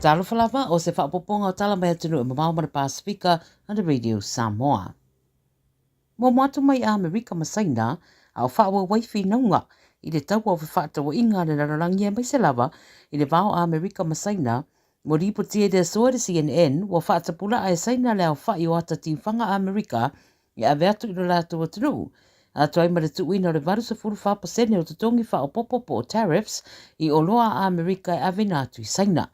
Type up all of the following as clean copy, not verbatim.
Talofa lava, o se faaopoopoga o tala mai atunuu e mamao ma le Pasefika a le Radio Samoa. Muamua atu mai Amerika ma Saina a o faaauau ai finauga i le taua o fefaatauaiga a le lalolagi aemaise lava i le va o Amerika ma Saina Ua lipotia i le aso e le CNN, ua faatapulaa e Saina le aofai o ata tiufaga Amerika e ave atu i lo latou atunuu, atoa ai ma le tuuina o le 84% o totogi faaopoopo po o tariffs i oloa a Amerika e aveina atu i Saina.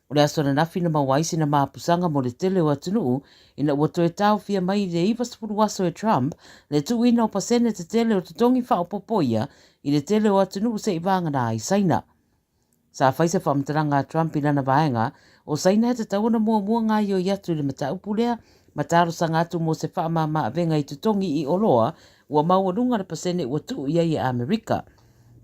O le aso ananafi na maua ai sina mapusaga mo le tele o atunuu ina ua toe taofia mai i le 90 aso e Trump le tuuina o pasene tetele o totogi faaopoopo ia i le tele o atunuu se i vagana ai Saina. Sa fai se faamatalaga a Trump i lana vaega, o Saina e tatau ona muamua gaoioi atu i le mataupu lea ma talosaga atu mo se faamama-avega i totogi i oloa ua maualuga le pasene ua tuu i ai e Amerika.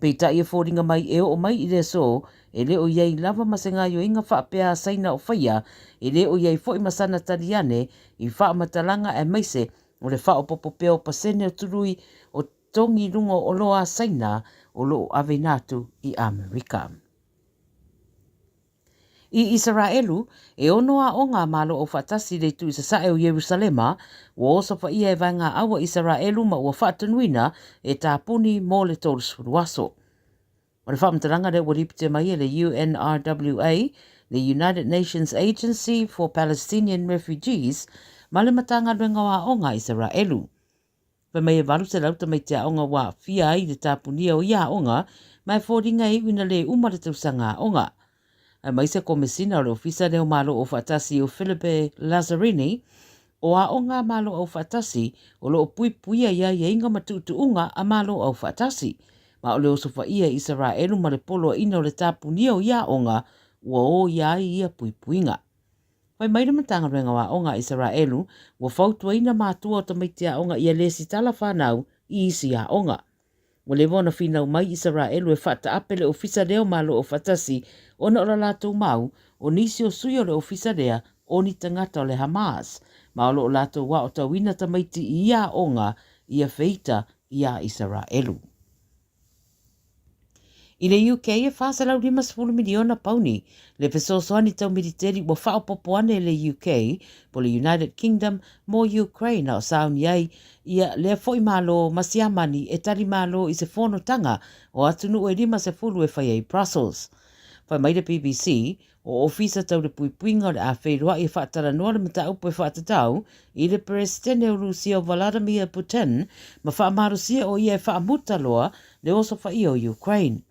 Peitai e foliga mai e oo mai i le aso, e le o i ai lava ma se gaoioiga faapea a Saina o faia, e le o i ai foi ma sana tali ane i faamatalaga aemaise o le faaopoopo pea o pasene o tului o togi i luga o oloa a Saina o lo o aveina atu i Amerika. I Isaraelu, e ono aoga a Malo Aufaatasi i le itu i sasae o Ierusalema, ua osofaia e Vaega Aua Isaraelu ma ua faatonuina e tapuni mo le 30 aso. O le faamatalaga lea ua lipoti mai e le UNRWA, le United Nations Agency for Palestinian Refugees, ma le Matagaluega o Aoga a Isaraelu. Fai mai e 800 tamaiti aoga ua aafia ai i le tapunia o ia aoga, ma e foliga e iu ina le uma le tausaga aoga. Aemaise Komesina o le Ofisa lea o Malo Aufaatasi o Philippe Lazzarini, o aoga a Malo Aufaatasi o lo o puipuia i aiaiga ma tuutuuga a Malo Aufaatasi, ma o le osofaia i Isaraelu ma le poloaiina o le tapunia o ia aoga ua oia ai ia puipuiga. Fai mai le Matagaluega o Aoga a Isaraelu, ua fautuaina matua o tamaiti aoga ia lesitala fanau i isi aoga. Ua leva ona finau mai Isaraelu e faataape le ofisa lea o Malo Aufaatasi ona o la latou mau, o nisi o sui o le ofisa lea o ni tagata o le Hamas, ma o lo o latou aotauina tamaiti i ia aoga ia feita iā Isaraelu. I le UK, e 450 miliona pauni le fesoasoani tau militeri ua faaopoopo ane e le UK, po le United Kingdom, mo Ukraine a o sauni ai ia lea foi Malo ma Siamani e tali malo i se fonotaga o atunuu e 50 e fai ai i Brussels. Fai mai le BBC, O Ofisa Tau le Puipuiga o le a feiloai e faatalanoa le mataupu e faatatau i le Peresetene o Rusia o Vladimir Putin ma faamalosia o ia e faamuta loa le osofaia o Ukraine.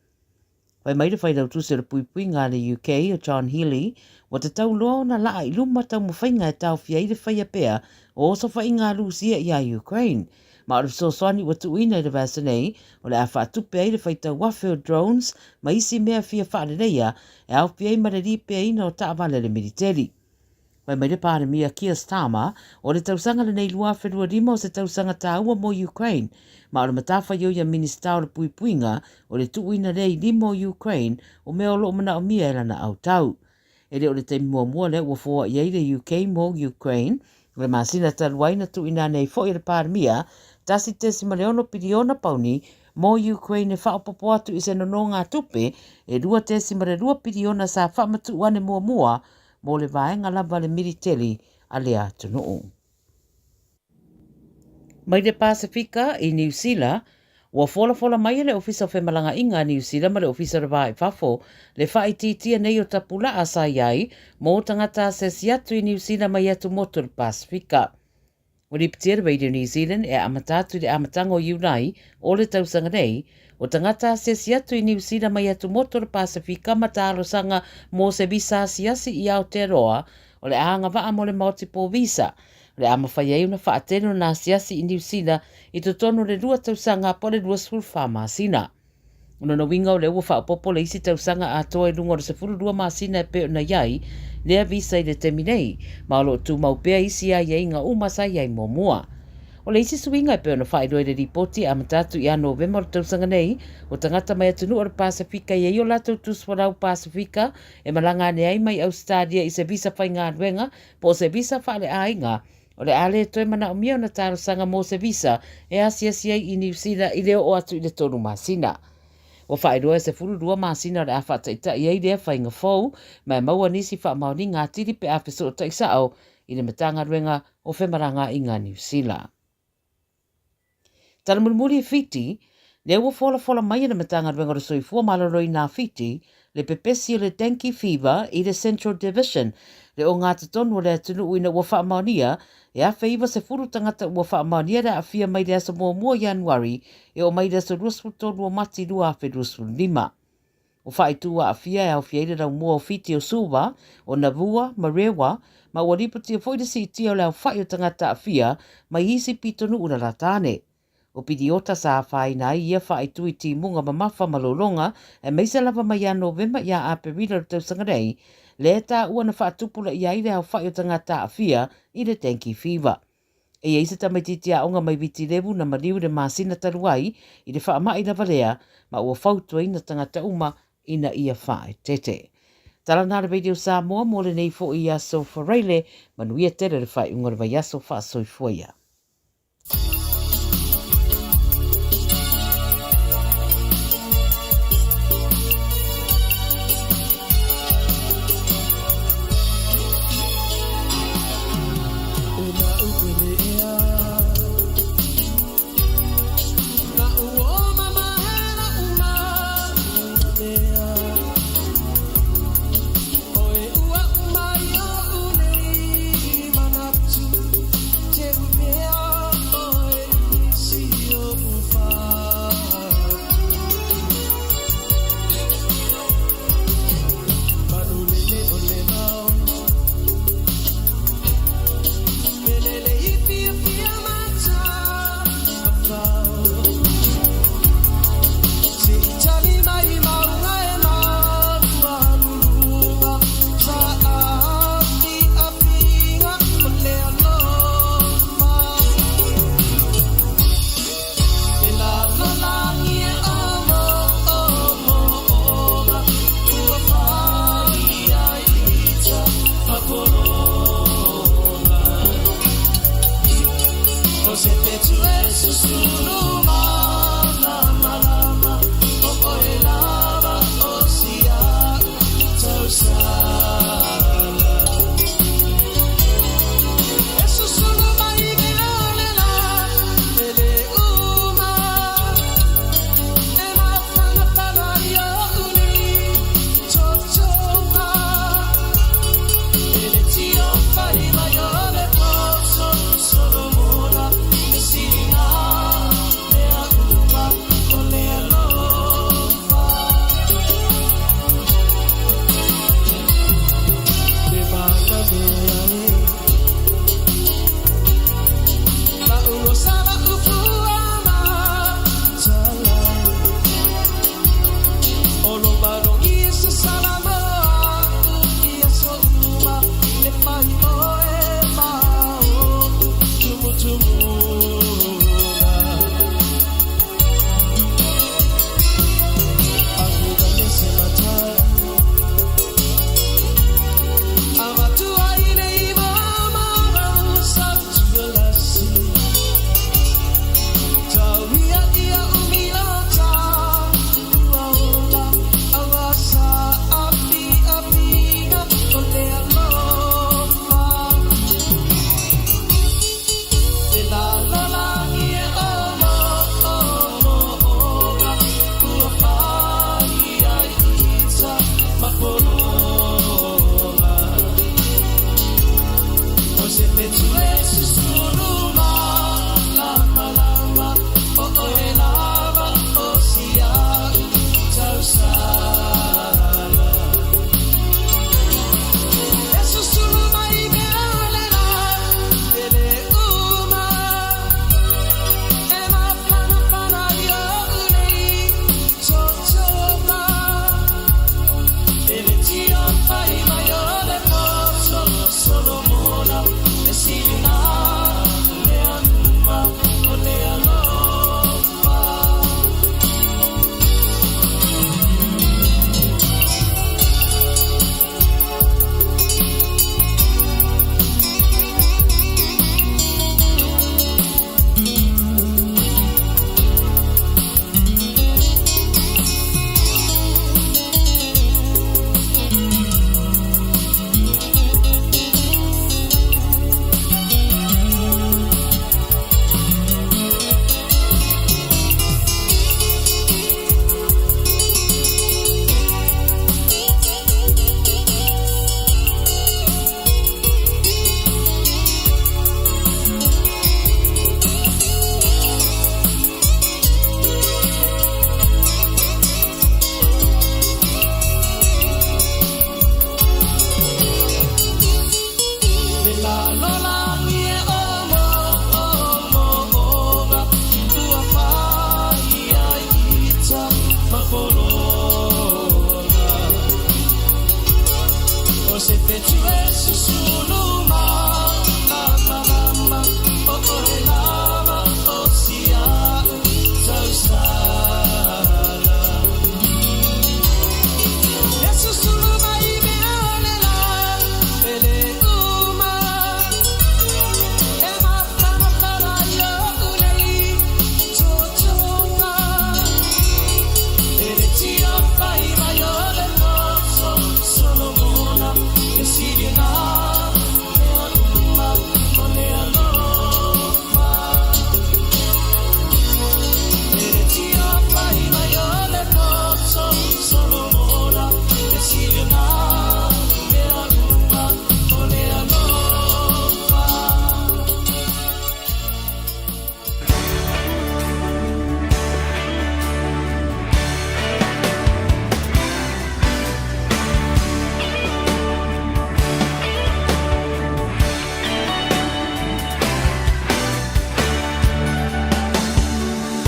Fai mai le Failautusi o le Puipuiga a le UK o John Healey, ua tatau loa ona laa i luma taumafaiga e taofia ai le faia pea o osofaiga a Rusia iā Ukraine. Ma o le fesoasoani ua tuuina i le vaiaso nei, o le a faatupe ai le faitau afe o drones ma isi mea fia faaleleia e aofia ai ma le lipeaina o taavale a le militeli. Fai mai le Palemia Keir Starmer, o le tausaga lenei 2025 o se tausaga taua mo Ukraine, ma o le matafaioi a Minisita o le Puipuiga o le tuuina lea i lima o Ukraine o mea o lo o manaomia e lana autau. E le o le taimi muamua lea ua foai ai le UK mo Ukraine. O le masina talu ai na tuuina ane ai foi e le Palemia 1.6 piliona pauni mo Ukraine e faaopoopo atu i se nonogatupe e 2.2 piliona sa faamatuu ane muamua mo le vaega lava le militeli a lea atunuu. Mai le Pasefika i Niu Sila, ua folafola mai e le Ofisa o Femalagaaiga a Niu Sila ma le Ofisa o le Va i Fafo le faaitiitia nei o tapulaa sa i ai mō tagata asiasi atu i Niu Sila mai atumotu o le Pasefika. Ua lipitia le Radio New Zealand e amata atu i le amataga o Iulai o le tausaga nei, o tagata asiasi atu i Niu Sila mai atumotu o le Pasefika ma talosaga mō se visa asiasi i Aotearoa o le agavaa mo le multiple visa O le a mafai ai ona faatino ona asiasi i Niu Sila i totonu o le lua tausaga po o le 24 masina. O lona uiga o lea ua faaopoopo le isi tausaga atoa i luga o le 12 masina e pei ona i ai lea visa i le taimi nei, ma o lo o tumau pea isi aiaiga uma sa i ai muamua. O le isi suiga e pei ona faailoa i le lipoti e amata atu ia Novema o le tausaga nei, o tagata mai atunuu o le Pasefika e i ai o latou tusifolau Pasefika e malaga ane ai mai Ausetalia i se visa faigaluega po o se visa faaleaiga, o le a le toe manaomia ona talosaga mo se visa e asiasi ai i Niu Sila i le oo atu i le tolu masina. Ua faailoa e 12 masina o le a faataitai ai lea faiga fou, ma e maua nisi faamaoniga atili pe a fesootai sao i le Matagaluega o Femalagaaiga a Niu Sila. Tala mulimuli i Fiti, lea ua folafola mai e le Matagaluega o le Soifua Maloloina a Fiti le pepesi o le Dengue Fever i le Central Division, le ogatotonu o le atunuu ina ua faamaonia e 1,090 tagata ua faamaonia le aafia mai le aso 1 o Ianuari e oo mai i le aso 23 o Mati 2025. O faaitu aafia e aofia ai le laumua o Fiti o Suva, o Navua ma Rewa, ma ua lipotia foi le siitia o le aofai o tagata aafia mai isi pitonuu lalata ane. O piliota sa afaina ai ia faaitu i timuga mamafa ma lologa, aemaise lava mai ia Novema ia Aperila o le tausaga nei, lea e taua na faatupulaia ai le aofai o tagata aafia i le dengue fever. E i ai se tamaitiiti aoga mai Viti Levu na maliu i le masina talu ai i le faamai lava lea, ma ua fautuaina tagata uma ina ia faaeteete. Tala na le Radio Samoa mo lenei foi aso Faraile, manuia tele le faaiuga o le vaiaso faasoifua ia.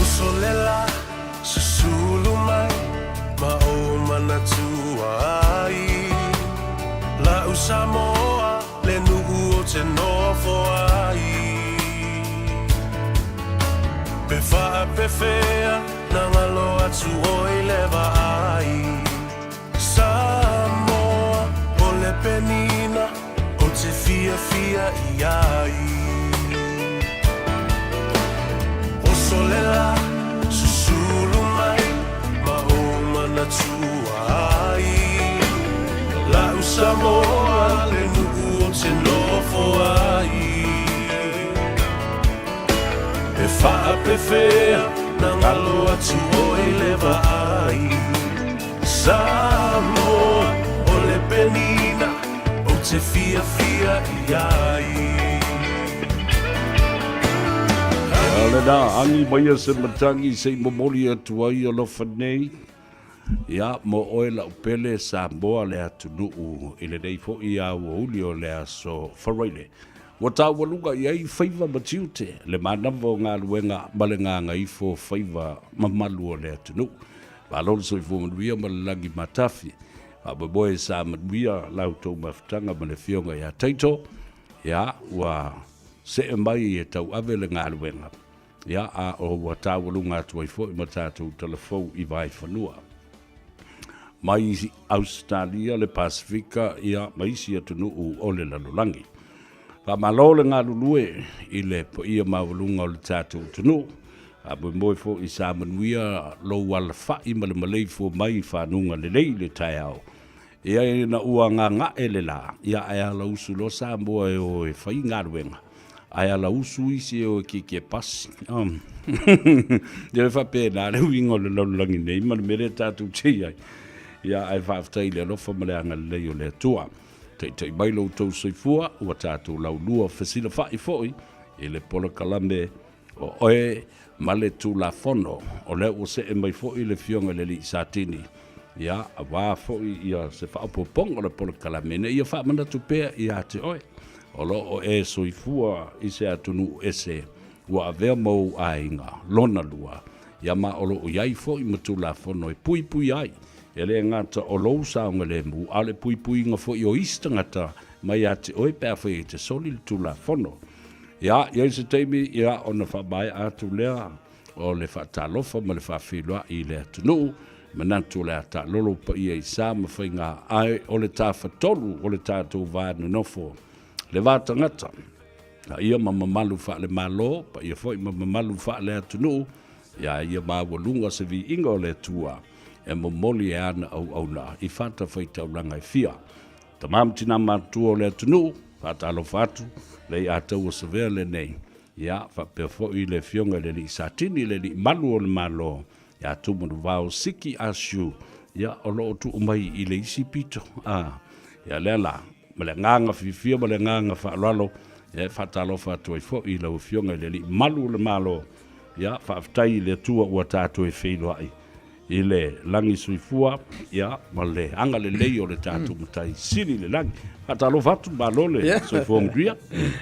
Uso le la, susulu mai ma ou manatua ai. La'u Samoa, le nuu ou te nofo ai. Pe faapefea na galo atu oi le vaai. Samoa, o le penina ou te fiafia i ai. Oso le la, susulu mai ma ou manatua ai. La'u Samoa, le nuu ou te nofo ai. E faapefea na galo atu oe le vaai. Samoa, o le penina ou te fiafia i ai. Ia lena, agi maia se matagi se i momoli atu ai alofa nei. Ia, mo oe la'u pele Samoa le atunuu i lenei foi aoauli o le aso Faraile. Ua taualuga i ai faiva ma tiute, le manava o galuega ma le gagaifo o faiva mamalu o le atunuu. Malo le soifua manuia ma le lagi matafi. Faamoemoe sa manuia la outou mafutaga ma le Afioga ia Taito, ia, ua see mai e tauave le galuega. Ia, a o ua taualuga atu ai foi ma tatou talafou i Vaefanua. Mai Ausetalia, le Pasefika, ia, ma isi atunuu o le lalolagi. Faamalo le galulue i le paia maualuga o le tatou atunuu. Faamoemoe foi sa manuia lou alafa'i ma le maleifua mai i fanuga lelei i le taeao. Ia ina ua gaga'e le lā, ia ae alausu loa Samoa e o e fai galuega, ae alausu isi e o e kiekie pasi. Ia e faapena le uiga o le lalolagi nei ma le mea lea tatou te i ai. Ia ae faafetai i le alofa ma le agalelei o le Atua. Taitai mai lo outou soifua, ua tatou laulua fesilafa'i foi i le polokalame O oe ma le Tulafono, o lea ua see mai foi le Afioga i le Alii Satini, ia, aua foi ia se faaopoopoga o le polokalame, ina ia faamanatu pea ia te oe, o lo o e soifua i se atunuu ese ua avea ma ou aiga lona lua, ia ma o lo o i ai foi ma Tulafono e puipui ai, e le gata o lou saogalemu, a o le puipuiga foi o isi tagata mai ia te oe pe afai e te soli le Tulafono. Ia, i ai se taimi, ia, ona faamaea atu lea o le faatalofa ma le faafeiloai i le atunuu, manatu o le a taalolo paia i sa ma faiga, ae o le tafatolu o le tatou va nonofo, le va tagata, paia ma mamalu faale-Malo, paia foi ma mamalu faale-atunuu, ia ia maualuga se viiga o le Atua e momoli e ana auauna i fatafaitaulaga e fia. Tama ma tina matutua o le atunuu, faatalofa atu, lei Ataua Savea lenei, ia, faapea foi le Afioga i le Alii Satini, le Alii Malu o le Malo, ia Tumanuvao Siki Asiu, ia, o lo o tuu mai i le isi pito, a, ia lea la, ma le agaga fiafia ma le agaga faaaloalo, ia, e faatalofa atu ai foi i lau Afioga i le Alii Malu o le Malo, ia, faafetai i le Atua ua tatou e feiloai. I le lagi soifua, ia, ma le agalelei o le tatou Matai Sili i le lagi. Faatalofa atu, malo le soifua manuia.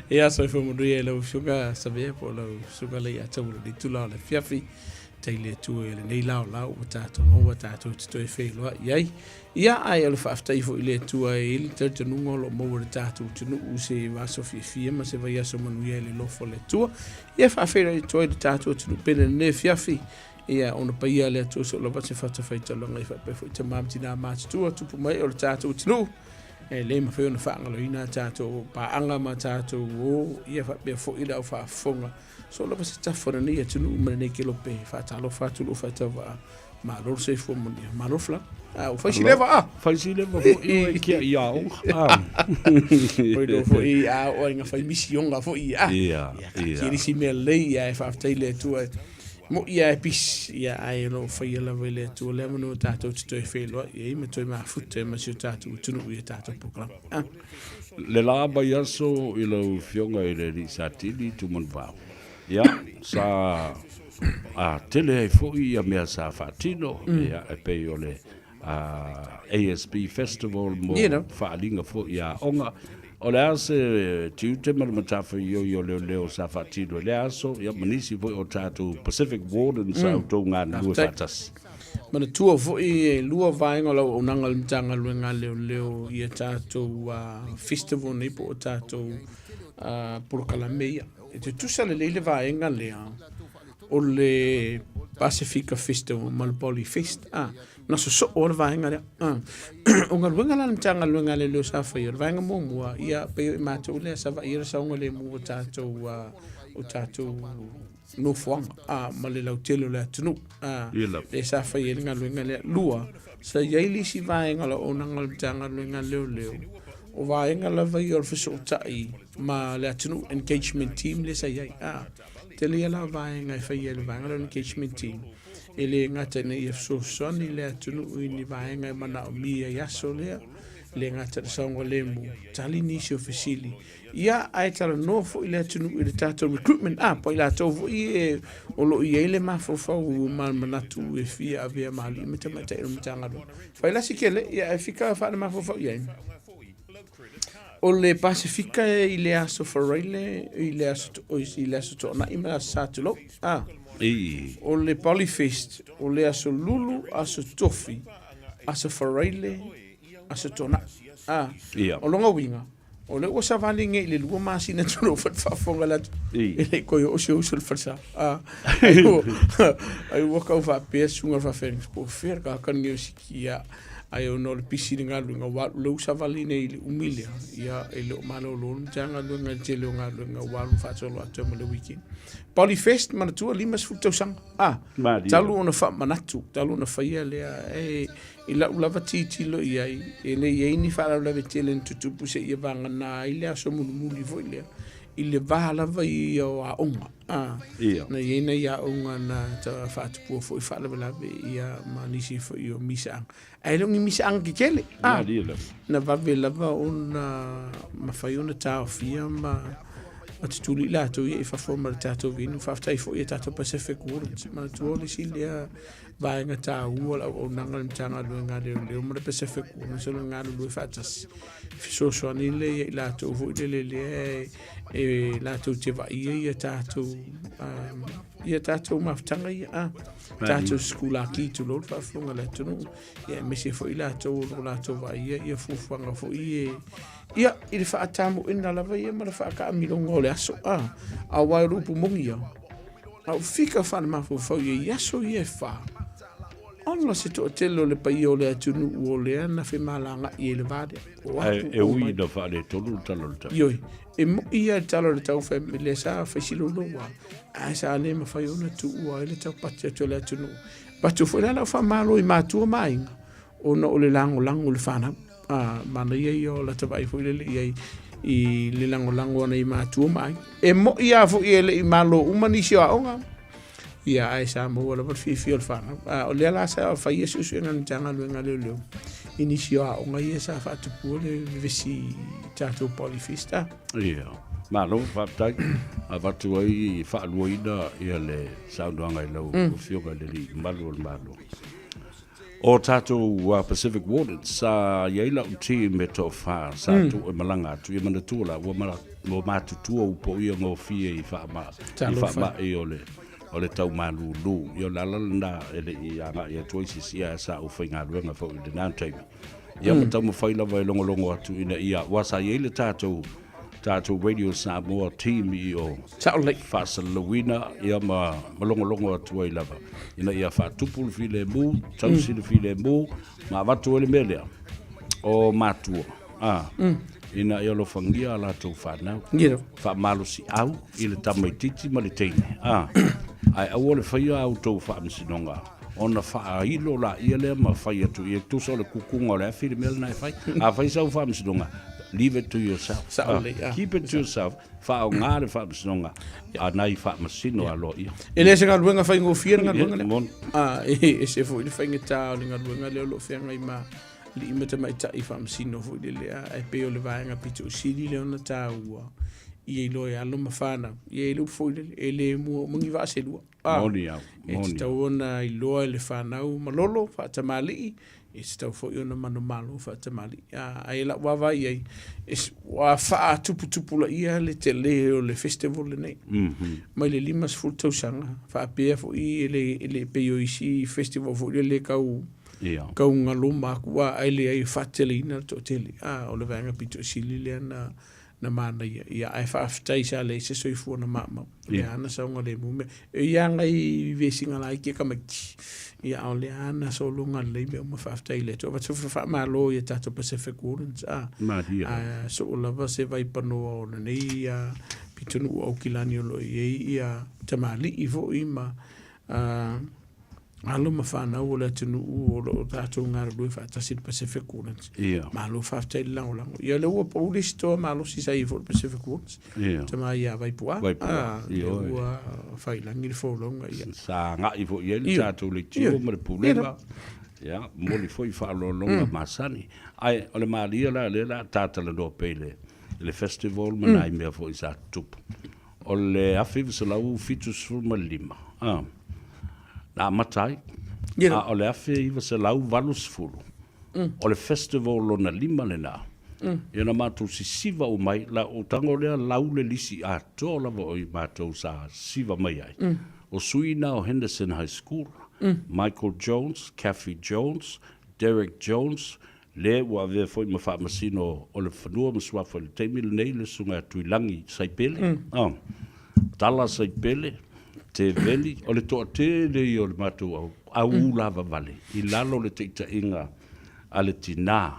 Ia, soifua manuia i lau Afioga Savea po o lau Susuga Leiataua i lenei itula o le afiafi. Faafetai i le Atua i lenei laolao ua tatou maua tatou te toe feiloai ai. Ia, ae o le faafetai foi i le Atua e i ai le talitonuga o lo o maua e le tatou atunuu se aso fiafia ma se vaiaso manuia i le alofa o le Atua. Ia, faafeiloai atu ai le tatou atunuu pele i lenei afiafi. Ia, ona paia a le Atua soo lava se fatafaitaulaga i faapea foi tama ma tina matutua tupu mai o le tatou atunuu. E le mafai ona faagaloina a tatou paaga ma tatou uo, ia faapea foi le au faafofoga. Soo lava se tafa o lenei atunuu ma lenei kelope. Faatalofa atu lou faatauvaa. Malo le soifua manuia. Malo le fala. Ah, ua fai si leva ah. Fai si leva foi oe kia i aoga. Ah. Oi do foi a o inga fai misionga foi ah. Ia, ia. Ki risi mea lei ia e faafetai le Atua. Mo ia e pis ia ai lo faia lava i le Atua le avanoa tatou te toe feiloai ai ma toe mafuta ma si o tatou atunuu i a tatou polokalame. Ah. Le la vaiaso i lau Afioga i le Alii Satili Tumanuvao, ia, sa a, tele ai foi ia mea sa faatino, ia, e pei o le a, ASB Festival mo You know. faaaliga foi i aoga. O le a se tiute ma le matafaioi o leoleo sa faatino i lea aso, ia, ma nisi foi o tatou Pacific Wardens sa outou galulue Faafetai. faatasi. Manatua foi e lua vaega o le auaunaga a le Matagaluega a Leoleo i a tatou festival nei po o tatou polokalame ia. E tutusa lelei le vaega lea o le Pasifika Festival ma le Poly Fest. Ah, na sosoo le vaega lea. Ah. O galuega la a le Matagaluega a Leoleo sa faia, o le vaega muamua, ia pei o i matou lea sa vaaia le saogalemu o tatou, o tatou nofoaga a, ma le lautele o le atunuu a, lea sa fai ai le galuega lea. Lua, sa i ai le isi vaega o le auaunaga o le Matagaluega a Leoleo, o vaega lava ia o le fesootai ma le atunuu, engagement team lea sa i ai. A, tele ia la vaega e faia e le vaega lea o le engagement team, e le gata ina ia fesoasoani le atunuu i ni vaega e manaomia i aso lea, e le gata i le saogalemu, tali nisi o fesili. Ia, ae talanoa foi le atunuu i le tatou recruitment, a, po o i latou foi e o lo o i ai le mafaufau ma le manatu e fia avea ma alii ma tamaitai o le Matagaluega. Fai lasi kele, ia, ae fika faale-mafaufau i ai. O le Pasifika i le aso Faraile, i le aso, i le aso Toonai ma le aso Sa, tulou, a. O le Polyfest, o le aso Lulu, aso Tofi, aso Faraile, aso Toonai, a. O lona uiga, O lea ua savali nei i le lua masina tulou fale faafofoga le atu. E le i toe oo si ou uso i le falesa. Ai ua tau faapea susuga i le faafeagaiga, po o fea le tagata lenei o Siki ia. Ai ona o le pisi i le galuega, ua alu lea ua savali nei i le umi lea, ia e le o malolo le Matagaluega i le tele o galuega ua alu faasolo atu ai ma le weekend. Polyfest, manatua, 50 tausaga. Ah, talu ona faamanatu, talu ona faia lea, e I lau lava tilotilo i ai, e le i ai ni faalavelave tele na tutupu seia vagana ai le aso mulimuli foi lea, i le va lava ia o aoga. A, na i ai nai aoga na faatupua foi faalavelave ia ma nisi foi o misaaga. Ae le o ni misaaga tetele. A, na vave lava ona mafai ona taofia ma ma tutuli i latou ia i fafo ma le tatou vinu. Faafetai foi i a tatou Pacific Wardens. Manatua o le isi lea vaega taua o le auaunaga a le Matagaluega a Leoleo ma le Pacific Wilderness o le galulue faatasi. Fesoasoani lea ia i latou foi lele lea e latou te vaaia ia tatou ia tatou mafutaga ia a tatou sikulaki tulou le faafofoga a le atunuu ia aemaise foi latou o lo o latou vaaia ia fuafuaga foi e ia i le faatamuina lava ia ma le faataamiloga o le aso a aua o le upu moni ia A ua fika faalemafaufau i ai aso ia e fa, ola se toatele o le paia o le atunuu o lea na femalagaai ai i le va lea. O atu, e ui ina faaletonu le tala o le tau. Ioe, e moi ia le tala o le tau fai mai lea sa fai silolou lava, ae sa le mafai ona tuua ai le taupati atu o le atunuu. Avatu foi la lau faamalo i matua ma aiga, ona o le lagolago i le fanau. A, manaia ia o lata vaai foi lele i ai i le lagolago ana i matua ma aiga. E moi lava foi e le i malo uma nisi o aoga, ia ae sa maua lava le fiafia o le fanau. A, o lea la sa fai ia suesuega a le Matagaluega a Leoleo i nisi o aoga ia sa faatupua le vevesi i tatou Polyfest. A. Ia, malo, faafetai. Avatu ai faaluaina ia le saunoaga i lau Afioga i le Alii Mamalu o le Malo. O tatou Pacific Waters, sa i ai lau team e toafa, sa tuu e malaga atu, ia manatua la, ua matutua upo ia gofie i faamai o le O le tau malūlū. Ia o le ala lena e le i agai atu ai se isi ae sa ou faigaluega foi i lena taimi. Ia ma taumafai lava e logologo atu ina ia, aua sa i ai le tatou, tatou Radio Samoa team i o Sao lelei. faasalalauina ia ma, ma logologo atu ai lava ina ia faatupu le filemu, tausi le filemu ma avatu ai le mea lea o matua a, ina ia alofagia a latou fanau. Ia. Faamalosiau i le tamaitiiti ma le teine, a, ae aua le faia a outou faamasinoga ona faailo laia lea ma fai atu i ai, tusa o le kukuga o le afi le mea lena e fai. A fai sau faamasinoga, leave it to yourself. Sao lelei, a. Keep it to yourself, faaaoga le faamasinoga a nai faamasino aloaia. E le o se galuega faigofie le galuega lea. Moni. A, e ese foi le faigata o le galuega lea o lo o feagai ma alii ma tamaitai faamasino foi lele, a, ae pei o le vaega pito sili lea ona taua ia iloa e alo ma fanau. Ia e le upu foi lele, e le mua uma ni vaa se lua. A, Moni au, e moni. tatau ona iloa e le fanau malolo faatamalii, e tatau foi ona manumalo faatamalii. A, ae lau vaavaai i ai, e ua faatuputupulaia le tele o le festival lenei. Mai le 50 tausaga, faapea foi e le, e le pei o isi festival foi lele tau Ia. tau galoma atu, a, ae leai e faateleina le toatele. A, o le vaega pito sili lea na na manaia. Ia, ae faafetai sa leai se soifua na maumau. O lea lava na saogalemu mea. E i ai lava nai vesiga laiti e tamaiti, ia a o lea lava na sologa lelei mea uma, faafetai i le Atua. Avatu foi faamalo i a tatou Pacific Wardens, a, Malie lava. a soo lava se vaipanoa o lenei pitonuu o Aukilani o lo o i ai ia tamalii foi ma a, alo ma fanau o le atunuu o lo o tatou galulue faatasi i le Pacific Wardens. Ia. Malo faafetai le lagolago. Ia lea ua pau le isi toa malosi sa i ai foi i le Pacific Wardens. Ia. Tama ia Vaipu'a. Vaipu'a, Ah, ia lea oe. ua failangi le folauga. Ia. Sa agai foi i ai le Ia. tatou leitio Ia. ma le pulega. Ia, momoli foi faaaloaloga masani. Ae o le malie la lea o le a ta talanoa pea i le, i le festival ma nai mea foi sa tutupu. O le 1975, a, na amata ai, a o le 1980, o le festival lona lima lena, ia na matou sisiva uma ai, la ou tago lea lau le lisi atoa lava o i matou sa sisiva mai ai, o sui na o Henderson High School, Michael Jones, Kathy Jones, Derek Jones, Le ua avea foi ma faamasino o le fanua ma suafa i le taimi lenei le Susuga ia Tuilagi Saipele, a, Tala Saipele, Teveli, o le toatele ia o le matou au, au ulavavale i lalo o le taitaiga a le tina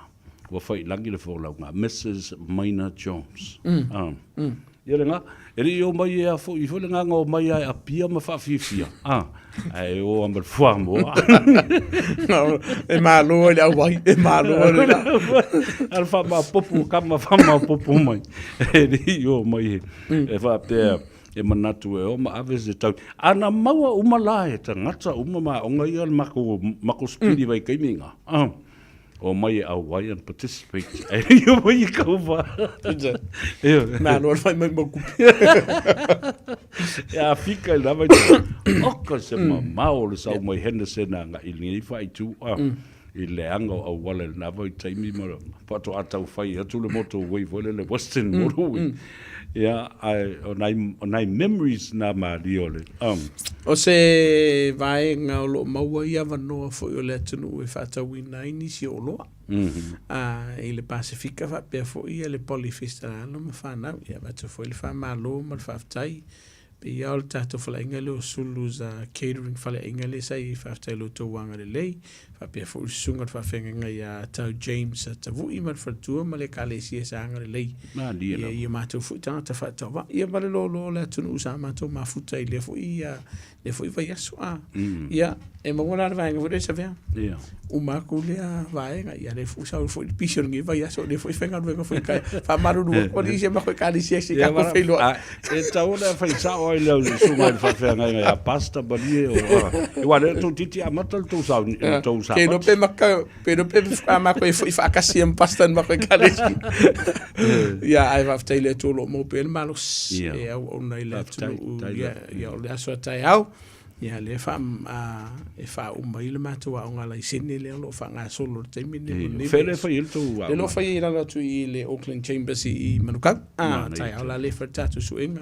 ua fai i lagi le folauga, Mrs. Maina Jones. A. Ia lena, e le i o mai e a foi foi le agaga o mai a e apia ma faafiafia, a, ae o a ma le fuamoa. E malo ai le auai, e malo ai le A le faamapopo, kama faamapopo mai. E le i o mai e, e faapea, e manatu e o ma ave se tauni. A na maua uma la e tagata uma ma aoga ia le makou, makou sipili vaitaimi ina, a. O mai e auai and participate. E le i o mai i kaupa. Malo le fai mai mau kupe. E a fika i lava i te. Oka se mamao o le sau mai Henderson a nga i lenei faaitu a. I le anga o auala i lena vaitaimi ma faatoa tau fai atu le motorway foi lele Western Motorway. Ia, ae o nai, o nai memories na malie o le, O se vaega o lo o maua ai avanoa foi o le atunuu e faatauina ai nisi o oloa. A, i le Pasefika faapea foi ia le Polyfest a alo ma fanau. Ia avatu foi le faamalo ma le faafetai. Pei lava o le tatou faleaiga lea o Sulu's Catering faleaiga lea sa i ai, faafetai i lo outou agalelei. Faapea foi le susuga i le faafeagaiga ia Tau James Tavui ma le faletua ma le ekalesia sa agalelei Malie i o matou foi tagata faatauvaa. Ia ma le loaloa o le atunuu sa matou mafuta i lea foi, lea foi vaiaso. A, ia, e maua la le vaega foi lea Savea. Ia. Uma atu lea vaega, ia lea foi sau foi le pisi o lenei vaiaso, lea foi faigaluega foi kai, faamalulu atu alii si a matou ekalesia se i tatou feiloai. E tatau ona fai sao ai le susuga i le faafeagaiga ia Pastor Malie o aua o lea tou titi amata le tou sauni le tou Ke iloa sapati. pe maka, pe iloa pe a matou e foi faatasi ai ma Pastor i le matou ekalesia. Ia, ae faafetai i le Atua o lo o maua pea le malosi Ia. e auauna ai le Faafetai, atunuu. faafetai Ia, lava. ia o le aso a taeao, ia lea e faa, e faauma ai le matou aoga laisene lea o lo o faagasolo i le taimi lenei mo lenei Fea lea e vaiaso. fai ai le tou Lea o lo o aoga? fai ai i lalo atu i le Auckland Chambers i Manukau. A, Manaia taeao tele. la lea e fai le tatou suega.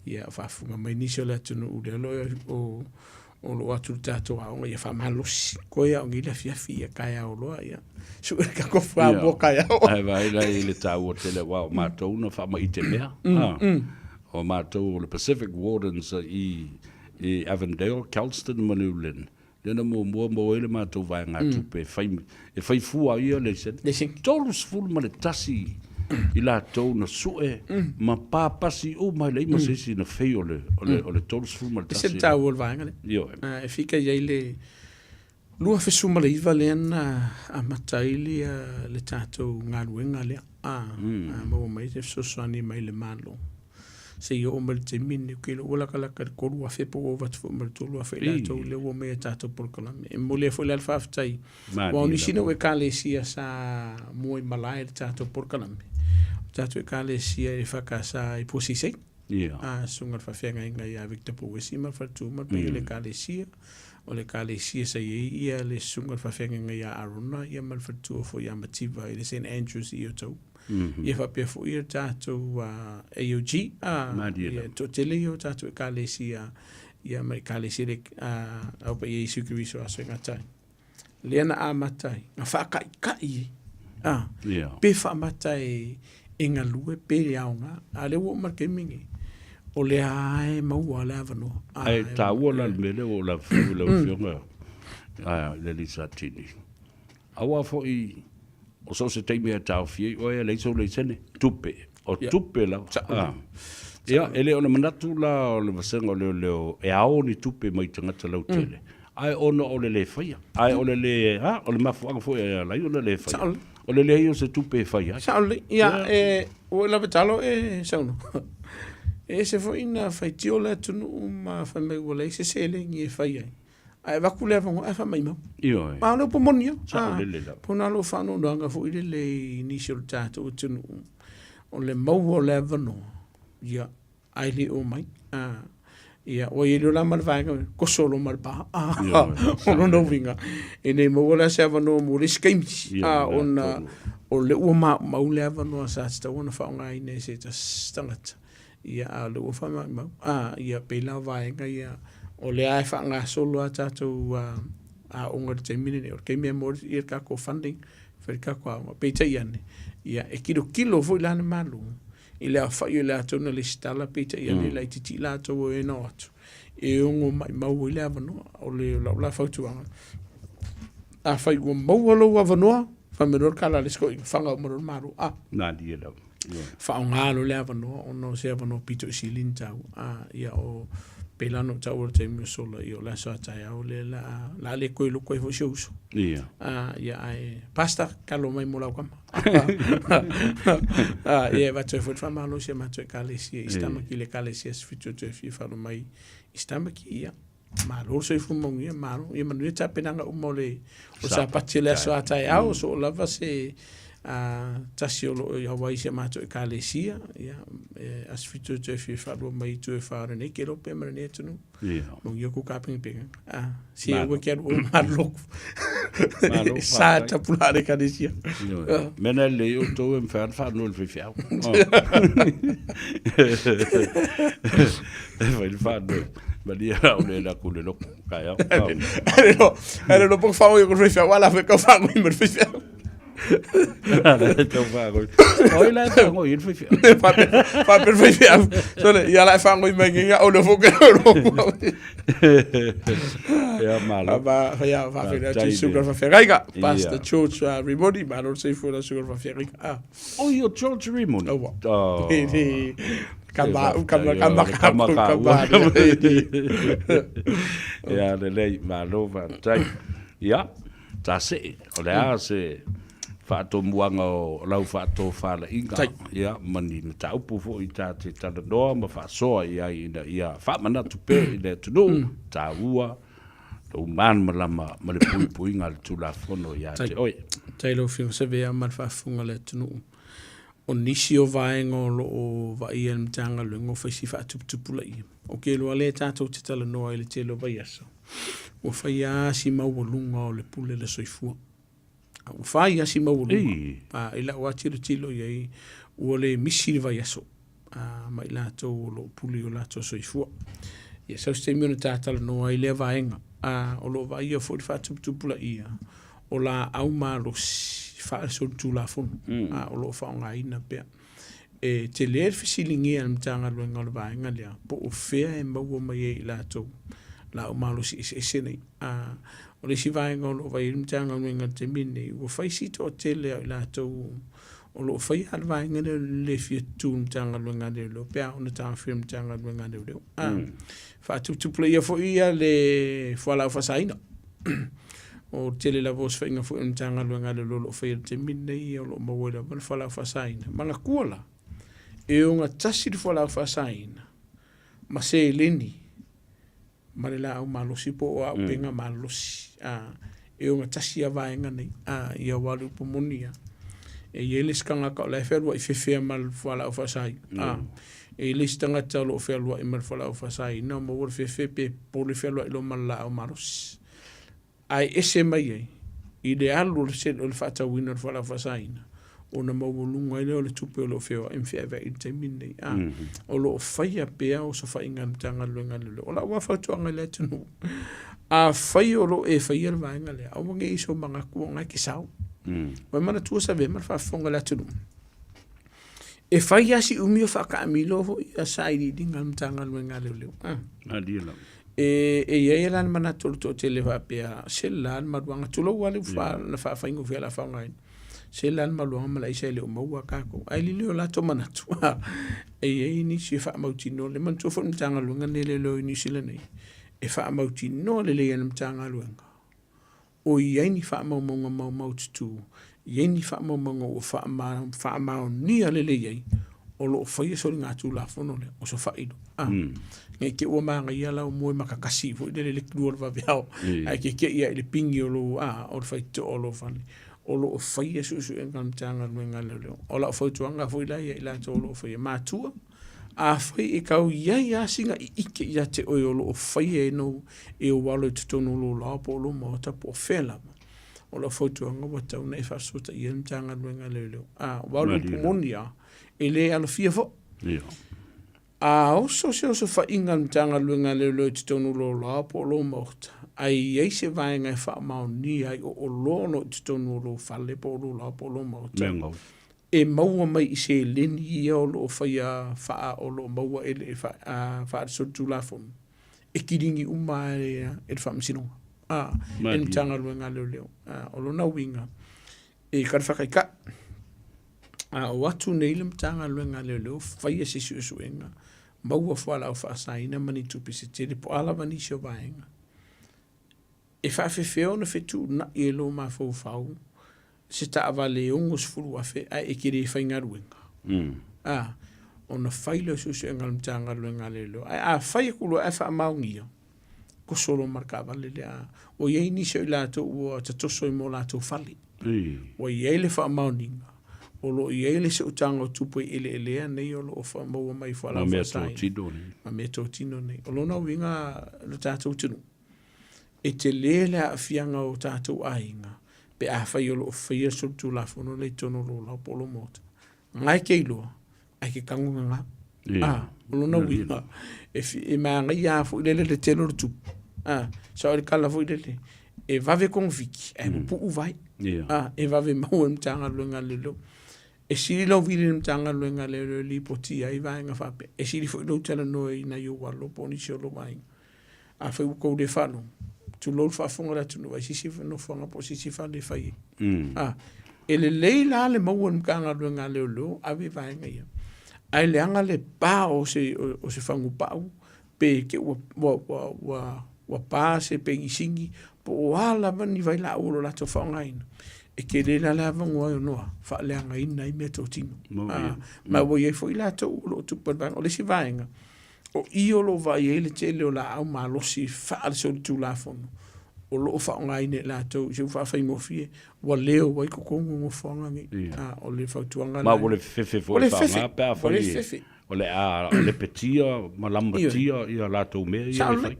Ia, o faafofoga mai nisi o le atunuu lea o lo o o lo o atu i le tatou aoga, ia faamalosi, koe aoga i le afiafi, ia taeao loa, ia sue le tatou fuamoa taeao. Ae vaai la i le taua tele aua o matou na faamaite mea. O matou o le Pacific Wardens i i Avondale, Kelston ma New Lynn. Lea na muamua maua ai le matou vaegatupe e fai e fai fua ai ia laisene. 31 i latou na sue ma papasi uma e leai ma se isi na fei o le o le o le 31. E ese le taua o le vaega lea. Ioe. E fika i ai le 2019 lea na amata ai le le tatou galuega lea. Maua mai se fesoasoani mai le Malo. Seia oo mai le taimi lenei, ou te iloa ua latalata i le 3,000 po ua ova atu foi ma le 3,000 i latou lea ua omai i a tatou polokalame. E momoli ai foi la le faafetai, aua o nisi nei o Ekalesia sa mua i malae i le tatou polokalame, o tatou Ekalesia EFKS i Puaseisei, a Susuga i le Faafeagaiga ia Victor Pouesi ma le faletua ma le paia o le Ekalesia, o le Ekalesia sa i ai ia le Susuga i le Faafeagaiga ia Arona ia ma le faletua foi ia Mativa i le Saint Andrews i Otahuhu. Ia faapea foi le tatou AOG, ia toatele ia o tatou Ekalesia, ia ma Ekalesia le Au Paia Iesu Keriso Aso e Gata ai. Lea na amata ai, na faataitai ai, pe faamata e galue pe le aoga. A o lea ua oo mai i le taimi lenei, o lea lava e maua le avanoa. Ae taua la le mea lea ua ou lavefau i lau Afioga i le alii Satini. Aua foi o so o se taimi e taofi ai oe e leai sou laisene, tupe, o tupe lava. Ia, e le o le manatu la o le vasega o leoleo e ao ni tupe mai tagata lautele, ae ona o le le faia. Ae o le le, a, o le mafuaaga foi e ala ai ona le faia, o le leai o se tupe e fai ai. Sao lelei. Ia, e, ua e lava talo e saunoa. E ese foi na faitio le atunuu ma fai mai ua leai se seleni e fai ai. Ae avatu le avanoa ae faamaimau. Ioe. A o le upu moni lava. Saolele lava. Po na lou faanoanoaga foi lele i nisi o le tatou atunuu, o le maua o le avanoa, ia, ae le omai. Ia, ua i ai loa la ma le vaega, toso loa ma le pa. O lona uiga, e le maua la se avanoa mo le isi taimi, ona o lea ua maumau le avanoa sa tatau ona faaaogaina e se tasi tagata. Ia, a o lea ua faamaumau. A, ia, pei la o vaega ia, o lea lava e faagasolo a tatou aoga i le taimi lenei. O le taimi e maua ai le tatou funding, fai le tatou aoga. Peitai ane, ia, e tilotilo foi la le Malo i le aofai o i latou na resitala, peitai ane, e laitiiti i latou o e na o atu e ono maumau ai le avanoa. O le lau la fautuaga, afai ua maua lou avanoa, fai mai loa le tala a le isi toeaina, faga uma loa le Malo. A. Malie lava. Faaaoga loa le avanoa ona o se avanoa pito i sili ona taua. A, ia o, pei la ona ou taua i le taimi ua sola, ia o le aso a taeao lea o le a, o le a le toe loko ai foi si ou uso. Ia. A, ia ae, Pastor, talo mai mo lau tama. A, ia e avatu ai foi le faamalo i si a matou Ekalesia i East Tamaki, le Ekalesia Aso Fitu o Toe Fia Falo mai East Tamaki, ia. Malo le soifua manuia, malo. Ia manuia tapenaga uma o le o Sapati o le aso a taeao, soo lava se tasi o lo o i Hawaii si a matou Ekalesia, ia, e aso 7 toe fia faalua mai itu e fa o lenei kelope ma lenei atunuu. Manuia kou kapengapenga. Si e ua ke alu o malo. Malo, Sa faafetai. tapulaa le Ekalesia. Ioe. Mea na lelei outou e mafai lava ona faanoe i le faifeau. E fai le faanoe. Malie la o le la ku le loko. Taeao. Ae le lopo whaoi o ko faifeau, ala whe kau whangoi ma le faifeau. Ala tau whangoi. Oi la e whangoi i le faifeau. Whape le faifeau. Sole, ia la e whangoi mai nginga o le foke o loko. Ia malo. Ba, whaia, whawhira atu sugar whawheraiga. Pastor George Rimoni, malo le seifu la sugar whawheraiga. Ah. Oi, o George Rimoni. Aua. Oh. Ka ma, ka ma, ka ma, ka ma, ka ma. Ia, lelei, malo, faafetai. Ia, tasee, o le a se faatomuaga o lau faatofalaiga, ia, ma ni mataupu foi ta te talanoa ma faasoa i ai ina ia faamanatu pea i le atunuu, taua lou malamalama ma le puipuiga a le Tulafono ia te oe. Tai lau Afioga Savea ma le faafofoga a le atunuu. O nisi o vaega o lo o vaaia e le Matagaluega o fai si faatuputupulaia. O ke loa lea tatou te talanoa ai i le tele o vaiaso, ua fai lava si maualuga o le pule le soifua. A ua fai lava si maualuga. A i lau lava tilotilo i ai, ua le misi le vaiaso. ma i latou o lo o pule i o latou soifua. Ia, sau se taimi ona ta talanoa ai lea vaega. A, o lo o vaaia foi le faatuputupulaia o laau malosi faale-solitulafono, a, o lo o faaaogaina pea. E tele le fesiligia e le Matagaluega o le vaega lea, po o fea e maua mai ai e i latou laau malosi eseese nei. A, o le isi vaega o lo o vaai ai le Matagaluega i le taimi lenei, ua fai si toatele o i latou o lo o faia le vaega lea o le le fia tutu i le Matagaluega a Leoleo pe a oo ina taofia e le Matagaluega a Leoleo. A, faatuputupulaia foi ia le fualaau faasaina. O le tele lava o osofaiga foi a le Matagaluega a Leoleo o lo o faia i le taimi lenei o lo o maua ai lava le fualaau faasaina. Manatua la, e ogatasi le fualaau faasaina ma seleni ma le laau malosi po o auupega malosi. A, e ogatasi lava vaega nei. A, ia aua o le upu moni lava, e i ai le isi tagata o la e fealuai fefea ma le fualaau faasaina. A, e i ai le isi tagata o lo o fealuai ma le fualaau faasaina, maua le fefe pe popole fealuai loa ma le laau malosi. Ae ese mai ai i le alu o le faatauina o le fualaau faasaina, ona maualuga ai lea o le tupe o lo o feoai ma feaveai i le taimi lenei. A, o lo o faia pea osofaiga a le Matagaluega a Leoleo. O lau lava fautuaga i le atunuu, afai o lo o e faia le vaega lea, aua ne i sou manatu o lena e te sao. Ua e manatua Savea ma le faafofoga a le atunuu, e fai lava si umi o faataamilo foi ia sailiiliga a le Matagaluega a Leoleo. A. E e i ai la le manatu o le toatele faapea, se la le maluaga, tulou lava le ufa na faafaigofie o le a faaaogaina, se la le maluaga ma le aisa e le o maua tatou. Ae lelei o latou manatu, e i ai nisi e faamautinoa lelei. Manatua foi le Matagaluega lenei a Leoleo i Niu Sila nei, e faamautinoa lelei e le Matagaluega o i ai ni faamaumauga maumaututu, i ai ni faamaumauga ua faamaonia lelei ai o lo o faia soligatulafono lea, osofai loa. A, ne i te i ua manaia lau moe makakasi foi lele i le 2 o le vaveao, ae te te i lava i le pigi o lou, a, o le faitotoa o lou fale. O lo o faia suesuega a le Matagaluega a Leoleo. O lau fautuaga foi la ia i latou o lo o faia, matua, Afai e tau i ai lava sina ʻiʻike ia te ʻoe o lo o faia e nou e ou alo i totonu o lou laoa po o lou maota po o fea lava, o lau fautuaga ua tatau ona e faafesootaia le Matagaluega a Leoleo. A, aua o le upu moni lava, e le alofia foi. A oso se osofaiga a le Matagaluega a Leoleo i totonu o lou laoa po o lou maota, a i ai se vaega e faamaonia ai o oloa o lo o i totonu o lou fale po o lou laoa po o lou maota, e maua mai i seleni ia o lo o faia faa o lo o maua e le faasolitulafono e kiligi uma e le Faamasinoga a e le Matagaluega a Leoleo. O lona uiga e kaliwhakaikai a o atu nei le Matagaluega a Leoleo faia se suesuega maua fualaau faasaina ma ni tupe se tele po o a lava nisi o vaega e faafefea ona fetuunai e lou mafaufau se taavale e 60,000 ae e te le faigaluega, a, ona fai lea o suesuega a le Matagaluega a Leoleo. Ae a fai atu loa ae faamaonia, toso loa ma le taavale lea. Ua i ai nisi o i latou ua tatoso ai ma o latou fale. Ua i ai le faamaoniga, o lo o i ai le seutaga o tupe i eleelea nei o lo o faamaua mai i fualaau faasaina ma meatotino nei. O lona uiga lo tatou atunuu, E tele le aafiaga o tatou aiga pe afai o lo o faia le solitulafono lea i totonu o lou laoa po o lou maota. Na e te iloa, ae te tago gaga. A, o lona uiga, e, e manaia lava foi lele le tele o le tupu. A, sao le tala foi lele, e vave kogofiti, ae pupuu vai. A, e vave maua e le Matagaluega a Leoleo. E sili lou vili i le Matagaluega a Leoleo e lipotia ai vaega faapea. E sili foi lou talanoa i nai ou alo po o nisi o lou aiga. Afai ua tou le faalogo, tulou le faafofoga a le atunuu, ai se isi nofoaga po o se isi fale e fai ai. A, e lelei la le maua e le Matagaluega a Leoleo ave vaega ia, ae leaga le pa o se, o se fagupau pe te ua, ua, ua, ua, ua pa se penisini po o a lava ni vailaau o lo o latou faaaogaina, e tele la le avanoa e ono faaleagaina ai meatotino. A, ma ua i ai foi latou o lo o tupu ai le vaega. O le isi vaega, O i o lo o vaai ai le tele o laau malosi faale-solitulafono o lo o faaaogaina e latou i se upu faafaigofie, ua leo ai totonu o nofoaga nei. A, o le fautuaga Ma ua le fefe foi e faaaoga pe afai o le a lepetia ma lamatia ia latou mea ia e fai.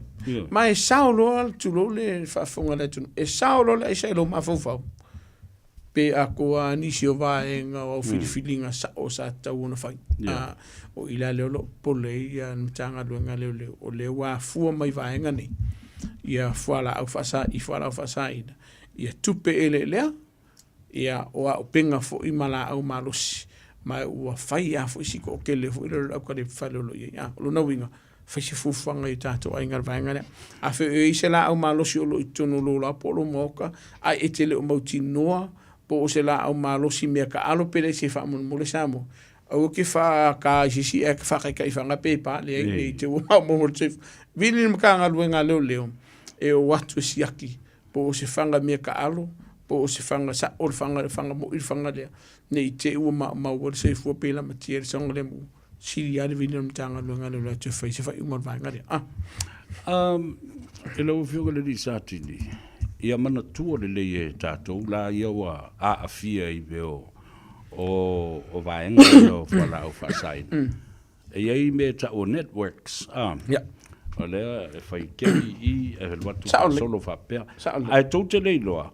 Ma e sao loa, tulou le faafofoga a le atunuu, e sao loa le aisa i lou mafaufau. Pe atoa a nisi o vaega o au filifiliga sao sa tatau ona fai. A, o i la lea o lo o popole ai ia le Matagaluega a Leoleo, o lea ua afua mai vaega nei, ia fualaau faasa, i fualaau faasaina, ia tupe eleelea, ia o auupega foi ma laau malosi, ma ua fai lava foi si toatele foi lea o le aukalipefale o lo o i ai. A, o lona uiga, fai se fuafuaga i o tatou aiga i le vaega lea. Afai o i ai se laau malosi o lo o i totonu o lou laoa po o lou maota, ae e te le o mautinoa po o se laau malosi mea taalo pe leai se faamolemole Samoa, aua e te faata i se isi ae faataitai faga pepa, leai, ne i te i ua maumau le soifua. Vili le Matagaluega a Leoleo e o atu e siaki po o se faga mea taalo, po o se faga sao le faga, le faga moi le faga lea, ne i te i ua maumau ai le soifua pe lamatia ai le saogalemu. Sili lava le vili o le Matagaluega lea o le atu e fai se faaiuga o le vaega lea. Ah. E lau Afioga i le Alii Satini, ia manatua lelei e tatou la ia ua aafia i mea o vaega ia o fualaau faasaina. E i ai mea e tau o networks, a, yeah. O lea e fai kei i i, e alu atu faasolo faapea. Ae tou te le iloa,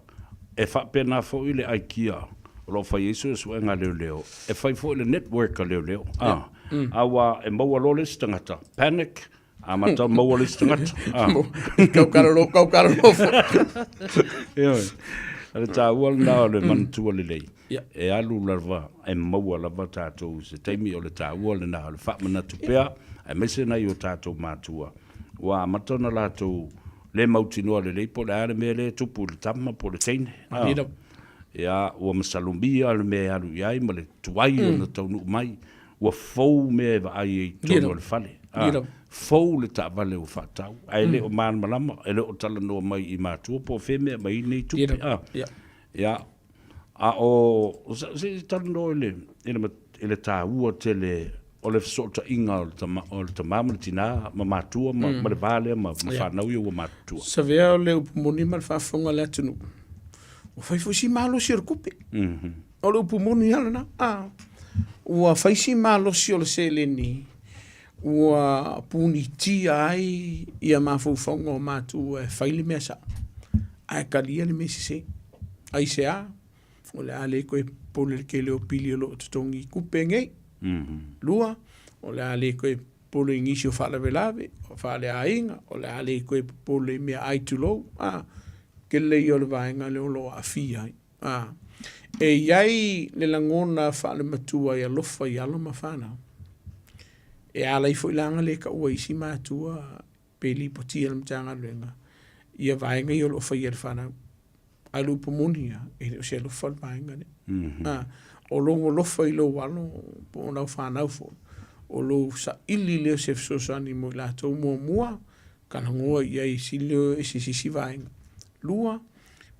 e faapena foi le aikia o lo o fai ai suesuega a leoleo, e fai foi le network a leoleo, a, aua e maua loa le isi tagata, panic, amata ona maua le isi tagata. A. Kaukalolo, kaukalolo foi. Ioe. O le taua lena o le manatua lelei. E alu lava, e maua lava tatou i se taimi, o le taua lena o le faamanatu pea, aemaise nai o tatou matua, ua amata ona latou le mautinoa lelei po o le a le mea lea e tupu i le tama po o le teine. Ia, ua masalomia le mea e alu i ai ma le tuai ona taunuu mai, ua fou mea e vaai ai i totonu o le fale. Fou le taavale ua faatau, ae le o malamalama, e le o talanoa mai i matua po o fea mea e aumai ai nei tupe. Ia, a o, se i talanoa i le, i le, i le taua tele o le fesootaiga o le tama, o le tama ma le tinā ma matua ma, ma le va lea ma, ma fanau ia ua matutua. Savea o le upu moni ma le faafofoga a le atunuu, ua fai foi si malosi o le tupe. O le upu moni lava lena. A, ua fai si malosi o le seleni ua punitia ai ia mafaufauga o matua e fai le mea sao, ae talia le mea sese. Aisea? O le a le toe popole i le tele o pili o lo o totogi i tupe nei. Lua, o le a le toe popole i nisi o faalavelave, o faaleaiga, o le a le toe popole i meaai tulou, a, tele ia o le vaega lea o lo o aafia ai. A, e i ai le lagona faalematua e alofa i alo ma fanau. E ala ai foi la ona le taua e isi matua pe lipotia e le Matagaluega ia vaega ia o lo o faia e le fanau. A o le upu moni lava, e le o se alofa le vaega lea. A, o lou alofa i lou alo po o lau fanau foi, o lou saili lea o se fesoasoani mo i latou, muamua, talanoa i ai sili lea o ese se isi vaega. Lua,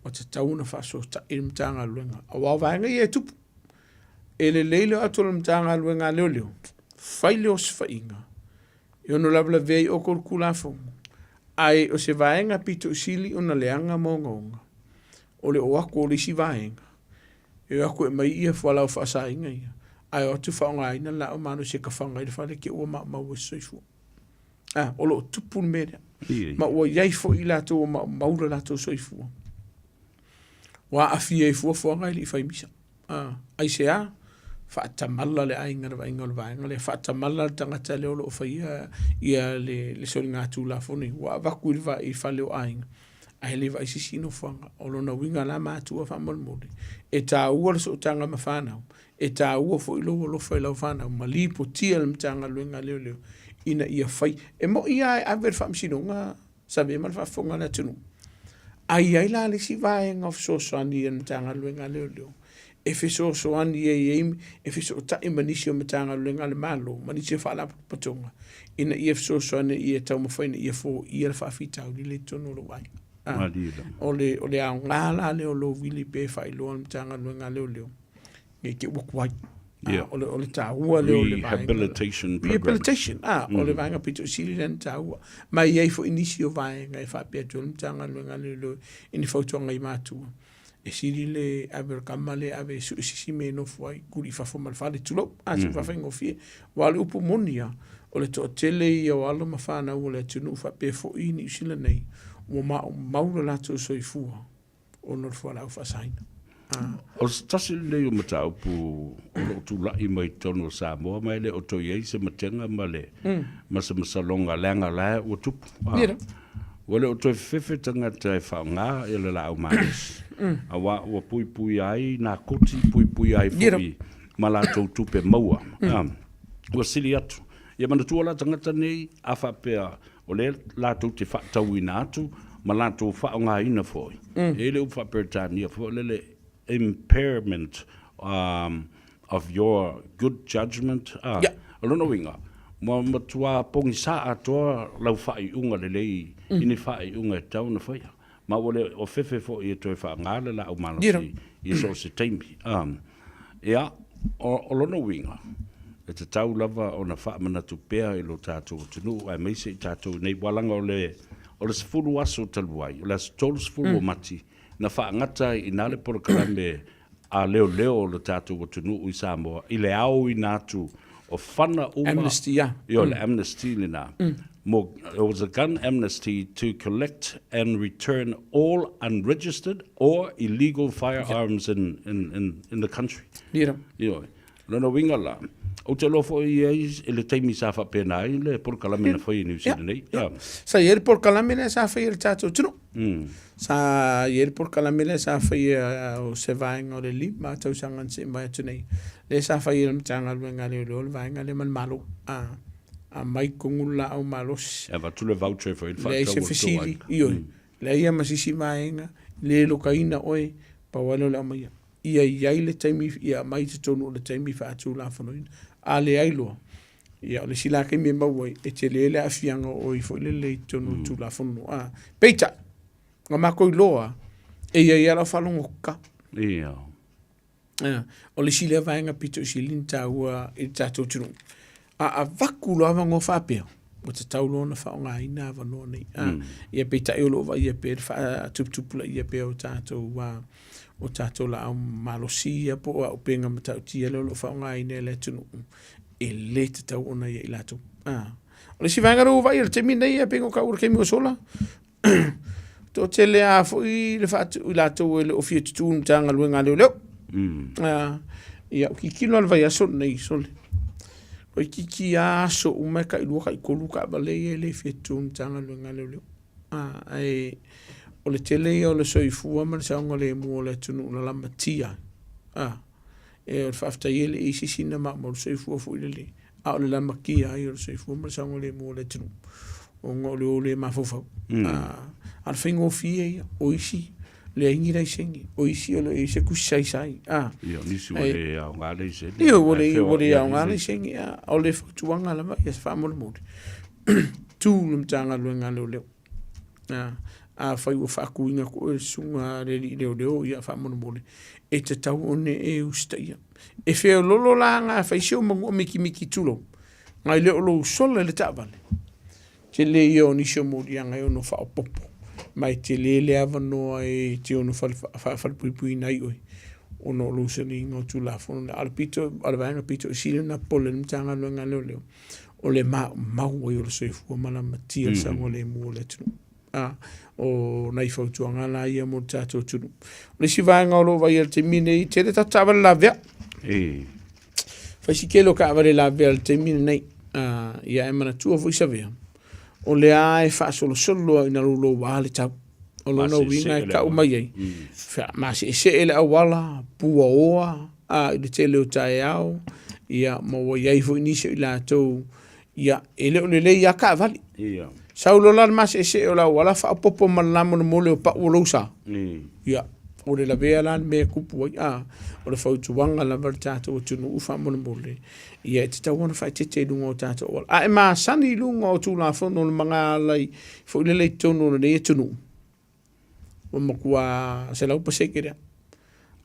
ua tatau ona faasootai le Matagaluega, aua o vaega ia e tupu. E lelei le o atu o le Matagaluega a Leoleo, fai le osofaiga, e ono lavelavea ai outou i le Tulafono, ae o se vaega pito i sili ona leaga ma ogaoga, o le o atu o le isi vaega, e o atu e aumai ia fualaau faasaina ia, ae o atu faaaogaina le laau malosi e tafaga ai le fale te ua maumau ai se soifua. A, o lo o tupu le mea lea. Ma ua i ai foi i latou ua maumau le latou soifua. Ua aafia i fuafuaga e le i fai misa. A, aisea? Faatamala le aiga i le vaaiga o le vaega lea, faatamala le tagata lea o lo o faia ia le, le soligatulafono nei. Ua avatu i le, i fale o aiga, ae le vaai se isi nofoaga. O lona uiga la matua faamolemole, e taua le sootaga ma fanau, e taua foi lou alofa i lau fanau ma lipotia le Matagaluega a Leoleo ina ia fai. E moni lava e ave le faamasinoga Savea ma le faafofoga a le atunuu. A i ai la le isi vaega o fesoasoani a le Matagaluega a Leoleo e fesoasoani ai ai e fesootai ma nisi o Matagaluega a le Malo ma nisi o Faalapotopotoga ina ia fesoasoani ia taumafai ina ia foia le faafitauli lea i totonu o lou aiga. Ah, o le, o le aoga la lea o lou vili pe faailoa le Matagaluega a Leoleo nei te ua tuai. Yeah. O le, o le taua lea o le vaega. Rehabilitation program. Rehabilitation, ah, o le vaega pito sili lea na taua. Ma e i ai foi nisi o vaega e faapea atu ai le Matagaluega a Leoleo i ni fautuaga i matua. E sili le ave o le tama lea ave e sue se isi mea e nofo ai, tuli i fafo ma le fale, tulou, a, se mm. faafaigofie. Aua o le upu moni lava, o le toatele ia o alo ma fanau o le atunuu faapea foi i Niu Sila nei, ua maumau lo latou soifua ona o le fualaau faasaina. O se tasi lenei o mataupu o lo o tulai mai i totonu o Samoa ma e le o toe i ai se matega ma le ma se masaloga leaga la ua tupu. Ua le o toe fefefe tagata e faaaoga ia le laau malosi, aua ua puipuia ai nā koti, puipuia ai foi ma latou tupe maua. Ua sili atu. Ia manatua la tagata nei, a faapea o lea latou te faatauina atu ma latou faaaogaina foi, e i ai le upu faa-Peretania foi lele, impairment of your good judgement, a, o lona uiga, ua matua pogisa atoa lau faaiuga lelei i ni faaiuga e tatau ona faia. Ma ua le o fefe foi e toe faaaoga le laau malosi i so o se taimi. Ia, o lona uiga, e tatau lava ona faamanatu pea i lo tatou atunuu aemaise i tatou i nei, aua leaga o le 10 aso talu ai, o le aso 30 o Mati, na faagata ai i ina le polokalame a leoleo o le tatou atunuu i Samoa i le aoina atu o fana uma. Amnesty, yeah. Ioe, le amnesty lena. Mo, it was a gun amnesty to collect and return all unregistered or illegal firearms in, in, in, in the country. Ia. Ioe. Lona uiga la, ou te iloa foi i ai i le taimi sa faapena ai le polokalame na fai i Niu Sila nei. Yeah. Sa i ai le polokalame lea sa faia e le tatou atunuu. Sa i ai le polokalame lea sa faia o se vaega o le 5 tausaga na se'i mai atu nei. Lea sa faia e le Matagaluega a Leoleo le vaega lea ma le Malo. Aumai i totonu le laau malosi. E avatu le voucher e fai ai le Leai faatau se o le tou fesili, aiga. ioe. Leai lava ma se isi vaega, le lokaina oe, pau lava lea o le aumaia. Ia i ai le taimi ia aumai i totonu o le taimi faatulafonoina. A leai loa, ia o le isi la taimi e maua ai, e tele le aafiaga o oe foi lele i totonu o le Tulafono. A, peitai, na matou iloa, e i ai lava lau faalogo kaka. Ia. O le isi lea vaega pito i sili ona taua i le tatou atunuu, a avatu loa avanoa faapea, ua tatau loa ona faaaogaina avanoa nei. Ia peitai o lo o vaaia pea le faatuputupulaia pea o tatou o tatou laau malosi ia po o auupega matautia lea o lo o faaaogaina e le atunuu, e le tatau ona ia i latou. O le isi vaega lea ua vaaia i le taimi lenei, pei ona taua i le taimi ua sola, Toatele lava foi le faatu i latou e le o fia tutu i le Matagaluega a Leoleo. Ia, o tilotilo lava i le vaiaso lenei, sole. Toeitiiti lava aso uma e tailua taitolu taavale ia e le fia tutu i le Matagaluega a Leoleo. Ae o le tele ia o le soifua ma le saogalemu o le atunuu na lamatia ai. E o le faafetai e le i i ai se isi na maumau le soifua foi lele, a o le lamatia ai o le soifua ma le saogalemu o le atunuu, ona o le o le mafaufau. A o le faigofie ia, o isi leai ni laisene, o isi e le o i ai se tusi saisai. Ia, o nisi ua le aoga laisene. Ia, ua le aoga laisene. A o le fautuaga lava ia faamolemole, tu le Matagaluega a Leoleo. Afai ua faatuina atu oe e le susuga a le alii leoleo, ia faamolemole, e tatau ona e usitaia. E feololo la ga fai si ou manua mitimiti tulou, nai le o lou sola i le taavale, tele ia o nisi o moliaga e ono faaopoopo, ma e tele le avanoa e te ono faafalepuipuiina ai oe ona o lou soliga o Tulafono lea. A o le pito, o le vaega pito i sili ona popole ai le Matagaluega a Leoleo, o le maumau ai o le soifua ma lamatia le saogalemu o le atunuu. A, o nai fautuaga la ia mo le tatou atunuu. O le isi vaega o lo o vaaia i le taimi lenei, e tele tatou taavale lavea. Fai si tele o taavale lavea i le taimi lenei. Ia ae manatua foi Savea, o lea e faasolosolo loa ina louloua le tau. O lona uiga e tau mai ai, maseesee le auala, puaoa i le tele o taeao, ia ma ua i ai foi nisi o i latou, ia, e le o lelei lava taavale. Sau loa la le maseesee o le auala faaopoopo ma le lamolemole o pau o lou sa, ia, ua le lavea la le mea e tupu ai. A, o le fautuaga lava i le tatou atunuu faamolemole, ia e tatau ona faaeteete i luga o tatou auala. A e masani i luga o Tulafono o le magaala foi lele i totonu o lenei atunuu, ua matua 100% lea.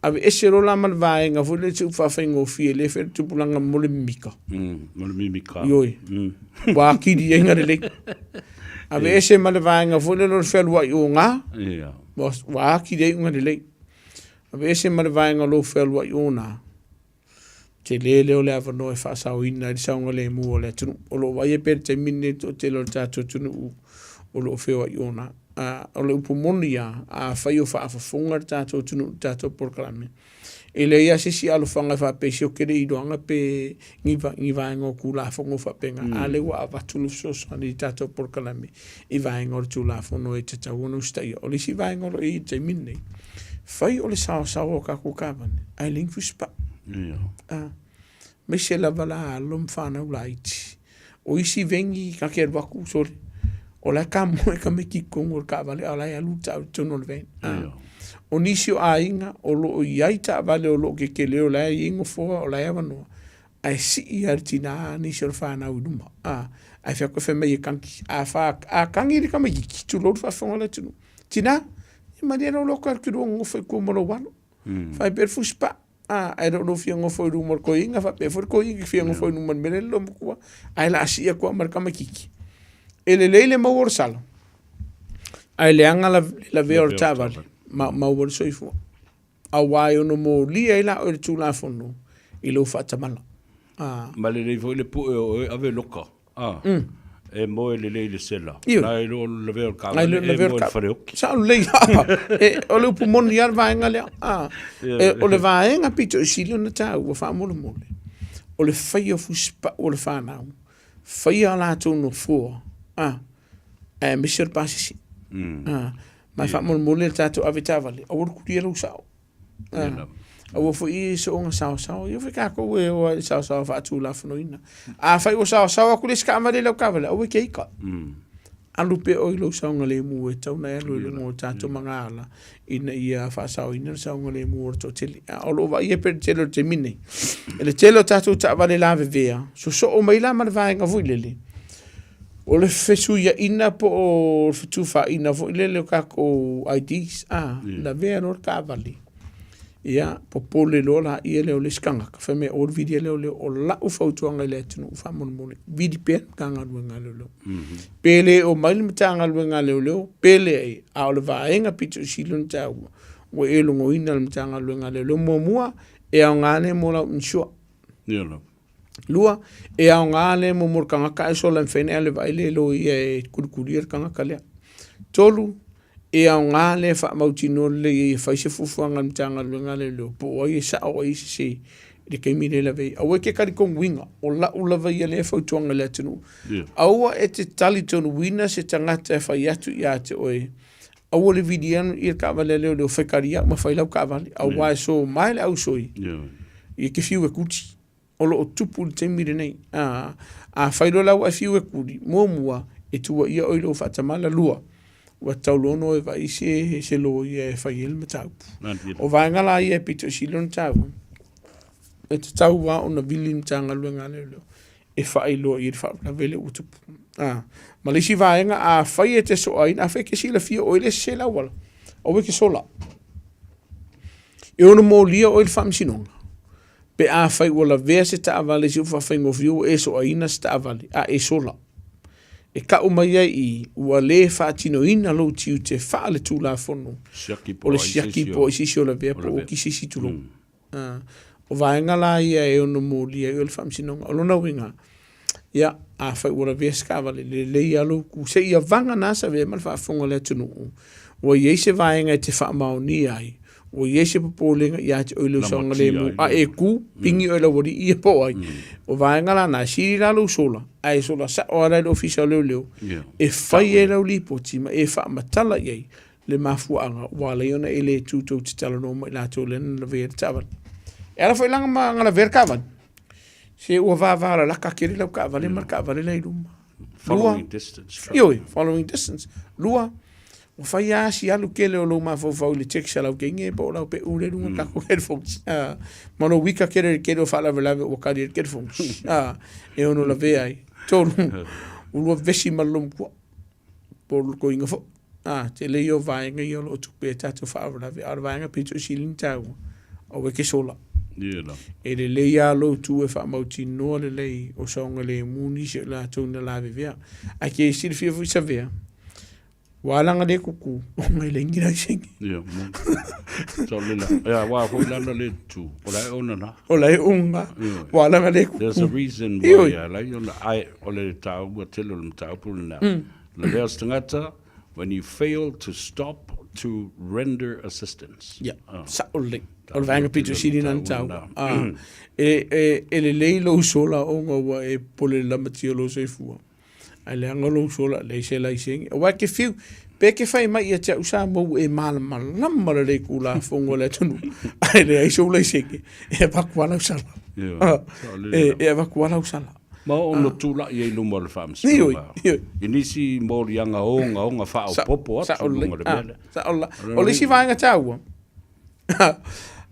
Aveese loa la ma le vaega foi lele se upu faafaigofie lea e fai le tupulaga mo le mimika. Mo le mimika. Ioe. Ua atili ai na lelei. Aveese ma le vaega foi lele o le fealuai oga. Ia. Ua atili ai ona lelei. Aveese ma le vaega o lou fealuai ona. Tele lea o le avanoa e faasaoina ai le saogalemu o le atunuu. O lo o vaaia pea i le taimi lenei le toatele o le tatou atunuu o lo o feoai ona. A, o le upu moni lava, afai o faafofoga le tatou atunuu i le tatou polokalame, e leai lava se isi alofaga e faapea i si o kele iloaga pe ni, ni vaega o Tulafono faapena, a lea ua avatu le fesoasoani i le tatou polokalame i vaega o le Tulafono e tatau ona usitaia. O le isi vaega o lo o i ai i le taimi lenei, fai o le saosaoa o tatou taavale, ae leai ni fusipau. A, aemaise lava la alo ma fanau laiti. O isi vegi ta te alu atu, sole, o la e kamoe tamaiti i totonu o le taavale a o la e alu le taavale i totonu o le van. O nisi o aiga o lo o i ai taavale o lo o tetele o la e i ai nofoa o la e avanoa, ae sii lava e le tina nisi o le fanau i luma, ae fai atu fai mai e tagi. A fa, a tagi le tamaitiiti, tulou le faafofoga a le atunuu, tina, ia malie lou loto e alu e te lua nonofo i tua ma lou alo, fai pea le fusipaa. A, ae le o lou fia nofo i luma o le toeaina, faapea foi le toeaina e fia nofo i luma o le mea lea le loomatua, ae o le a sii atu au ma le tamaitiiti. E lelei le maua o le sala, ae leaga le lavea o le taavale, ma maua le soifua. Aua e ono molia ai la oe e le Tulafono i lou faatamala. A. Ma lelei foi le pue o oe ave loka. A, e moe lelei i le sela. Ioe. Nai lo le lavea o le taavale, e moe i le faleoki. Sao lelei. E, o le upu moni lava le vaega lea. A, e, o le vaega pito i sili ona taua faamolemole, o le faia o fusipau o le fanau, faia a latou nofoa, a, aemaise o le pasese. A, ma e faamolemole le tatou avetaavale, aua le kulia lou sao. Ah, aua foi e soona saosao. Ia foi tatou e o ai i le saosao faatulafonoina. Afai ua saosao atu le isi taavale i lau taavale, aua e te ita. Alu pea oe i lou saogalemu e tatau ona e alu i luga o tatou magaala ina ia faasaoina le saogalemu o le toatele. A o lo o vaaia pea le tele o le taimi nei, i le tele o tatou taavale lavevea, sosoo mai la ma le vaega foi lele, O le fesuiaiga po o le fetufaaiga foi lele o tatou IDs, a, lavea loa le taavale, ia, popole loa laia lea o le isi tagata, fai mai aua le vilia leoleo. O lau fautuaga i le atunuu faamolemole, vili pea le Matagaluega a Leoleo. Pe le omai le Matagaluega a Leoleo, pe leai, a o le vaega pito i sili ona taua, ua e logoina le Matagaluega a Leoleo. Muamua, e aoga lea mo lau insure. Ia lava. 2, e aoga lea mo le tagata ae sola e mafai ona e alu e vaai le loia e kulikulia le tagata lea. 3, e aoga lea e faamautinoa lelei ai e fai se fuafuaga a le Matagaluega a Leoleo po o ai e sao o ai e sese i le taimi lea e lavea ai. Aua e te talitonuina, o lau lava ia lea fautuaga i le atunuu, aua e te talitonuina se tagata e fai atu ia te oe, aua le vili anu ia le taavale a leoleo, fai kali au ma fai lau taavale, aua e somae le ausoi, ia te fiu e kuti. O lo o tupu i le taimi lenei. A, afai loa la ua e fiu e kuli, muamua, e tuuaia oe i lou faatamala, lua, ua tatau loa ona e vaai se, se loia e fai ai le mataupu. O vaega la ia e pito i sili ona taua, e tatau lava ona vili le Matagaluega a Leoleo e faailoa i ai le faalavelave lea ua tupu. A, ma le isi vaega, afai e te soaina, afai e te silafia o oe le sese i le auala, aua e te sola. E ono molia oe i le faamasinoga. Pe afai ua lavea se taavale i si ou faafaigofie ua e soaina se taavale, a e sola. E kau mai ai i, ua le faatinoina lou tiute faaletulafono o le siaki po o ai se isi o lavea po o oki se isi, tulou. O vaega la ia e ono molia ai oe i le faamasinoga. O lona uiga, Ia, afai ua lavea se taavale, lelei lava lou tu. Seia vagana sa avea ma le faafofoga a le atunuu, ua i ai se vaega e te faamaonia ai, ua i ai se popolega ia te oe i lou saogalemu, a e tu, pigi oe e le aualii ia po o ai. O vaega la na, e sili la lou sola, ae sola sao lava la i le Ofisa o Leoleo, e fai ai lau lipoti ma e faamatala i ai le mafuaaga ua ala ai ona e le tu tou te talanoa ma i latou lea na lavea ai le taavale. E ala foi la na lavea le taavale, Se ua vavalalaka tele lau taavale ma le taavale la i luma. Following distance. Ioe, following distance. Lua, ua fai lava si alu tele o lou mafaufau i le text a lau teine po o lau peu lea i luga o tatou headphones. Ma lou ika tele i le tele o faalavelave ua kali ai le headphones. E ono lavea ai. Tolu, ua lua vesi ma le loomatua. Po o le toeaina foi. A, tele ia o vaega ia o lo o tupe ai tatou faalavelave, a o le vaega pito i sili ona taua, aua e te sola. E lelei lava lou tu e faamautinoa lelei o saogalemu nisi o i latou na lavevea. Ae ke silafia foi Savea, ua ala ona le tutu, ona e leai ni laisene. Ia, mo. Sao lela. Ia, aua foi la na le tutu, o la e ona na. O la e ona, ua ala ona le tutu. There's a reason why e ala ai ona, ae o le taua tele o le mataupu lena. Lavea se tagata, When you fail to stop to render assistance. Ia, sa'o lelei. O le vaega pito sili lena na taua. E lelei lou sola ona ua e pole i le lamatia o lou soifua, ae leaga lou sola e leai se laisene. Aua e te fiu, pe te fai mai ia te au Samoa ua e malamalama lelei i Tulafono a le atunuu, ae leai sou laisene, e avatu lava lau sala. E avatu lava lau sala. Ma oo ona tulai ai i luma o le Faamasinoga i nisi moliaga ogaoga faaopoopo atu i luga o le mea lea. Sao lelei. O le isi vaega taua,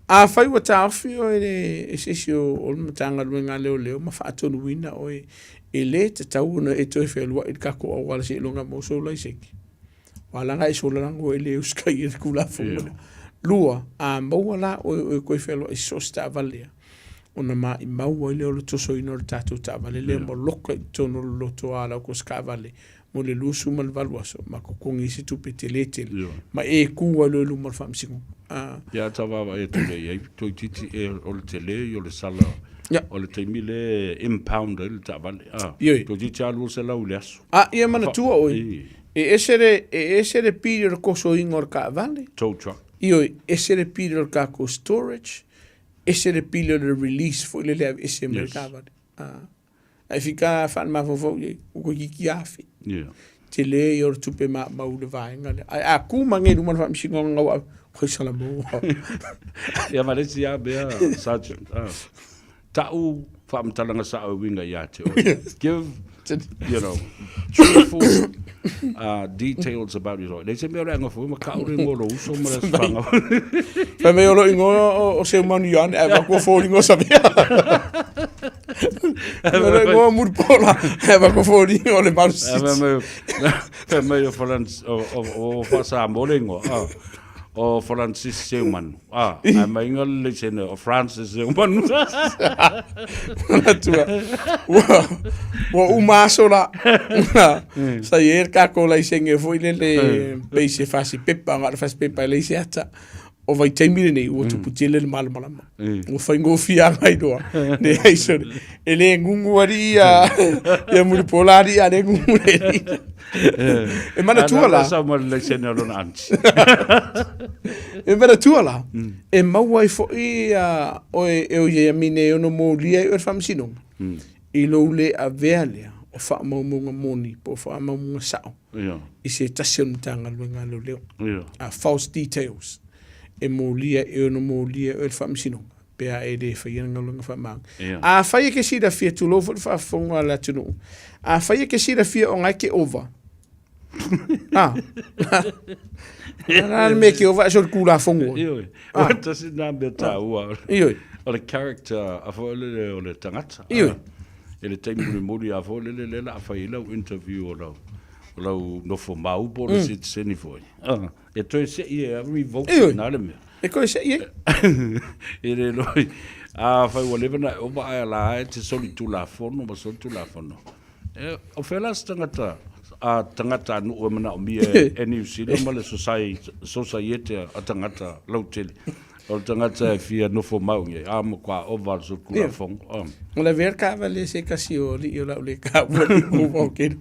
afai ua taofi oe e se isi o le Matagaluega a Leoleo ma faatonuina oe, e le tatau ona e toe fealuai i le tatou auala seiloga e maua sou laisene. Aua leaga e sololago e le usitaia le Tulafono lea. Lua, a maua la oe o e toe fealuai i so o se taavale lava, ona maimau ai lea o le tosoina o le tatou taavale lea ma loka i totonu o le lotoa o le taavale mo le 28 aso ma totogi ai se tupe tele tele ma e tu ai loa i luma o le faamasinoga. Ia ta vaavaai atu lea i ai, toeitiiti ea o le tele ia o le sala o le taimi lea e impound ai le taavale. Toeitiiti lava 200 i le aso. A ia manatua oe, e ese le, e ese le pili o le tosoina o le taavale. Tow truck. Ioe, ese le pili o le tatou storage, ese le pili o le release foi lele e aveese mai le taavale. Ae fika faale-mafaufau i ai, ua toeitiiti afe. Tele ia o le tupe maumau i le vaega lea. Ae a tu mai nei i luma o le faamasinoga ua ave, oi Salamo. Ia ma le isi lava mea, Sergeant, ta'u faamatalaga sa'o e uiga ia te oe. Give, you know, truthful details about yourself. E leai se mea o le agafoe ma ka'u le igoa o lou uso ma le aso fanau. Fai mai o lou igoa o Seumanu Ioane ae avatu o foliga o Savea. Fai mai o lou igoa o Mulipola ae avatu o foliga o le Malositi. Fai mai o Francis, o Faa-Samoa le igoa. O Francis Seumanu. Ah, ae mai inga le laisene o Francis Seumanu. Manatua, ua, ua uma aso la. Sa i ai le tatou laisene foi lele pei se fasi pepa, na o le fasi pepa e leai se ata. O vaitaimi lenei ua tupu tele le malamalama. Ua faigofie lava iloa. Leai sole. E le gugu alii ia, ia Mulipola alii a le gugu le alii. E manatua la. Sa ma le laisene o lona aunty. E manatua la, e maua ai foi oe e oi ai mine e ono molia ai oe le faamasinoga, i lou le avea lea o faamaumauga moni po o faamaumauga sao i se tasi o le Matagaluega a Leoleo. False details. E molia e ono molia oe le faamasinoga pe a e le faia le galuega faamaoni. Afai e ke silafia, tulou foi le faafofoga a le atunuu, afai e ke silafia o ngai ke ova, a, na le mea ke ova e so le Tulafono. Ioe, ua tasi nā mea tāua. Ioe. O le character a foi lele o le tagata. Ioe. E le taimi mulimuli a foi lele lea o le a fai ai lau interview o lau, o lau nofo mau po o le citizen foi. E toe sei e revoke nā le mea. E toe sei e. E le loi. A fai ua leva na e ova ae ala e te soli tulafono ma soli tulafono. E, o fea la se tagata a tagata a nuu e manaomia e Niu Sila ma le sosaiete a tagata lautele. O le tagata e fia nofo mau i ai, a matua ova le soli tulafono. O le avea le taavale se tasi o alii o lau le taua le ua o keno.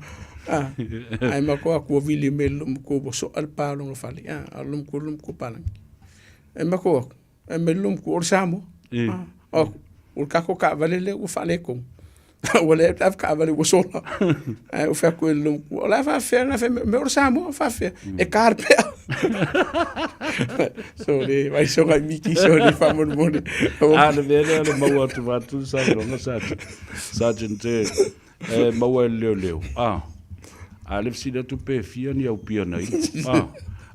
Ae matua atu ua vili mai le loomatua ua soa le pa o lona fale. A o le loomatua le loomatua palagi. Ae matua atu, ae mai le loomatua o le Samoa. O le tatou taavale lea ua faaletonu. Ua leai le avetaavale ua sola. Ae ou fai atu i le loomatua, o le a faapefea ona fai mai, o le Samoa, faapefea, e ta le pea. Sole, vai soga i miki, sole, faamolemole. A le mea lea o le maua atu vaeatu le saunoaga Sergeant, Sergeant e, e maua e le leoleo. A, a le fesili atu pe fia ni au pia na inu. A,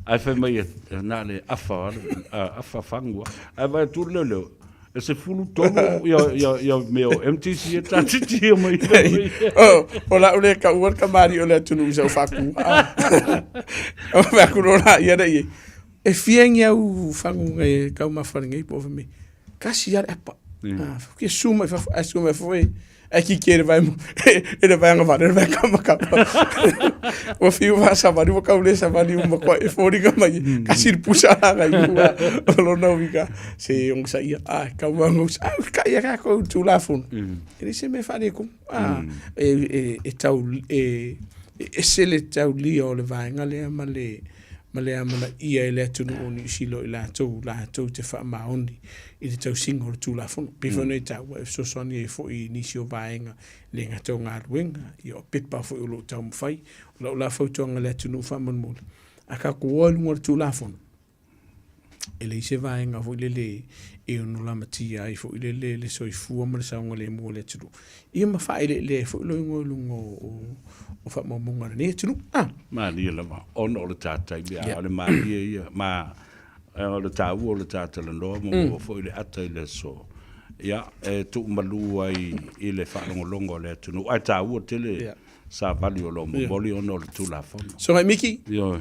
ae fai mai e, na o le afa, afa fagu lava. Ae vaai atu le leoleo, E 13 ia, ia, ia mea o MTC e tātitia mai. Oh, o lau le kaua le kamali'i o le atunuu i sau faaku. O mea aku loa la ia le i. E fia ni au faguga e taumafa lenei po o fai mai, kasi lava le apa. Ah, ke susu mai fafo, ae susu mai fafo e ae kiki e le vae e le vaega vale le vaega kapa. Ua fiu faasavali ua tau le savali uma koa e foliga mai kasi le pusa laga i ua o lona uiga se ogosaia a e tau agausa a usitai ia tatou i le Tulafono. E leai se mea e faaletonu. E tau e E ese le taulia o le vaega lea ma le ma le amanaia e le atunuu o Niu Sila o i latou latou te faamaoni i le tausiga o le Tulafono. Pei foi ona e taua e fesoasoani ai foi i nisi o vaega e le gata o galuega, ia o pepa foi o lo o taumafai. O lau la fautuaga i le atunuu faamolemole, a tatou o i luga o le Tulafono, e leai se vaega foi lele e ono lamatia ai foi lele le soifua ma le saogalemu o le atunuu, ia ma faaeleelea ai foi lou igoa i luga o faamaumauga a lenei atunuu. Ah. Malie lava, ona o le ta taimi, a o le malie ia, ma o le taua o le ta talanoa ma maua foi le ata i le aso, ia, e tuumalu ai i le faalogologo a le atunuu, ae taua tele savali o lo o momoli ona o le Tulafono. Sogai Miki. Ioe.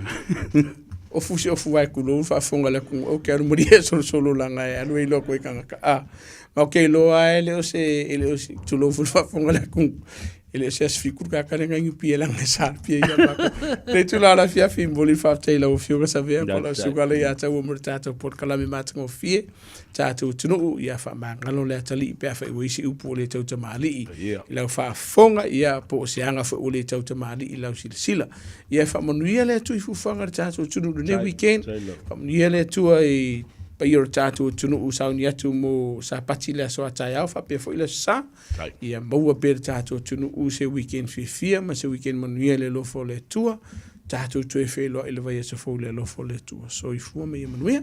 Ofu se ofu ai kulou faafofoga le atunuu ou te alu malie solosolo laga e alu e iloa atu ai tagata a ma ou te iloa e le o se e le o se tulou foi le faafofoga le atunuu e le o se aso fitu le tagata lea na inupi ai laga e salapia ia matou le itula o le afiafi e momoli le faafetai i lau afioga Savea po o lau susuga lea ia te au mo le tatou polokalame matagofie tatou atunuu, ia faamagalo le atalii pe afai ua i ai se upu ua le tautamalii i lau faafofoga, ia po o se aga foi ua le tautamalii i lau silasila. Ia e faamanuia le Atua i fuafuaga a le tatou atunuu i lenei weekend. Faamanuia le Atua i paia o le tatou atunuu sauni atu mo Sapati le aso a taeao faapea foi le aso Sa. Ia maua pea le tatou atunuu se weekend fiafia ma se weekend manuia i le alofa o le Atua. Tatou toe feiloai i le vaiaso fou i le alofa o le Atua. Soifua ma ia manuia.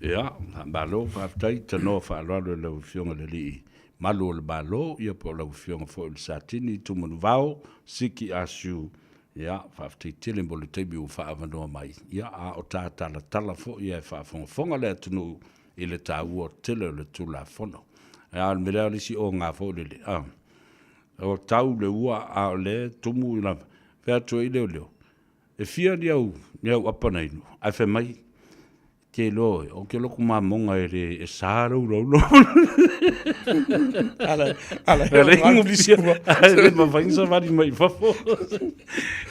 Ia, malo faafetai, tanoa faaaloalo i lau Afioga i le Alii Malu o le Malo, ia po o lau Afioga foi i le Satini Tumanuvao Siki Asiu. Ia, faafetai tele mo le taimi ua faaavanoa mai. Ia, a o ta talatala foi ae faafogafoga le atunuu i le taua tele o le Tulafono. A o le mea lea o le isi oga foi lele, a, ua tau le ua a o lea e tumu i lava, fai atu ai leoleo, e fia ni au, ni au apa na inu? Ae fai mai, te iloa oe, ou te lotu mamoga e le, e sa le uloulo. Ala, ala, E le inupia, ae le mafai ona savali mai i fafo.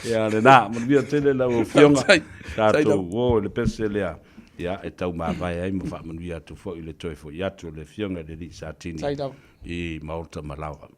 Ia, lena, manuia tele lau Afioga. Faafetai. Faafetai Tatou o i le pese lea. Ia, e tau mavae ai ma faamanuia atu foi i le toe foi atu o le Afioga i le Alii Satini i Maota ma Laoa.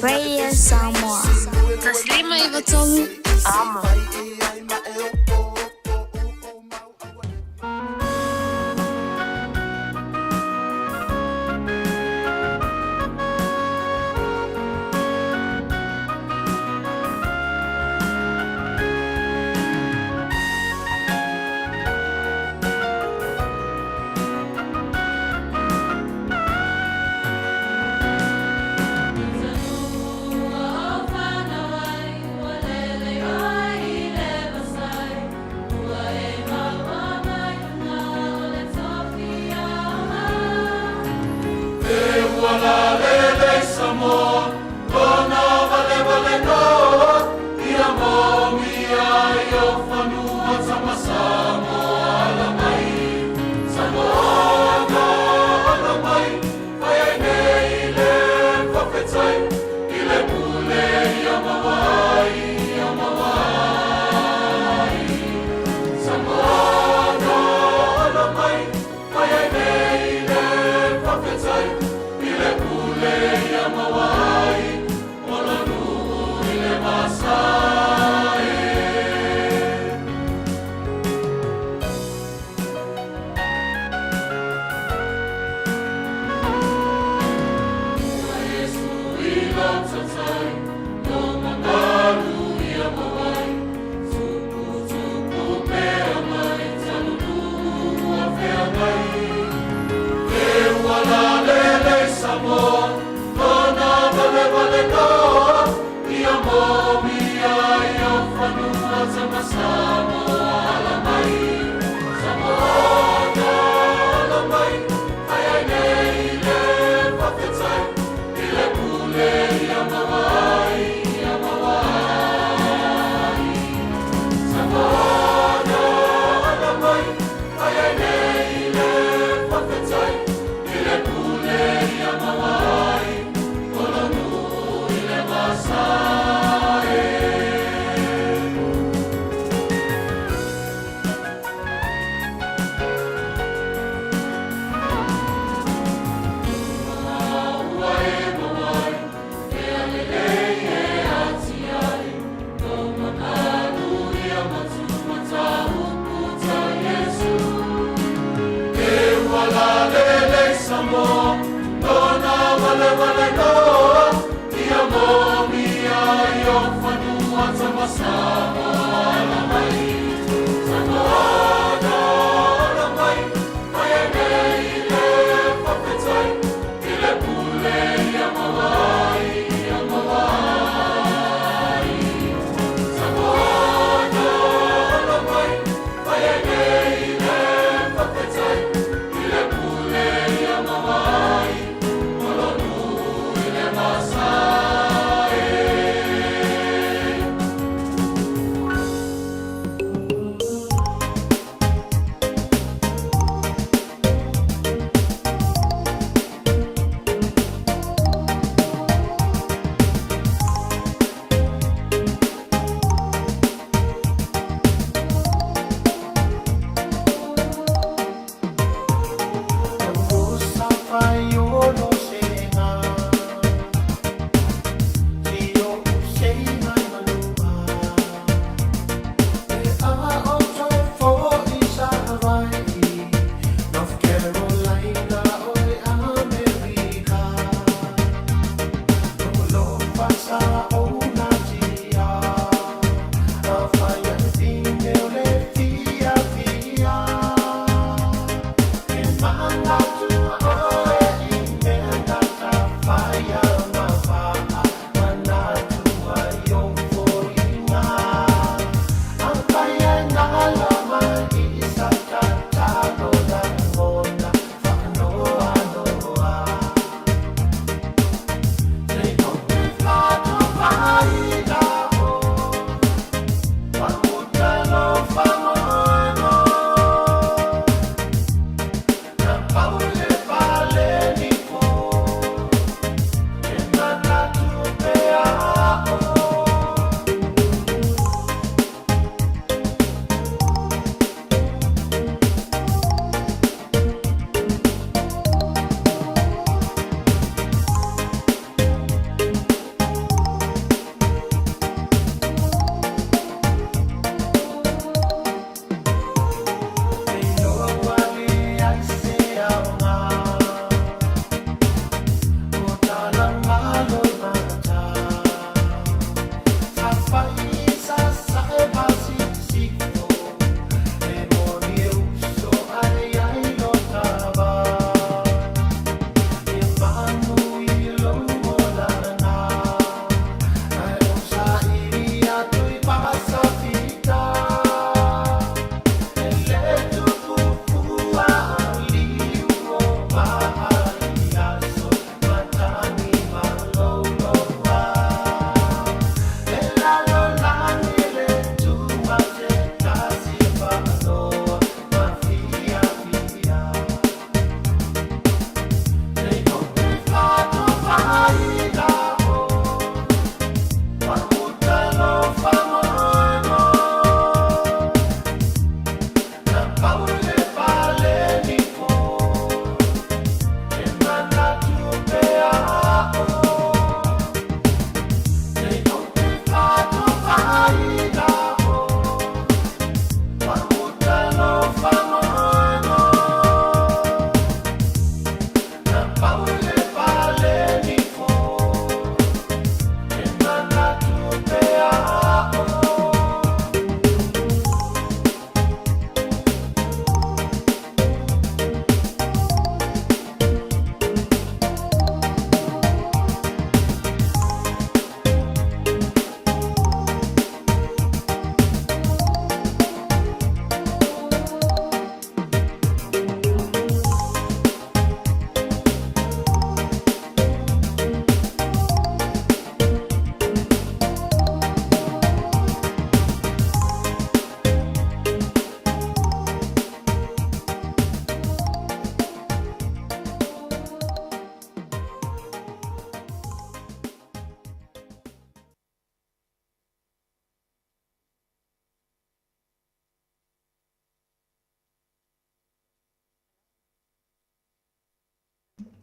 Radio Samoa. Taslima Ivatolu. Amo.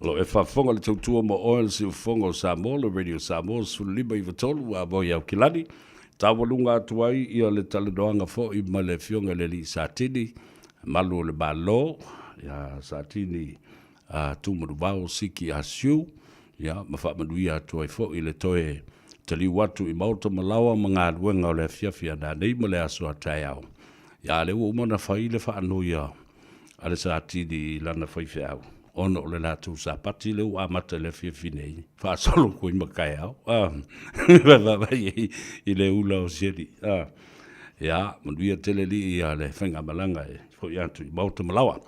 O lo o e faafofoga i le tautua mo oe le siufofoga o Samoa, le Radio Samoa 15 93 a mo i Aukilani. Taualuga atu ai ia le talanoaga foi ma le Afioga i le Alii Satini, Malu o le Malo, ia Satini a Tumanuvao Siki Asiu, ia ma faamanuia atu ai foi le toe taliu atu i maota ma laoa ma galuega o le afiafi a nanei ma le aso a taeao. Ia a lea ua uma ona fai le faanoi a a le Satini i lana faifeau, ona o le latou Sapati lea ua amata i le afiafi nei, faasolo koe ma taeao, a, vaavaai i le ula o Seli, a. Ia, manuia tele alii a le faigamalaga e foi atu i maota ma laoa.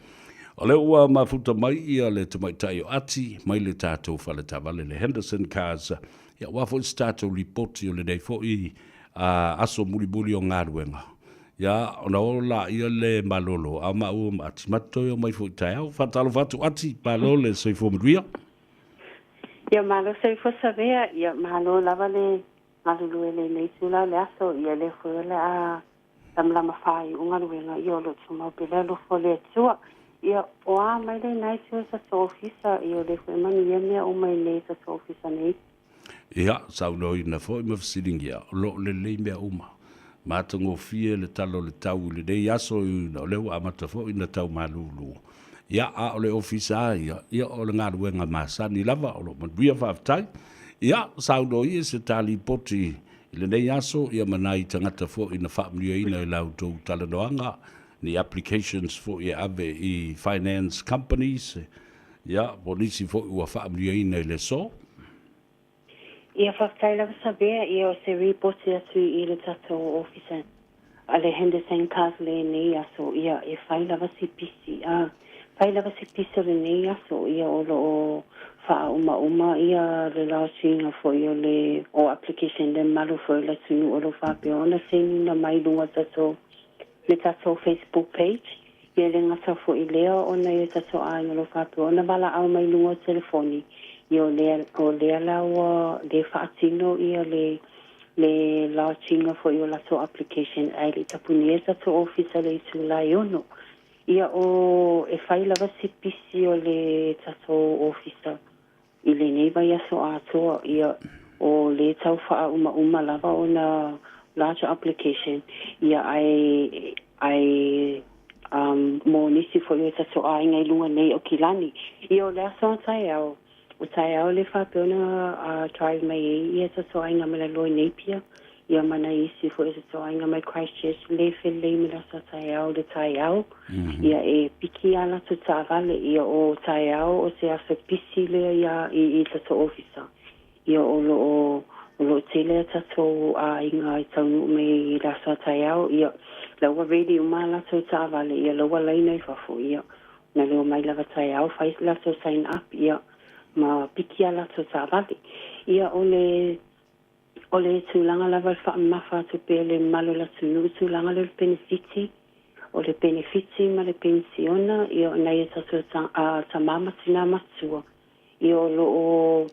O lea ua mafuta mai ia le tamaitai o Ati mai le tatou faletaavale le Henderson Cars, ia aua foi se tatou lipoti o lenei foi aso mulimuli o galuega. Ia, ona oo laia le malolo, a o maua ma Ati, ma te toe omai foi taeao. Faatalofa atu Ati, malo le soifua manuia. Ia malo soifua Savea, ia malo lava le galulue i lenei itula o le aso, ia lea foi o le a lamalama faaiu galuega, ia o lo o tumau pea le alofa o le Atua. Ia o a mai lena itu o tatou ofisa, ia o lea foi e manuia mea uma i inei i tatou ofisa nei. Ia, saunoaina foi ma fesiligia, o lo o lelei mea uma. Matagofie le tala o le tau i lenei aso, e ui ina o lea ua amata foi ona tau malulu. Ia, a o le ofisa lava ia, ia o le galuega masani lava, o lo o manuia faafetai. Ia, saunoa ia i se ta lipoti i lenei aso, ia ma nai tagata foi na faamanuiaina i la outou talanoaga, ni applications foi e ave i finance companies, Ia, po o nisi foi ua faamanuiaina i le aso. Ia, faafetai lava Savea, ia o se ripoti atu i le tatou ofisa a le Henderson Cars lenei aso, ia e fai lava si pisi, a fai lava si pisi o lenei aso, ia o lo o faauma ia le launching foi o le o application le mamalu foi o le atunuu o lo o faapea ona sainiina mai i luga o tatou le tatou Facebook page, ia e le gata foi i lea ona ia tatou aiga o lo o faapea ona valaau mai i luga o telefoni, ia o lea, o lea la ua le faatino ia le le launch-ina foi o latou application ae le i tapunia tatou ofisa i le itula e 6. Ia o e fai lava si pisi o le tatou ofisa I lenei vaiaso atoa, ia, o lē tau faauma-uma lava ona larger application, ia, ae, ae, um, mo nisi foi o tatou aiga i luga nei o Kilani. Ia, o le aso a taeao, o taeao lē faapea ona uh, drive mai ai ia tatou aiga mai lalo i Napier, ia ma nai isi foi o tatou aiga mai Christchurch, lē felelei mai le aso a taeao i le taeao. Ia e piki a latou taavale, ia o taeao o se aso pisi lea ia i i tatou ofisa. Ia o lo o o lo o tele a tatou aiga e taunuu mai i le aso a taeao, ia la ua ready uma a latou taavale, ia la ua laina i fafo, ia na le omai lava taeao fai latou sign up, ia ma piki a latou taavale. Ia o le O le tulaga lava e faamamafa atu pea le mamalu o le atunuu i tulaga lea o le penefiti, o le penefiti ma le penisiona, ia o nai a tatou tama ma tina matua, ia o lo o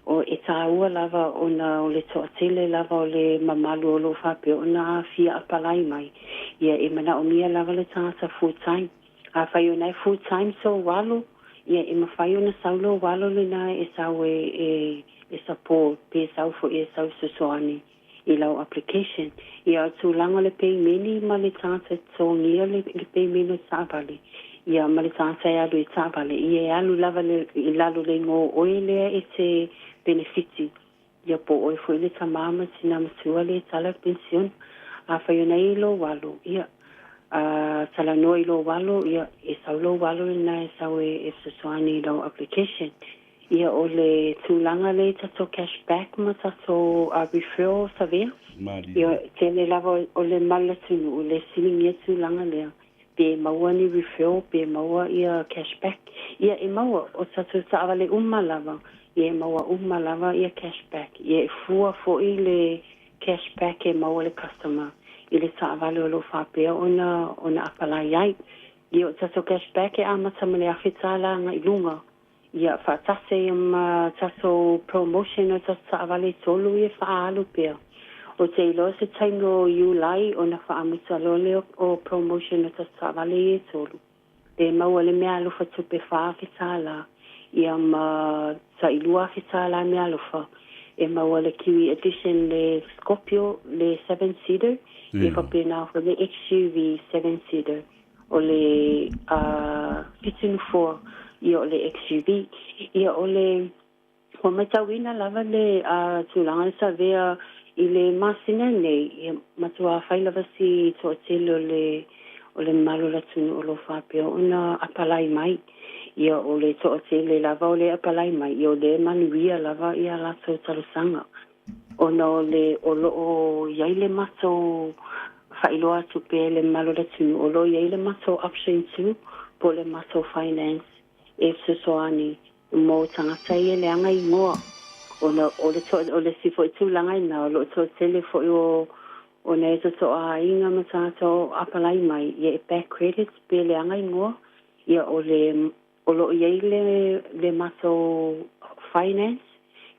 o e taua lava ona o le toatele lava o le mamalu o lo o faapea ona aafia apalai mai, ia e manaomia lava le tagata full time. Afai o na e full time sou alo, ia e mafai ona sau lou alo lena e sau e e e support pe sau foi e sau fesoasoani i lau application. Ia o tulaga o le peimeni ma le tagata e totogia le le peimeni o taavale, ia ma le tagata e alu i taavale, ia e alu lava le i lalo le igoa o oe lea e te penefiti. Ia po o oe foi le tama ma tina matua le tala o le penisione. Afai o na i lou alo, ia, a talanoa i lou alo, ia, e sau lou alo lena e sau e e fesoasoani i lau application. Ia o le tulaga lea i tatou cash back ma tatou referral savea, ia tele lava o le male atunuu le fesiligia tulaga lea, pe maua ni referral pe maua ia cash back. Ia e maua, o tatou taavale uma lava, ia e maua uma lava ia cash back. Ia e fua foi le cash back e maua le customer i le taavale o lo o faapea ona ona apalai ai. Ia o tatou cash back e amata ma le $1,000 agai i luga. Ia faatasi ai ma tatou promotion o tatou taavale e tolu ia faaalu pea. Ou te iloa se taimi o Iulai ona faamuta loa lea o promotion o tatou taavale ia e tolu. Le maua le meaalofa tupe $4,000. Ia ma tai $2,000 meaalofa e maua le Kiwi Edition le Scorpio le seven seater ia faapena foi le XUV seven seater o le fitu nofoa ia o le XUV. Ia o le Ua matauina lava le tulaga le savea i le masina nei, ia matua fai lava si toatele o le o le mamalu o le atunuu o lo o faapea ona apalai mai. Ia o le toatele lava o lea e apalai mai, ia o lea e manuia lava ia latou talosaga ona o le o lo o i ai le matou faailoa atu pea i le mamalu o le atunuu o lo o i ai le matou option 2 po o le matou finance e fesoasoani mo tagata ia leaga igoa, ona o le o le isi foi tulaga ina o lo o toatele foi o o nai totoa aiga ma tagata o apalai mai ia e back credit pe leaga igoa, ia o le o lo o i ai le le matou finance,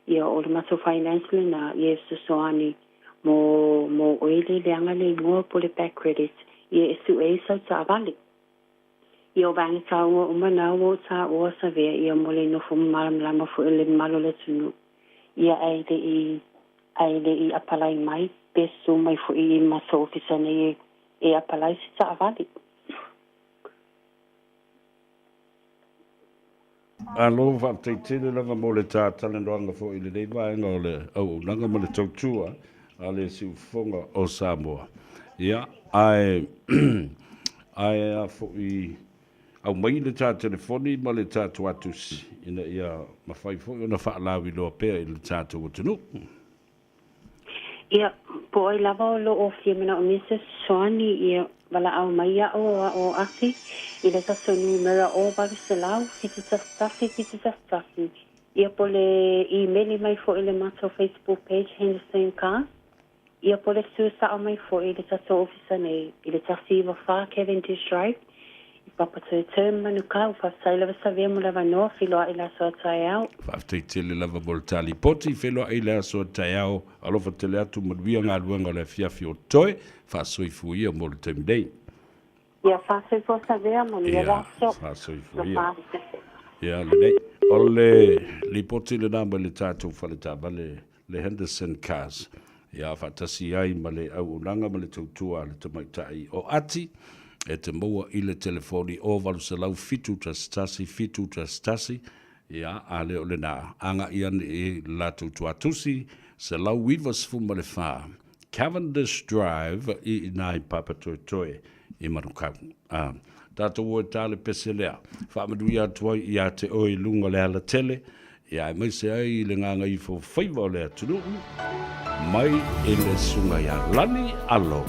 ia o le matou finance lena ia e fesoasoani mo mo oe le leaga le igoa po o le back credit ia e sue ai sau taavale. Ia o vaega taua uma na ua ou taua savea ia mo le nofo malamalama foi o le mamalu o le atunuu ia ae le i ae le i apalai mai pe susu mai foi i matou ofisa nei e apalai se taavale. Malo, faafetai tele lava mo le ta talanoaga foi i lenei vaega o le auaunaga ma le tautua a le Siufofoga o Samoa. Ia, ae, ae a foi, aumai le ta telefoni ma le ta tuatusi ina ia mafai foi ona faalauiloa pea i le tatou atunuu. Ia, po o ai lava o lo o fia manaomia se fesoasoani, ia valaau mai iaʻu o aʻo ake i le tatou numera o 800 71 71 1. Ia po o le imeli mai foi i le matou Facebook page Henderson Cars. Ia po o le susu sao mai foi i le tatou ofisa nei i le 194 Cavendish Drive i Papatoetoe, Manukau. Faafetai lava Savea mo le avanoa, feiloai i le aso a taeao. Faafetai tele lava mo le ta lipoti, feiloai i le aso a taeao. Alofa tele atu, manuia galuega o le afiafi o totoe, faasoifua ia mo le taimi nei. Ia faasoifua Savea, manuia le aso. Ia faasoifua ia. Ia lelei. O le lipoti lena mai le tatou fale taavale le Henderson Cars, ia faatasi ai ma le auaunaga ma le tautua a le tamaitai o Ati, e te maua i le telefoni o 800 711 711, ia, a le o lena, agai ane i le latou tuatusi 194 Cavendish Drive i ina i Papatoetoe i Manukau. A tatou o e ta le pese lea, faamanuia atu ai ia te oe i luga o le alatele, ia aemaise ai i le gagaifo faiva o le atunuu, mai i le Susuga ia Lani Alo.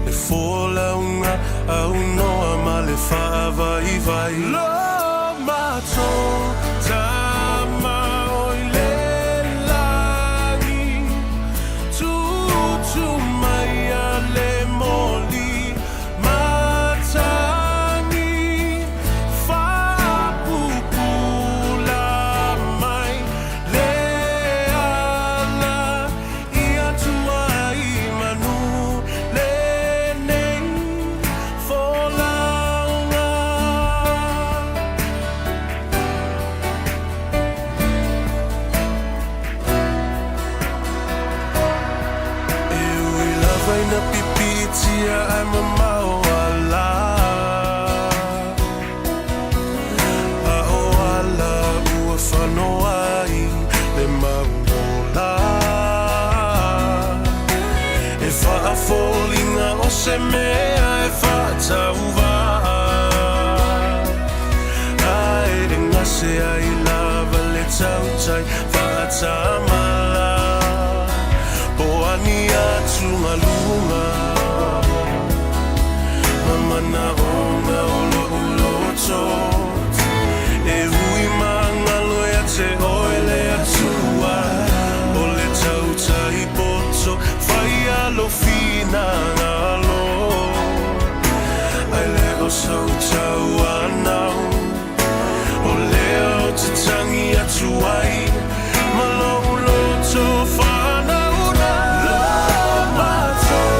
Le folauga aunoa ma le faavaivai. Lo matou Tama o i le lagi, Tūtū mai a le moli matagi, Faapupula mai le ala i atua i manu lenei folauga. E ui lava ina pipiitia ae mamao ala, A o ala ua fanoa ai le mau ola. E faafoliga o se mea e faatauvaa, Ae e gase ai lava le tautai faatamala. Po o a ni atugaluga ma manaoga o lo'u loto, E ui magalo ia te Oe le Atua, O le tautai poto fai ia lou finagalo, Ae le o sou tauanau. O lea ou te tagi atu ai ma lou loto faanaunau. Lo matou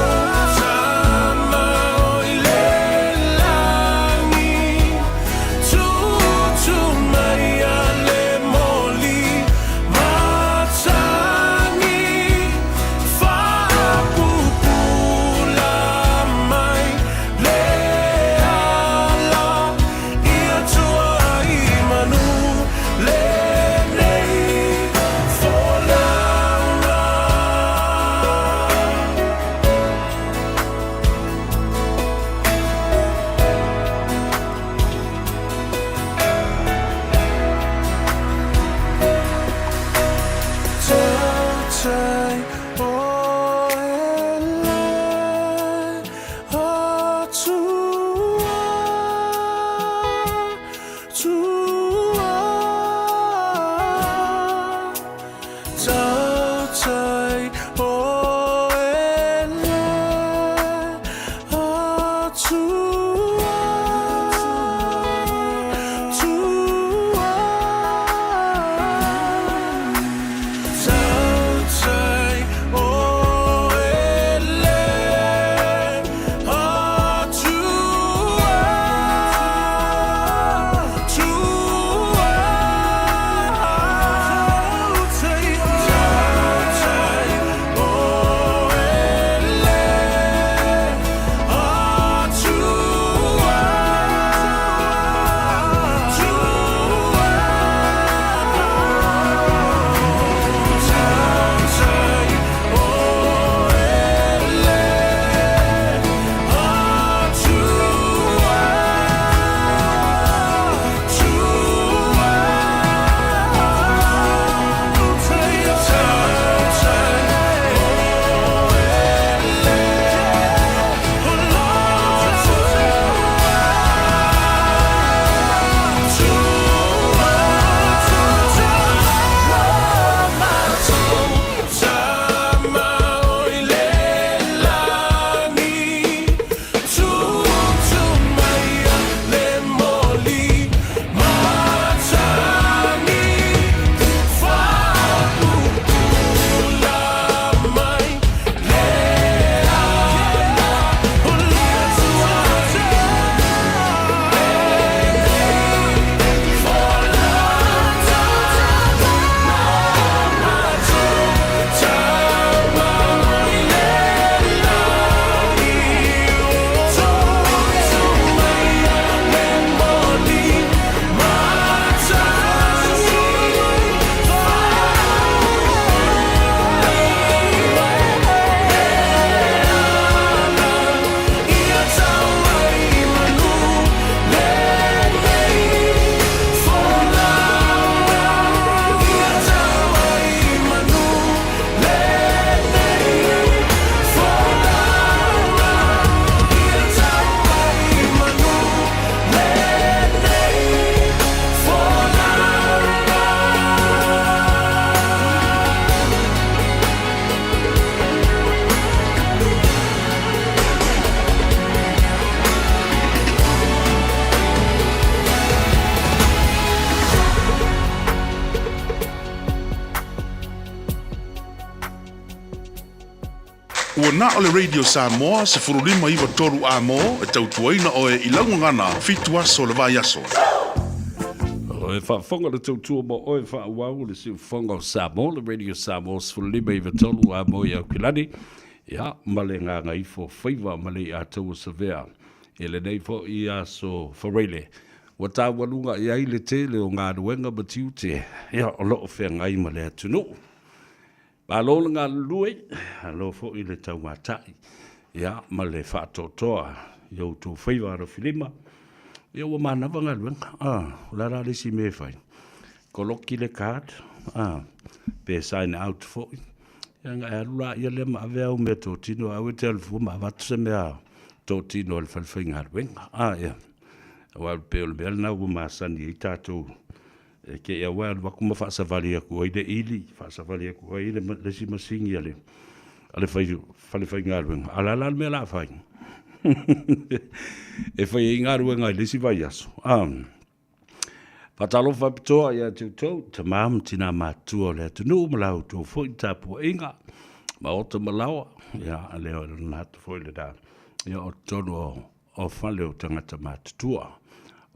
Tama o i le lagi, Tūtū mai a le moli matagi, Faapupula mai le ala i atua i manu lenei folauga. Tautai oe le Atua, Tua. Tautai oe le Atua, Tua. Tautai oe le Atua, Tua. Tautai oe. Ua na o le Radio Samoa 1593 Amo e tautuaina oe i lau gagana fitu aso o le vaiaso. O e faafofoga le tautua mo oe faaauau o le siufofoga o Samoa, le Radio Samoa 1593 Amo i Aukilani, ia, ma le gagaifo faiva ma le iataua savea i lenei foi aso Faraile. Ua taualuga i ai le tele o galuega ma tiute, ia, o lo o feagai ma le atunuu. Malo le galulue, malo foi le taumatai, ia, ma le faatoatoa i outou faiva alofilima. Ia, ua manava galuega. Ah, o le a la le isi mea e fai? Koloki le card, ah, pe sign out foi. Ia, ona e alu laia lea ma ave au meatotino, aua e te alu fua ma avatu se mea totino a le fale faigaluega. Ah, ia. Aua e pei o le mea lena ua masani ai tatou E te i aua e alu atu ma faasavali atu ai le ili, faasavali atu ai le isi masini a le, a le fai, fale faigaluega. A o le a la le mea o le a fai? E fai ai galuega i le isi vaiaso. Ah. Faatalofa faapitoa ia te outou, tama ma tina matutua o le atunuu ma la outou foi tapuaiga, maota ma laoa, ia, lea o lena atu foi lena, ia, o totonu o o fale o tagata matutua,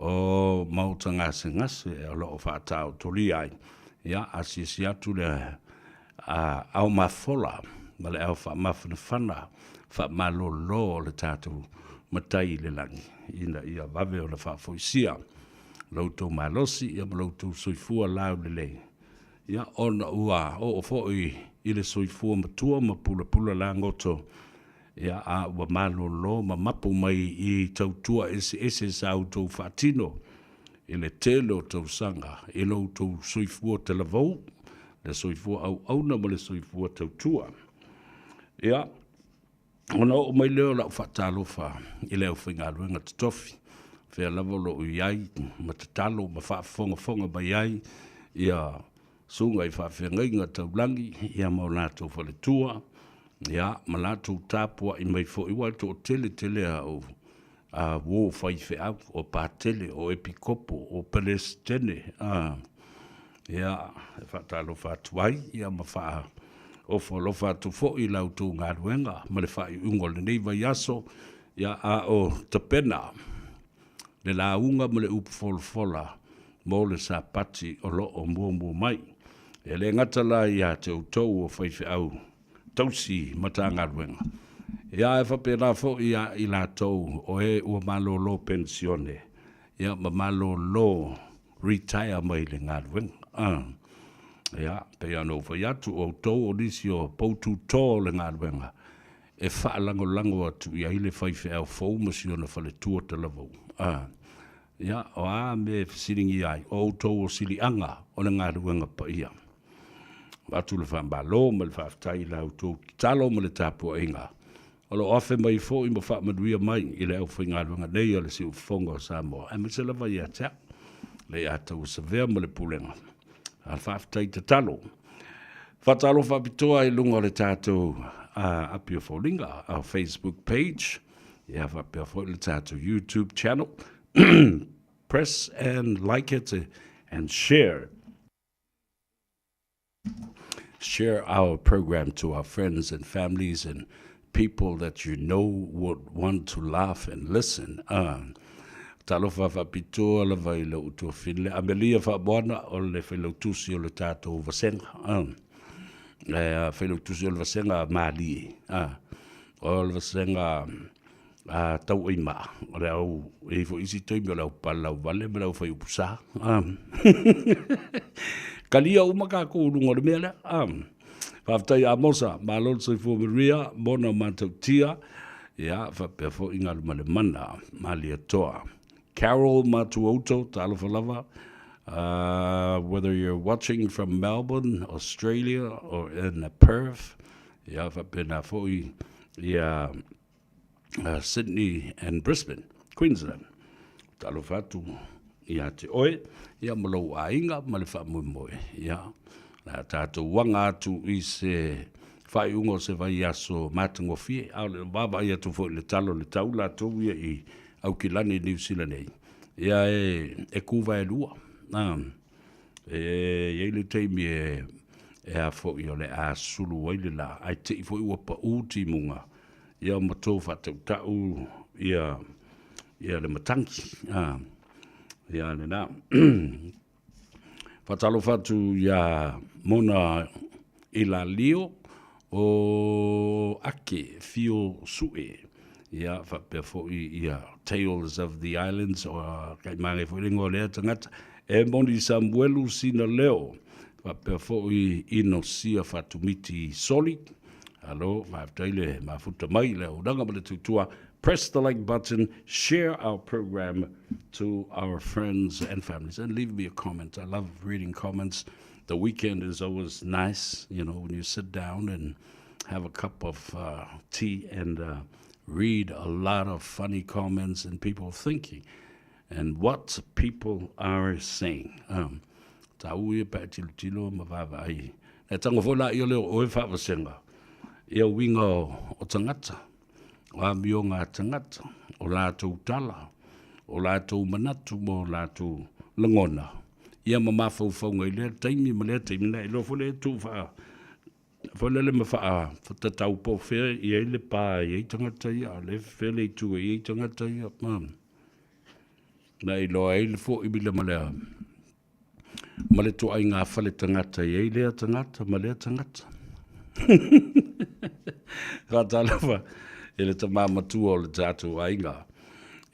o maota gasegase o lo o faataotolia ai, ia, asiasi atu le ao mafola ma le ao faamafanafana faamalolo o le tatou Matai i le lagi, ina ia vave ona faafoisia lo outou malosi ia ma lo outou soifua laulelei, ia, ona ua oo foi i le soifua matua ma pulapula lagoto. Ia, a ua malolo ma mapu mai i tautua eseese sa outou faatino i le tele o tausaga i lo outou soifua talavou, le soifua auauna ma le soifua tautua. Ia, ona oo mai lea o lau faatalofa i le aufaigaluega totofi, fea lava o lo o i ai ma tatalo ma faafogafoga mai ai ia Susuga i faafeagaiga taulagi, ia ma o latou faletua, ia, ma latou tapuai mai foi, aua e toatele tele a o a uo faifeau, o Patele, o Epikopo, o Peresetene, a, ia, e faatalofa atu ai, ia ma faaofo alofa atu foi i la outou galuega ma le faaiuiuga o lenei vaiaso, ia, a o tapena le lauga ma le upu folafola mo le Sapati o lo o muamua mai. E le gata la ia te outou o faifeau tausi Matagaluega, ia ae faapena foi ia i latou o e ua malolo penisione, ia ma malolo retire mai le galuega. A, ia, pei ona ou fai atu, o outou o nisi o poutu to o le galuega, e faalagolago atu i ai le faifeau fou ma si ona faletua talavou. A, ia, o a mea e fesiligia ai, o outou o siliaga o le galuega paia. Avatu le faamalo ma le faafetai i la outou tatalo ma le tapuaiga o lo o afe mai foi ma faamanuia mai i le aufaigaluega nei a le Siufofoga o Samoa, aemaise lava ia te au, le Iatauasavea ma le Pulega. A faafetai tatalo. Faatalofa faapitoa i luga o le tatou api o foliga, our Facebook page, ia faapea foi le tatou YouTube channel. Press and like it and share. Share our program to our friends and families and people that you know would want to laugh and listen. Talofa faapitoa lava i lou tuafine le Amelia Faamoana o le failautusi o le tatou vasega. Failautusi o le vasega malie. O le vasega a tauaimaa, o le au, e i ai foi isi taimi o le au palalauvale ma le au faiupusa. Talia uma tatou i luga o le mea lea. Faafetai Amosa, malo le soifua manuia, mona matautia, ia faapea foi Galumalemana Malietoa. Carol Matuauto, talofa lava, whether you're watching from Melbourne, Australia or in Perth, ia faapena foi ia Sydney and Brisbane, Queensland. Talofa atu ia te oe, ia ma lou aiga ma le faamoemoe. Ia, la tatou aga atu i se faaiuga o se vaiaso matagofie, a o le vaavaai atu foi i le tala o le tau latou ia i Aukilani i Niu Sila nei, ia e, e kūwaelua. E i ai le taimi e, e a foi o le a sulu ai le lā, ae te i foi ua paū timuga, ia ma tou faatautau ia, ia le matagi. A, ia lena. Faatalofa atu ia Mona Ilalio o Ake Fio Sue, ia faapea foi ia Tales of the Islands, o Kaimagai foi le ingoa o lea tagata, e moni Samuelu sina leo, faapea foi Inosia Fatumiti Soli. Alo, faafetai le mafuta mai le auaunaga ma le tautua. Press the like button, share our program to our friends and families, and leave me a comment. I love reading comments. The weekend is always nice, you know, when you sit down and have a cup of uh, tea and uh, read a lot of funny comments and people thinking and what people are saying. Um, tā ui e pē tilotilo ma vaavaai. E tango foi la i o leo oe whaavasenga. Ia uiga o, o tangata, o amioga a tagata, o latou tala, o latou manatu ma o latou lagona, ia ma mafaufauga i lea taimi ma lea taimi, na iloa foi lea e tuu faa, foi lele ma faa tatau po o fea i ai le pa e i ai tagata ia, a o lea fea le itu e i ai tagata ia, ma na iloa ai le foi mila ma le ma le toaiga fale tagata i ai lea tagata ma lea tagata. Faatalofa i le tamā matua o le tatou aiga,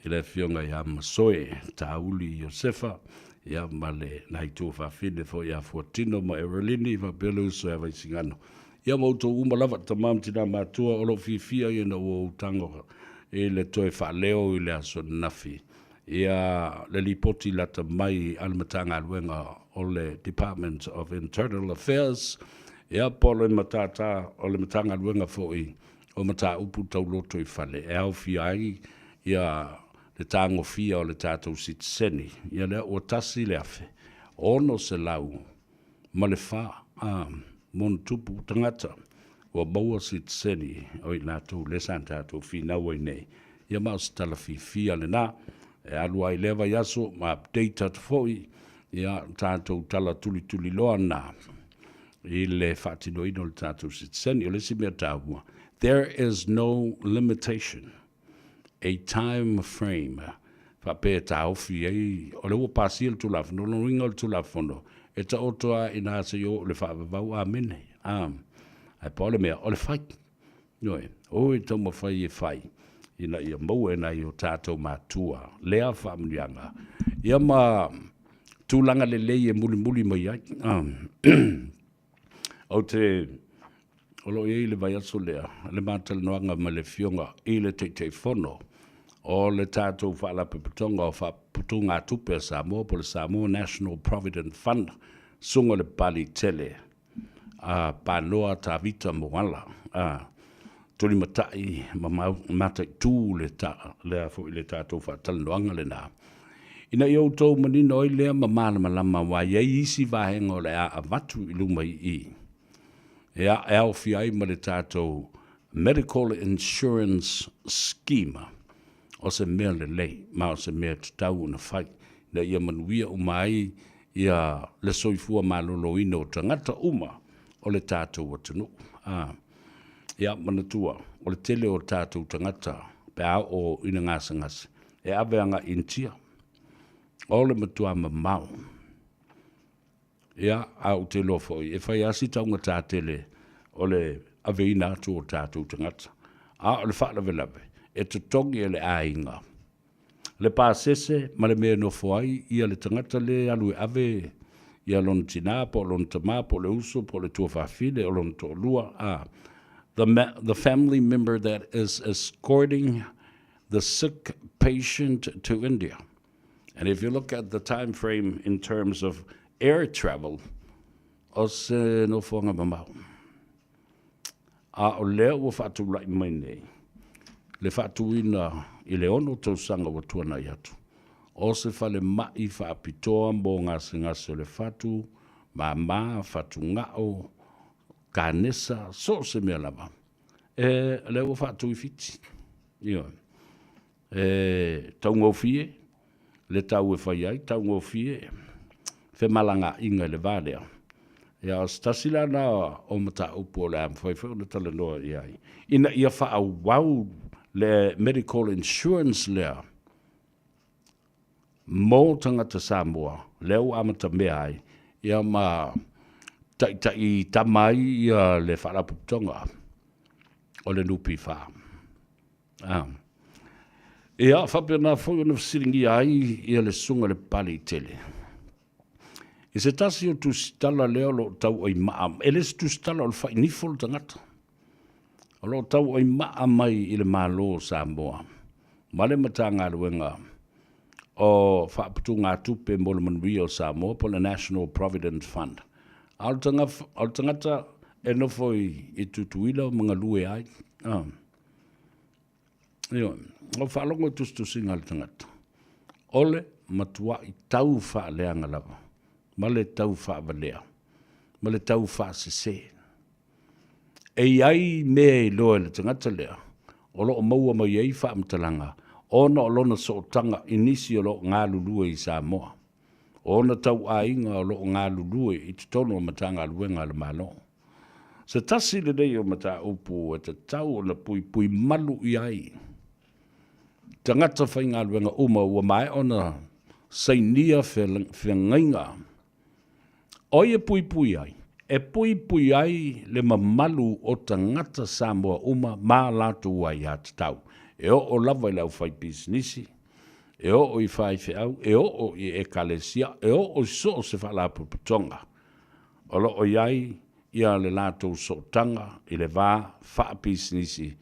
i le afioga ia Masoe Tauli Iosefa, ia ma le nai tuafafine foi ia Fuatino ma Erelini, faapea le uso ia Vaisigano. Ia ma outou uma lava, tamā ma tinā matua, o lo o fiafia ina ua ou tago i le toe faaleo i le aso ananafi. Ia le lipoti lata mai a le Matagaluega o le Department of Internal Affairs, ia po o le matata o le Matagaluega foi o Mataupu Tau Lotoifale e aofia ai ia le tagofia o le tatou sitiseni, ia lea ua 1604 a monotupu tagata ua maua sitiseni o i latou lea sa tatou finau ai nei. Ia ma o se tala fiafia lena e alu ai lea vaiaso ma update atu foi ia tatou tala tulituliloa na i le faatinoina o le tatou sitiseni. O le isi mea taua, there is no limitation, a time frame faapea e taofi ai, o lea ua pasia le Tulafono, o lona uiga o le Tulafono e taoto lava i ina seia oo i le faavavau, amene. Ae pau le mea, o le fai. Ioe, o e taumafai e fai ina ia maua e nai o tatou matua lea faamanuiaga, ia ma tulaga lelei e mulimuli mai ai. Ou te, o lo o i ai le vaiaso lea, le ma talanoaga ma le Afioga i le Taitaifono o le tatou Faalapotopotoga o Faaputugatupe a Samoa, po o le Samoa National Provident Fund, Susuga i le Pali Tele a Panoa Tavita Moala, a tulimatai ma mataitu le ta, lea foi le tatou faatalanoaga lena. Ina ia outou manino ai lea ma malamalama aua e i ai isi vaega o le a avatu i luma i i, e e aofia ai ma le tatou Medical Insurance Scheme, o se mea lelei ma o se mea tatau ona fai ina ia manuia uma ai ia le soifua maloloina o tagata uma o le tatou atunuu. A, ia manatua, o le tele o tatou tagata pe a oo ina gasegase, e ave agai Initia. O le matua mamao. Ia, a ou te iloa foi, e fai lava si taugata tele o le aveina atu o tatou tagata. A o le faalavelave, e totogi e le aiga le pasese ma le mea e nofo ai ia le tagata lea e alu e ave ia lona tina po o lona tama po o le uso po o le tuafafine o lona toalua, a the, the family member that is escorting the sick patient to India. And if you look at the time frame in terms of air travel, o se nofoaga mamao. A o lea ua faatulai mai nei le faatuina i le ono tausaga ua tuanai atu, o se falemai faapitoa mo gasegase o le fatu, mama, fatugao, kanesa, so o se mea lava. E, lea ua faatu i Fiti. Ioe. E taugofie le tau e fai ai, taugofie femalagaaiga i le va lea. Ia, o se tasi la lena o mataupu o le a mafai foi ona talanoa i ai, ina ia faaauau le medical insurance lea mo tagata Samoa, lea ua amatamea ai, ia ma taitai tama ai ia le Faalapotopotoga o le NPF. Ah. Ia, faapena foi ona fesiligia ai ia le Susuga i le Papaliitele. I se tasi o tusitala lea o lo o tauaimaa, e le o se tusitala o le fainifo le tagata, o lo o tauaimaa mai i le Malo o Samoa ma le Matagaluega o Faaputugatupe mo le Manuia o Samoa po o le National Provident Fund. A o le tagata e nofo i Tutuila ma galue ai. Ah. Ioe, o faalogo i tusitusiga a le tagata, o le matuai tau faaleaga lava, ma le tau faavalea, ma le tau faasese. E i ai mea e iloa e le tagata lea, o lo o maua mai ai faamatalaga ona o lona sootaga i nisi o lo o galulue i Samoa, o ona tauaiga o lo o galulue i totonu o Matagaluega a le Malo. Se tasi lenei o mataupu e tatau ona puipui malu i ai tagata faigaluega uma ua maea ona sainia feagaiga. O ai e puipui ai? E puipui ai le mamalu o tagata Samoa uma ma latou aiatatau, e oo lava i le aufaipisinisi, e oo i faifeau, e oo i ekalesia, e oo i so o se faalapotopotoga o lo o i ai ia le latou sootaga i le va faapisinisi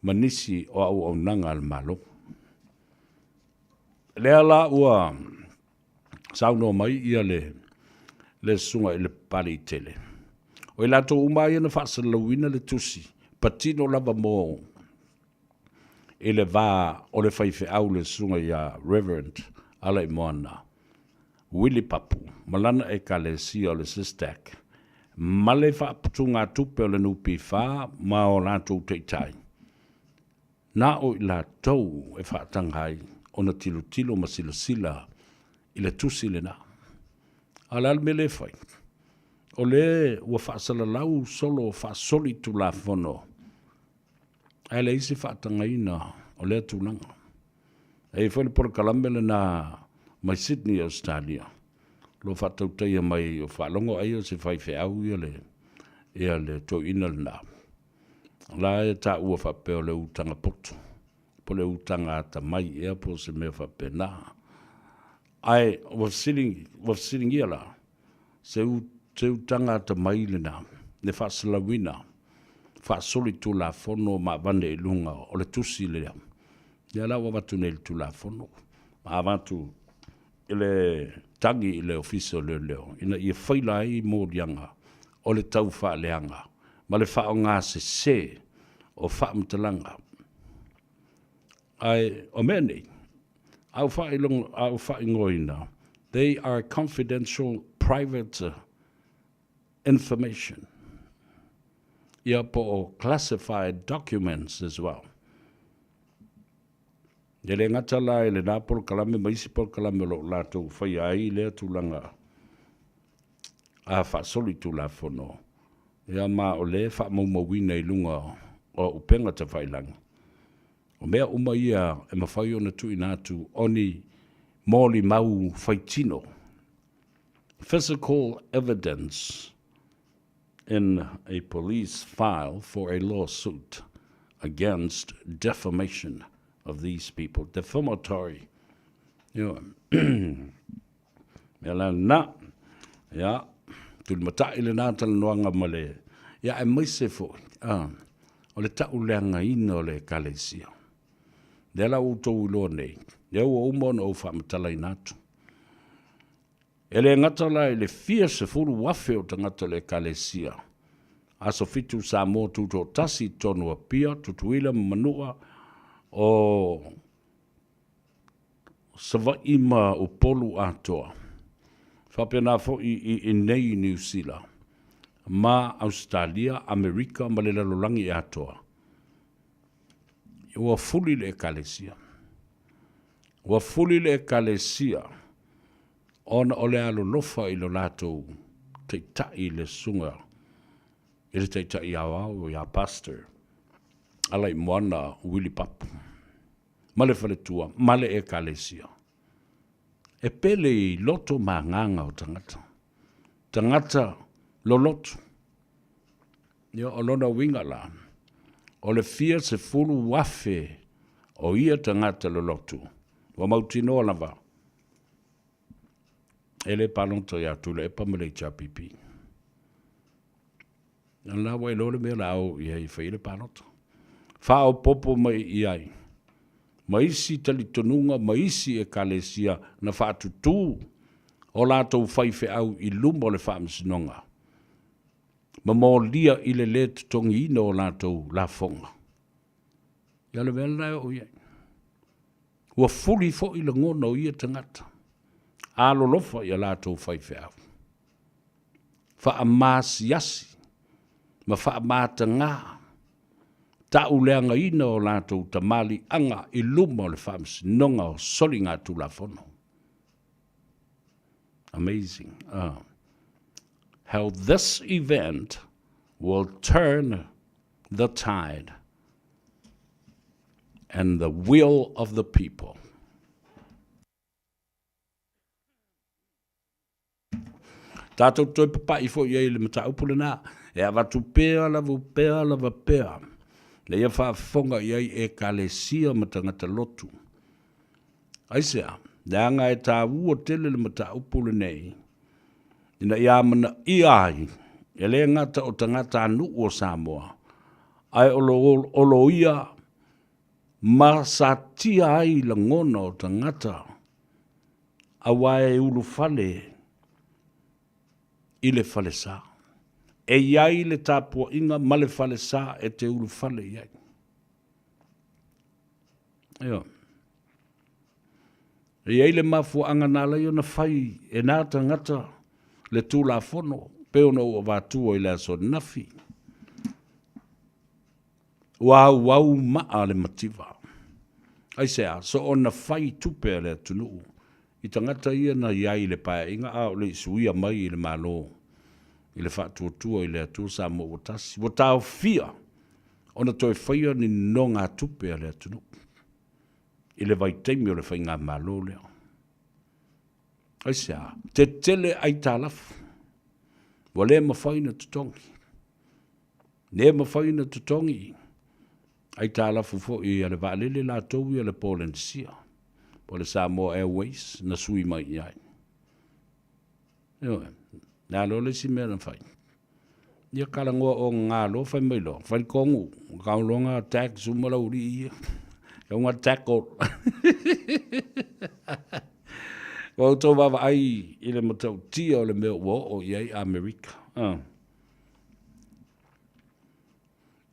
ma nisi o auaunaga a le Malo. Lea la ua saunoa mai ia le le susuga i le Papaliitele, o i latou uma ia na faasalalauina le tusi, patino lava mo i le va o le faifeau le susuga ia Reverend Alaimoana Willie Papu ma lana Ekalesia o le SYSTAC ma le faaputugatupe o le NPF ma o latou taitai, na o i latou e faataga ai ona tilotilo ma silasila i le tusi lena. A o le a le mea lea e fai? O le ua faasalalau solo faasolitulafono ae leai se faatagaina o lea tulaga. E i ai foi le polokalame lena mai Sydney, Australia, o lo o faatautaia mai o faalogo ai o se faifeau ia le, ia le toeaina lena. O la e taua faapea o le utaga poto, po o le utaga atamai ea po o se mea faapena. Ae ua fesiligia la, Se utaga atamai lena, le faasalalauina faasolitulafono ma avane i luga o le tusi lea. Lea la ua avatu nei i le Tulafono, ma avatu i le tagi i le Ofisa o Leoleo ina ia faila ai moliaga o le taufaaleaga ma le faaaoga sese o faamatalaga. Ae o mea nei, a ou faaigoaina, they are confidential private information, ia po o classified documents as well. E le gata la i lena polokalame ma isi polokalame o lo o latou faia ai lea tulaga a faasolitulafono, ia ma o lea e faamaumauina i luga o upega tafailagi. O mea uma ia e mafai ona tuuina atu o ni molimau faitino, physical evidence in a police file for a lawsuit against defamation of these people, defamatory. Ioe. Mea la lena, ia, tulimatai lena talanoaga ma le, ia, aemaise foi, a, o le tauleagaina o le Ekalesia. Lea la ua outou iloa nei, lea ua uma ona ou faamatalaina atu. E le gata la i le fia 10,000 o tagata o le Ekalesia, Aso Fitu Samoa Tutoatasi i totonu o Apia, Tutuila ma Manua, o Savaii ma Upolu atoa, faapena foi i inei i Niu Sila, ma Ausetalia, Amerika ma le lalolagi atoa. Ua fuli le Ekalesia. Ua fuli le Ekalesia ona o le alolofa i lo latou Taitai le Susuga i le Taitai Aoao ia Pastor Alaimoana Willie Papu ma le faletua ma le Ekalesia. E pele i loto ma agaga o tagata, tagata lolotu. Ia, o lona uiga la, o le fia 10,000 o ia tagata lolotu, ua mautinoa lava e le palota ia Tuilaepa ma le HRPP. O la ua iloa le mea o le a o i ai e fai ai le palota. Faaopoopo mai i ai ma isi talitonuga ma isi ekalesia na faatutū o latou faifeau i luma o le faamasinoga ma molia i le lē totogiina o latou lafoga. Ia o le mea lena e oo i ai. Ua fuli foi lagona o ia tagata, alolofa i a latou faifeau. Faamasiasi ma faamatagā tauleagaina o latou tamaliiaga i luma o le Faamasinoga o Soligatulafono. Amazing. How this event will turn the tide and the will of the people. Tātou toe papaʻi foi i ai i le mataupu lenā, e avatu pea lava pea lava pea, ina ia faafofoga i ai Ekalesia ma tagata lotu. Aisea? Leaga e taua tele le mataupu lenei, ina ia amanaia ai, e le gata o tagatanuu o Samoa, ae o loia ma satia ai lagona o tagata aua e ulufale i le falesa. E i ai le tapuaiga ma le falesa e te ulufale i ai. Ioe. E i ai le mafuaaga na ala ai ona fai e nā tagata le Tulafono pei ona ou avatua i le aso ananafi. Ua auau maa le mativa. Aisea? Soona fai tupe a le atunuu i tagata ia na i ai i le Paeaiga a o le i suia mai i le Malo i le Faatuatua i le Atua Samoa ua Tasi. Ua taofia ona toe faia ni nonogatupe a le atunuu i le vaitaimi o le faigamalo lea. Aisea? Tetele aitalafu ua le mafai ona totogi. Le mafai ona totogi aitalafu foi a le vaalele latou ia le Polenisia po o le Samoa Airways na sui mai i ai. Ioe, le a loa le isi mea na fai? Ia kalagoa o gā loa fai mai loa, fai le kongu, kau loa ngā tax uma lau alii ia. Kau ngā tackle. Ua outou vaavaai i le matautia o le mea ua oo i ai Amerika.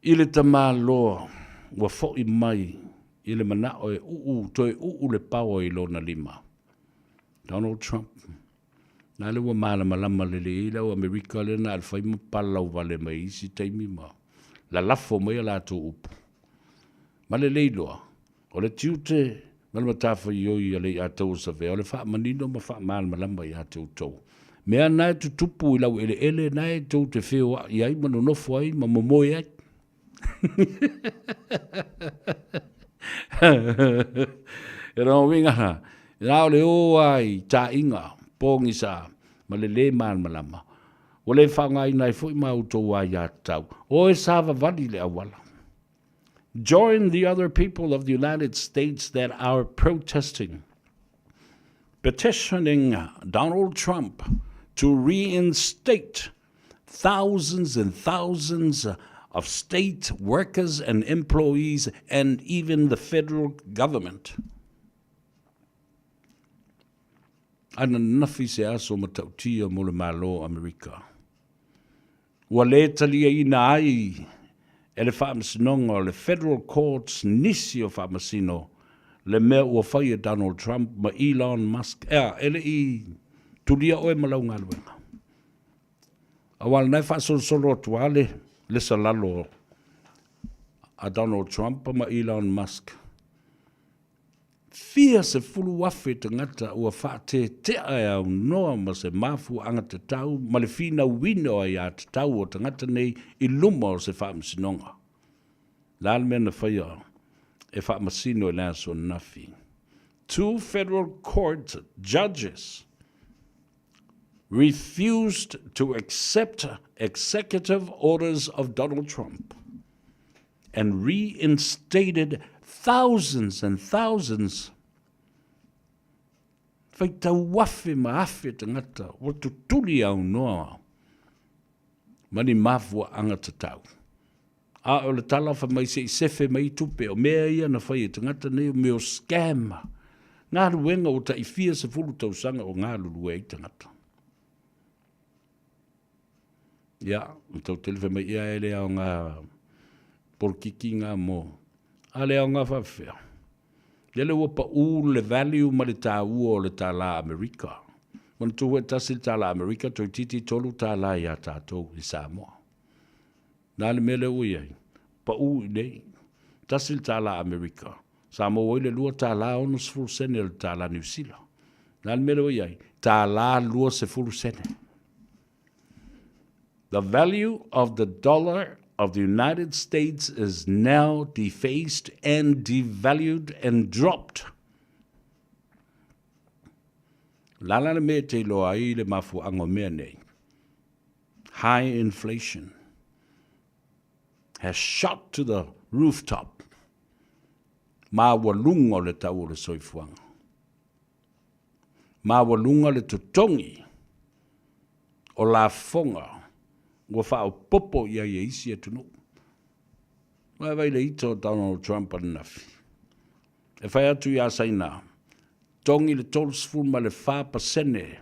I le tamaloa ua foi mai i le manao e uu, toe uu le paoa i lona lima. Donald Trump. Na lea ua malamalama lelei ai le au Amerika lea na o le fai ma palau vale mai i isi taimi ma lalafo mai a latou upu. Ma lelei loa, o le tiute ma le matafaioi a le Iataua Savea o le faamanino ma faamalamalama ia te outou mea na e tutupu i laueleele na e tou te feoai ai ma nonofo ai ma momoe ai. E lona uiga, na o le o lava i taaiga pogisa ma le lē malamalama, ua le faaaogaina ai foi ma outou aiatatau. O e savavali i le auala. Join the other people of the United States that are protesting, petitioning Donald Trump to reinstate thousands and thousands of state workers and employees and even the federal government. Ananafi se aso matautia mo le Malo o Amerika. Ua lē taliaina ai e le Faamasinoga o le Federal Courts nisi o Faamasino le mea ua fai e Donald Trump ma Elon Musk. Ea, e le i tulia oe ma lau galuega. Aua lena e faasolosolo atu lava le le salalo a Donald Trump ma Elon Musk. Fia 10,000 tagata ua faatetea e aunoa ma se mafuaaga tatau ma le finauina o aiatatau o tagata nei i luma o se faamasinoga. Le a le mea na faia e faamasino i le aso ananafi? Two federal court judges refused to accept executive orders of Donald Trump and reinstated thousands and thousands faitau afe ma afe tagata ua tutuli aunoa ma ni mafuaaga tatau. A o le tala fai mai se i sefe mai tupe, o mea ia na fai e tagata nei o mea o scam, galuega ua tai fia sefulu tausaga o galulue ai tagata. Ia, ma tau tele fai mai, ia e le aoga polokiki ngā mo, a le aoga faafefea. Ia le ua paʻū le value ma le tāua o le tālā Amerika. Manatua e tasi le tālā Amerika, toeitiiti $3 iā tātou i Samoa. Na le mea lea ua i ai, paʻū i inei, tasi le tālā Amerika, sa maua ai le $2.60 o le tālā Niu Sila. Na le mea lea ua i ai, $1.20. The value of the dollar of the United States is now defaced and devalued and dropped. La la le mea te iloa ai le mafuaaga o mea nei. High inflation has shot to the rooftop. Maualuga o le tau o le soifuaga. Maualuga le totogi o lafoga ua faaopoopo i ai e isi atunuu. Vaai le ita o Donald Trump ananafi. E fai atu iā Saina, togi le 34%.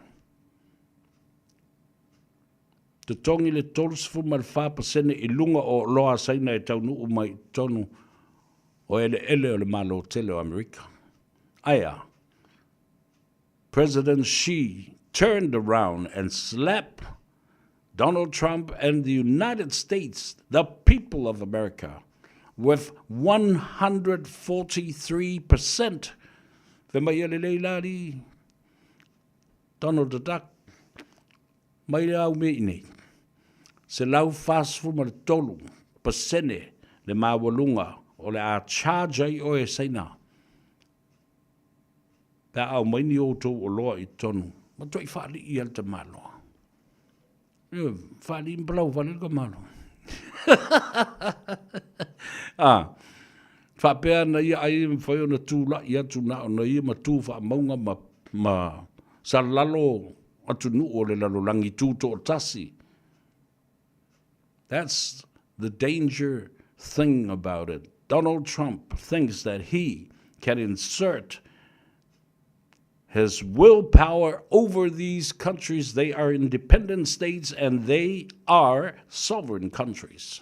Totogi le 34% i luga o oloa a Saina e taunuu mai i totonu o eleele o le Malo tele o Amerika. Ae a? President Xi turned around and slapped Donald Trump and the United States, the people of America, with 143%. Fai mai e lelei la alii Donald the Duck, mai le au mea i nei. 143% le maualuga o le a charge ai oe e Saina pe a aumai ni outou oloa i totonu, matuai faalii lava le tamaloa. Ioe, faalii ma palau vale le tamaloa. Ah, faapea na ia ai e mafai ona tulai atu na ona ia ma tu faamauga ma, ma salalo atunuu o le lalolagi tutoatasi. That's the danger thing about it. Donald Trump thinks that he can insert his willpower over these countries. They are independent states and they are sovereign countries.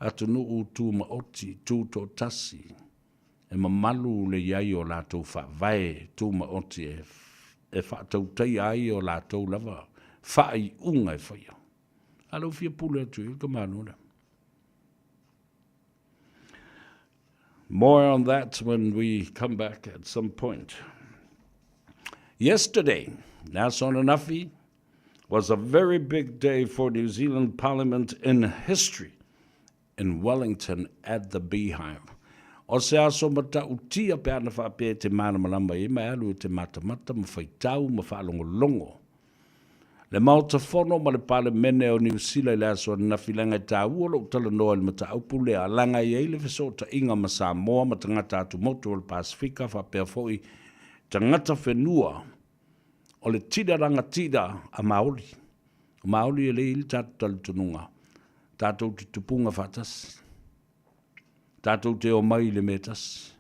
Atunuu tumaoti, tutoatasi, e mamalu le i ai o latou faavae tumaoti e, e faatautaia ai o latou lava faaiuga e faia. A lea ua fia pule atu i ai le tamaloa lea. More on that when we come back at some point. Yesterday, le aso ananafi, was a very big day for New Zealand Parliament in history in Wellington at the Beehive. O se aso matautia pe ana faapea e te mālamalama i mai alu e te matamata ma faitau ma faalogologo. Le Maota Fono ma le Palemene o Niu Sila i le aso ananafi leaga e taua lou talanoa i le mataupu lea leaga e i ai le fesootaiga ma Samoa ma tagata atumotu o le Pasefika faapea foi tagata whenua o le tira rangatira a Māori. O Māori e le i le tātou talitonuga, tātou te tupunga whaatasi, tātou te o mai i le mea tasi.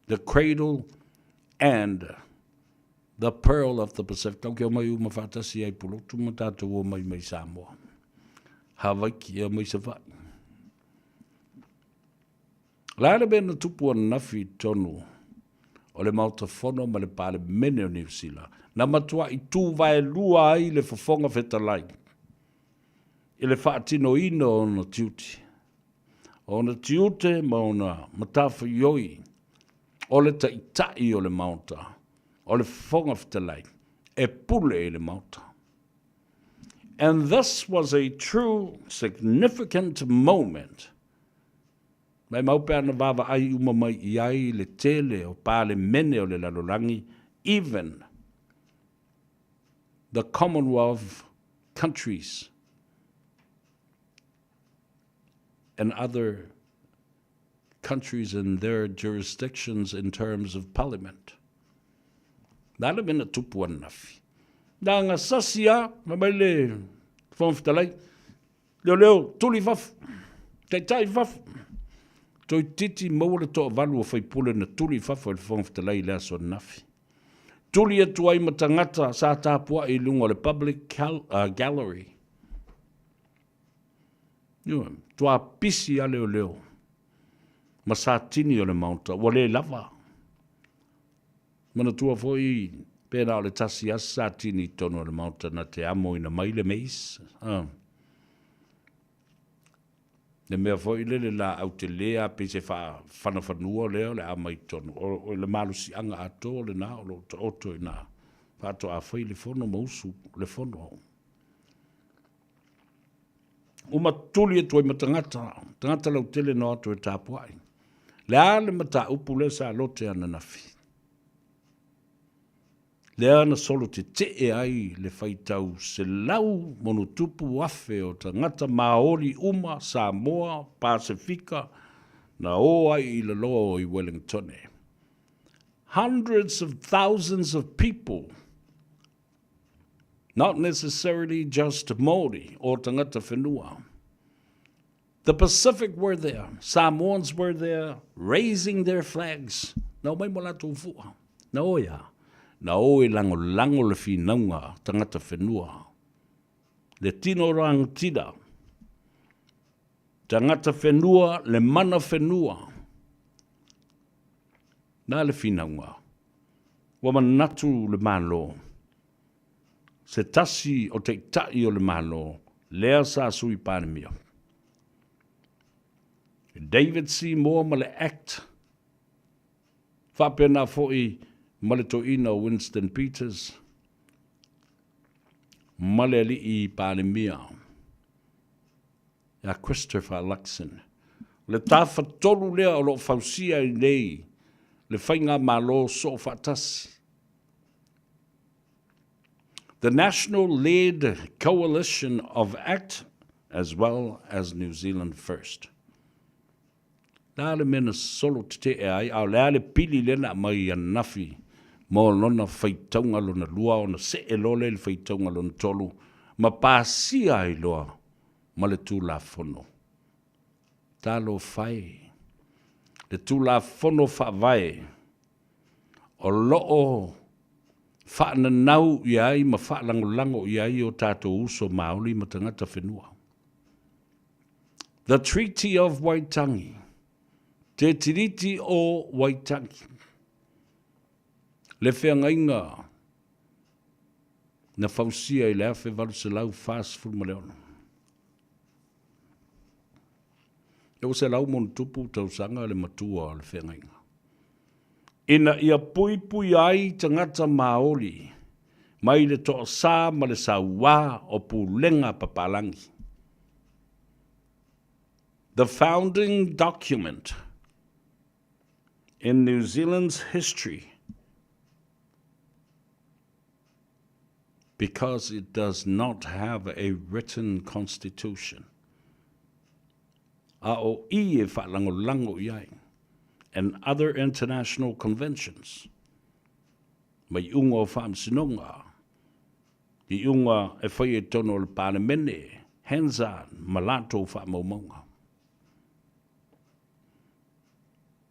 The cradle and the pearl of the Pacific. Tau ke o mai uma whaatasi ai pulotu ma tātou o mai mai Samoa. Hawaiki e o mai Savaii. La le mea na tupu ananafi i totonu o le Maota Fono ma le Palemene o Niu Sila, na matuai tuvaelua ai le Fofoga Fetalai i le faatinoina o ona tiute. O ona tiute ma ona matafaioi o le Taitai o le Maota, o le Fofoga Fetalai, e pule i le Maota. And this was a true significant moment. Maimau pe ana vaavaai uma mai i ai le tele o Palemene o le lalolagi, even the Commonwealth countries and other countries in their jurisdictions in terms of parliament. Na le mea na tupu ananafi. Na nga sasi a, fai mai le Fofoga Fetalai, Leoleo, tuli i fafo, taitai i fafo. Toeitiiti maua le toavalu o faipule na tuli i fafo e le Fofoga Fetalai i le aso ananafi. Tuli atu ai ma tagata sa tapuai i luga o le public gallery. Ioe, matua pisi a leoleo ma satini o le Maota, ua le lava. Manatua foi pēnā o le tasi lava se satini i totonu o le Maota na te amoina mai le mace. Le mea foi lele laau tele a pei se faafanafanua lea o le a mai totonu. O le malosiaga atoa lena o lo o taoto i ina faatoa fai le fono ma usu le fono. Uma tuli atu ai ma tagata, tagata lautele na o atu e tapuai. Le a le mataupu lea sa lote ananafi? Lea na solo tetee ai le faitau 100+,000 o tagata Maori uma, Samoa, Pasefika, na o ai i laloa i Wellingtone. Hundreds of thousands of people, not necessarily just Māori or tangata whenua. The Pacific were there, Samoans were there, raising their flags. Na omai mo latou fua. Na o ia. Na o e langolango le finauga tangata whenua. Le tino rangatira. Tangata whenua, le mana whenua. Na le finauga. Ua manatu le Malo. Se tasi o Taitai o le Malo, lea sa Sui Palemia. David C. Moore ma le Act, faapena foi ma le toeaina o Winston Peters ma le Alii Palemia ia Christopher Luxon. O le tafatolu lea o lo o fausia ai nei le Faigamalo Soofaatasi. The National Led Coalition of act as well as New Zealand First. Le a le mea na solo tetee ai, a o le a le pili lea na aumai ananafi mo lona faitauga lona lua ona see loa lea i le faitauga lona tolu ma pasia ai loa ma le Tulafono. Talofa e! Le Tulafono Faavae o lo o faananau ʻia ai ma faalagolago ʻia ai o tatou uso Maoli ma tagata whenua. The Treaty of Waitangi, Te Tiriti o Waitangi, le feagaiga na fausia i le 1846. E 100+ tausaga le matua o le feagaiga. Ina ia puipuia ai tagata Māori mai le toasā ma le sauā o pulega papalangi. The founding document in New Zealand's history because it does not have a written constitution. A o i e faalagolago i ai and other international conventions ma iuga o faamasinoga, iuga e faia i totonu o le Palemene, Hansard ma latou faamaumauga.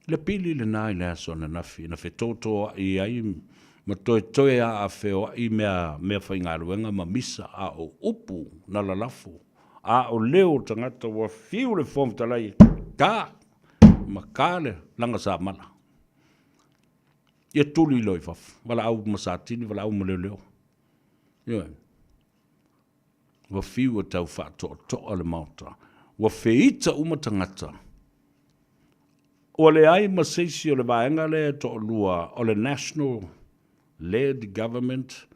Le pili lena i le aso ananafi na fetotoaʻi ai ma toetoe aafeoaʻi mea meafaigaluega ma misa a o upu na lalafo a o leo o tagata ua fiu le Fofoga Fetalai e ka ma ka le lagasamala. Ia tuli loa i fafo, valaau ma Satini, valaau ma leoleo. Ioe. Ua fiu e tau faatoatoa le Maota. Ua feita uma tagata. Ua leai ma se isi o le vaega lea e toalua o le National Led Government,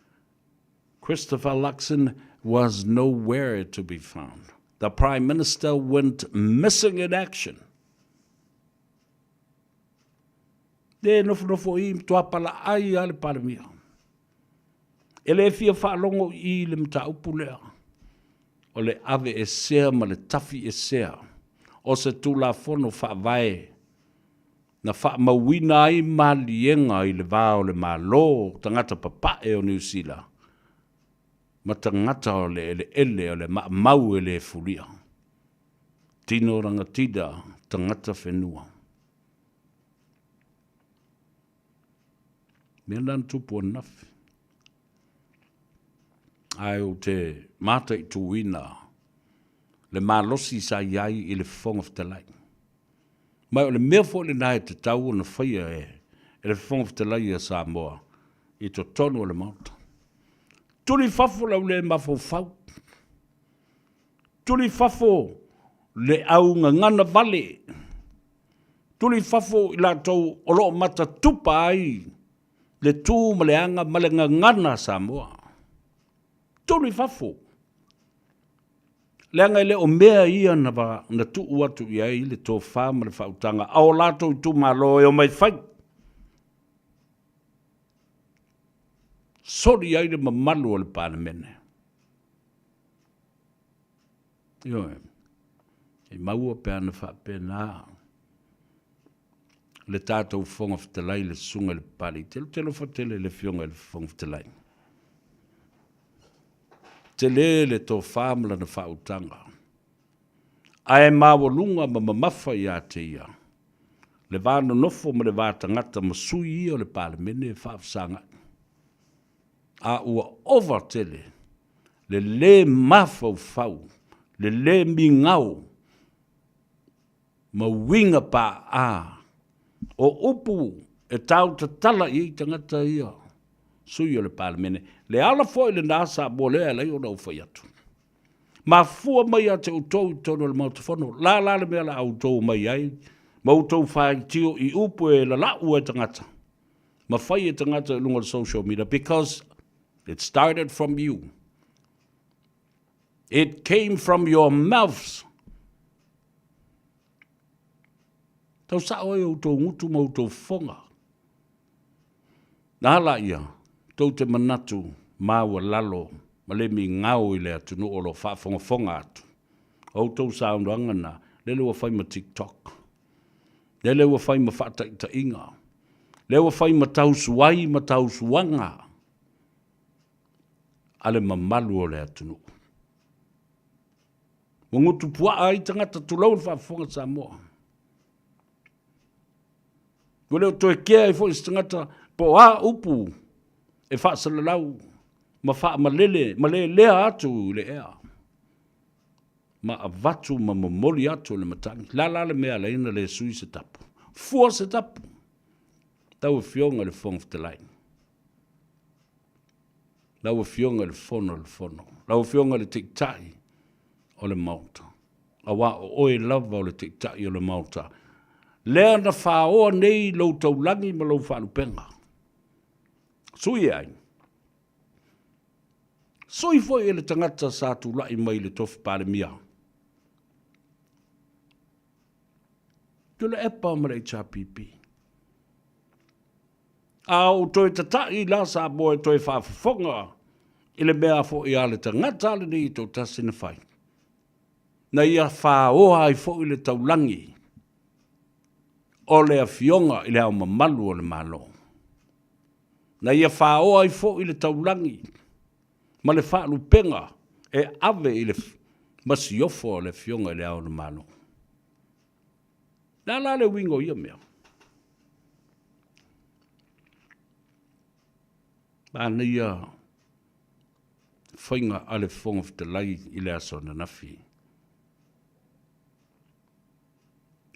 Christopher Luxon was nowhere to be found. The Prime Minister went missing in action. Le nofonofo i matua palaai a le Palemia. E le fia faalogo i le mataupu lea o le aveesea ma le tafiesea o se Tulafono Faavae na faamauina ai maliega i le va o le Malo, tagata papae o Niu Sila ma tagata o le eleele o le maamau e le fulia, tino rangatira, tagata whenua. Mea na tupu ananafi. Ae ou te mataituina le malosi sa i ai i le Fofoga Fetalai. Ma o le mea foi lena e tatau ona faia e le Fofoga Fetalai a Samoa i totonu o le Maota. Tuli i fafo le au le mafaufau. Tuli i fafo le au gagana vale. Tuli i fafo i latou o lo o matatupa ai le tu ma le aga ma le gagana a Samoa. Tuli i fafo. Leaga e le o mea ia na, na tuu atu i ai le tofa ma le faautaga a o latou itumalo e omai fai. Soli ai le mamalu o le Palemene. Ioe, e maua pe ana faapena le tatou Fofoga Fetalai le Susuga i le Papalii. Telo alofa tele i le Afioga i le Fofoga Fetalai. Tele le tofa ma lana faautaga, ae maualuga ma mamafa ia te ia le va nonofo ma le va tagata ma sui ia o le Palemene e faafesagai. A ua ova tele le lē mafaufau, le lē migao ma uiga paaa o upu e tautatala i ai tagata ia sui o le Palemene. Le ala foi lena Samoa lea e ala ai ona ou fai atu. Mafua mai ia te outou i totonu o le Maota Fono, la la le mea la a outou omai ai ma outou faitio i upu e lalau e tagata ma fai e tagata i luga o le social media because it started from you. It came from your mouths. Tau sao ai outou gutu ma outou fofoga. Na ala ia, tou te manatu maualalo ma le migao i le atunuu o lo o faafogafoga atu. O outou saunoaga na, lele ua fai ma TikTok, lele ua fai ma faataitaiga, lea ua fai ma tausuai ma tausuaga a le mamalu o le atunuu. Ua gutupuaa ai tagata, tulou le faafofoga Samoa. Ua le o toe kea ai foi se tagata po o a upu e faasalalau ma faamalele ma lelea atu i le ea ma avatu ma momoli atu le matagi. La la le mea alai na le sui se tapu. Fua se tapu. Lau Afioga i le Fofoga Fetalai. Lau Afioga i le Fono o le Fono. Lau Afioga i le Taitai o le Maota. Aua o oe lava o le Taitai o le Maota. Lea na faoa nei lou taulagi ma lou faalupega. Sui e ai. Sui foi e le tagata sa tulai mai i le tofi Palemia. Tuilaepa ma le HRPP. A ou toe tata'i la Samoa e toe faafofoga i le mea foi a le tagata lenei e toatasi na fai, na ia faoa ai foi le taulagi o le Afioga i Le Ao Mamalu o le Malo, na ia faoa ai foi le taulagi ma le faalupega e ave i le masiofo a le Afioga i Le Ao o le Malo. Le a la le uiga o ia mea? Manaia faiga a le Fofoga Fetalai i le aso ananafi.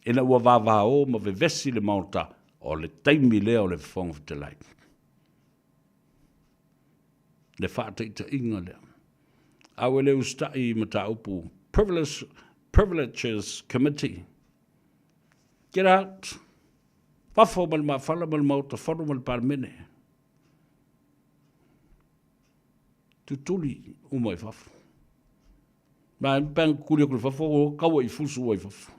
Ina ua vavao ma vevesi le Maota, o le taimi lea o le Fofoga Fetalai. Le faataitaiga lea. A ua le usitai i mataupu Privilege, Privileges Committee. Get out! Fafo ma le mafala ma le Maota Fono ma le Palemene. Tutuli uma i fafo. Ma e pang kuli aku i fafo, o kaua i fusu ai fafo.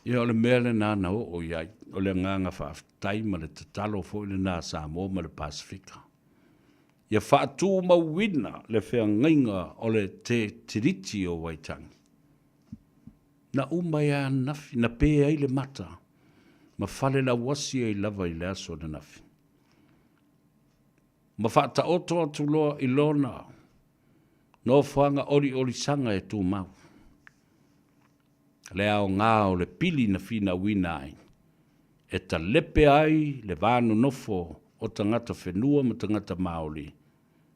Ia o le mea lena na oo i ai, o le agaga faafetai ma le tatalo foi lena a Samoa ma le Pasefika. Ia faatumauina le feagaiga o le Te Tiriti o Waitangi. Na uma ai lava ananafi, na pe ai le mata ma falelauasi ai lava i le aso ananafi. Ma faataoto atu loa i lona nofoaga oliolisaga e tumau. Le aoga o le pili na finauina ai, e talepe ai le va nonofo o tagata whenua ma tagata Māori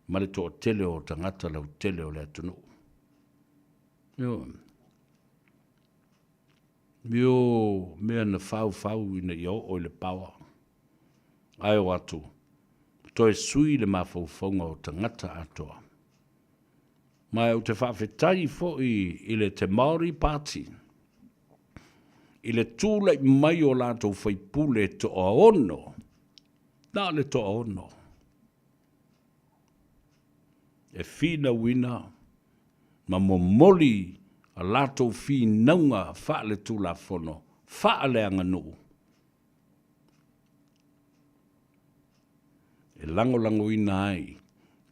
ma le toatele o tagata lautele o le atunuu. Ioe. Mio mea na faufau ina ia oo i le power. Ae o atu, toe sui le mafaufauga o tagata atoa. Ma ou te faafetai foi i le Te Māori Party i le tulai mai o latou faipule toaono, na o le toaono, e finauina ma momoli a latou finauga faale-tulafono, faale-aganuu, e lagolagoina ai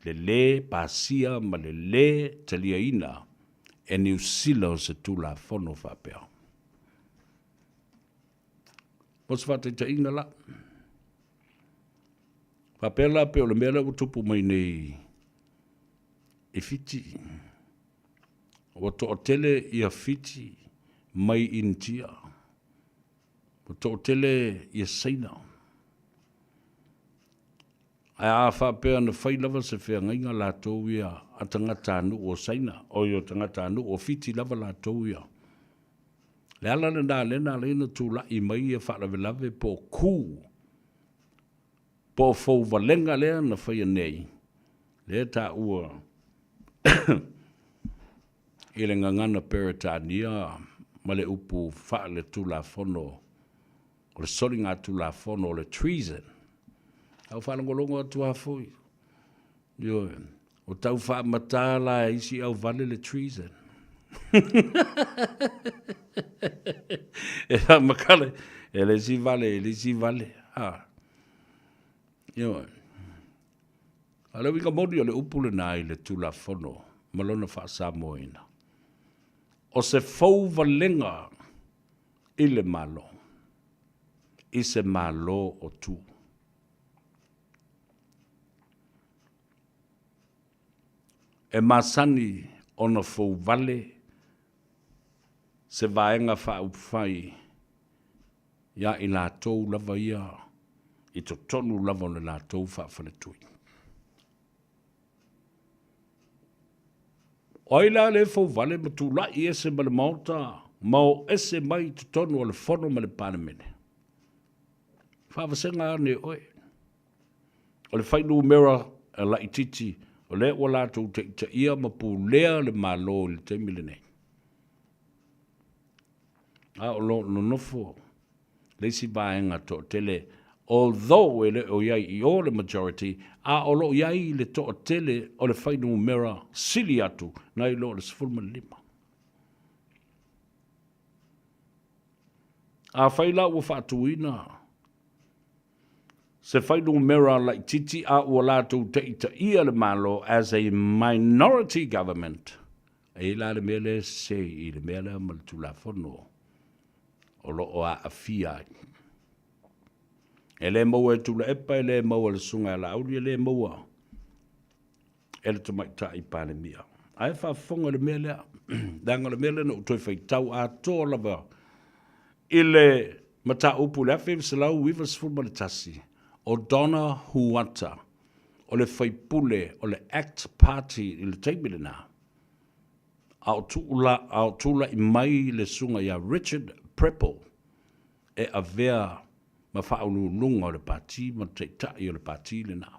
le lē pasia ma le lē taliaina e Niu Sila o se Tulafono faapea. Mo se faataitaiga la, faapea la pei o le mea lea ua tupu mai nei i Fiti, ua toatele ia Fiti mai Initia, Ua toatele ia Saina. Ae a faapea na fai lava se feagaiga latou ia a tagatanuu o Saina, oi o tagatanuu o Fiti lava latou ia. Le ala lena lea na ala ai ona tulai mai ia faalavelave po o coup po o fouvalega lea na faia nei, lea e taua i le gagana Peretania ma le upu faale-tulafono o le soligatulafono o le treason. A ua faalogologo atu lava foi, ioe, ua tau faamatā la e isi auvale le treason. E faamakala e le isi vale i le isi vale. Ha. Ioe. A o le uiga moni o le upu lena i le Tulafono ma lona faa-Samoaina, o se fouvalega i le Malo, i se Malo o tu. E masani ona fouvale se Vaega Faaupufai ia i latou lava ia i totonu lava o le latou faafaletui. O ai la le fouvale ma tulai ese ma le Maota ma o ese mai i totonu o le Fono ma le Palemene? Faavasega ane oe. O le fuainumera laitiiti o lea ua latou taitaia ma pulea le Malo i le taimi lenei. A o lo o nonofo le isi vaega toatele, although e le o i ai i o le majority, a o lo o i ai le toatele o le fuainumera sili atu nai lo le 15. Afai la ua faatuina se fuainumera laitiiti a ua latou taitaia le Malo as a minority government, E i ai la le mea lea e sese i le mea lea ma le Tulafono o lo o aafia ai. E le maua e Tuilaepa, e le maua e le Susuga ia Laauli, e le maua e le Tamaitai Palemia. Ae faafofoga i le mea lea, leaga o le mea lea na ou toe faitau atoa lava i le mataupu i le 1991, o Donna Huata, o le faipule o le Act Party i le taimi lena, a o a o tulai mai le susuga ia Richard Prebble e avea ma faauluuluga o le pati ma le taitai o le pati lena.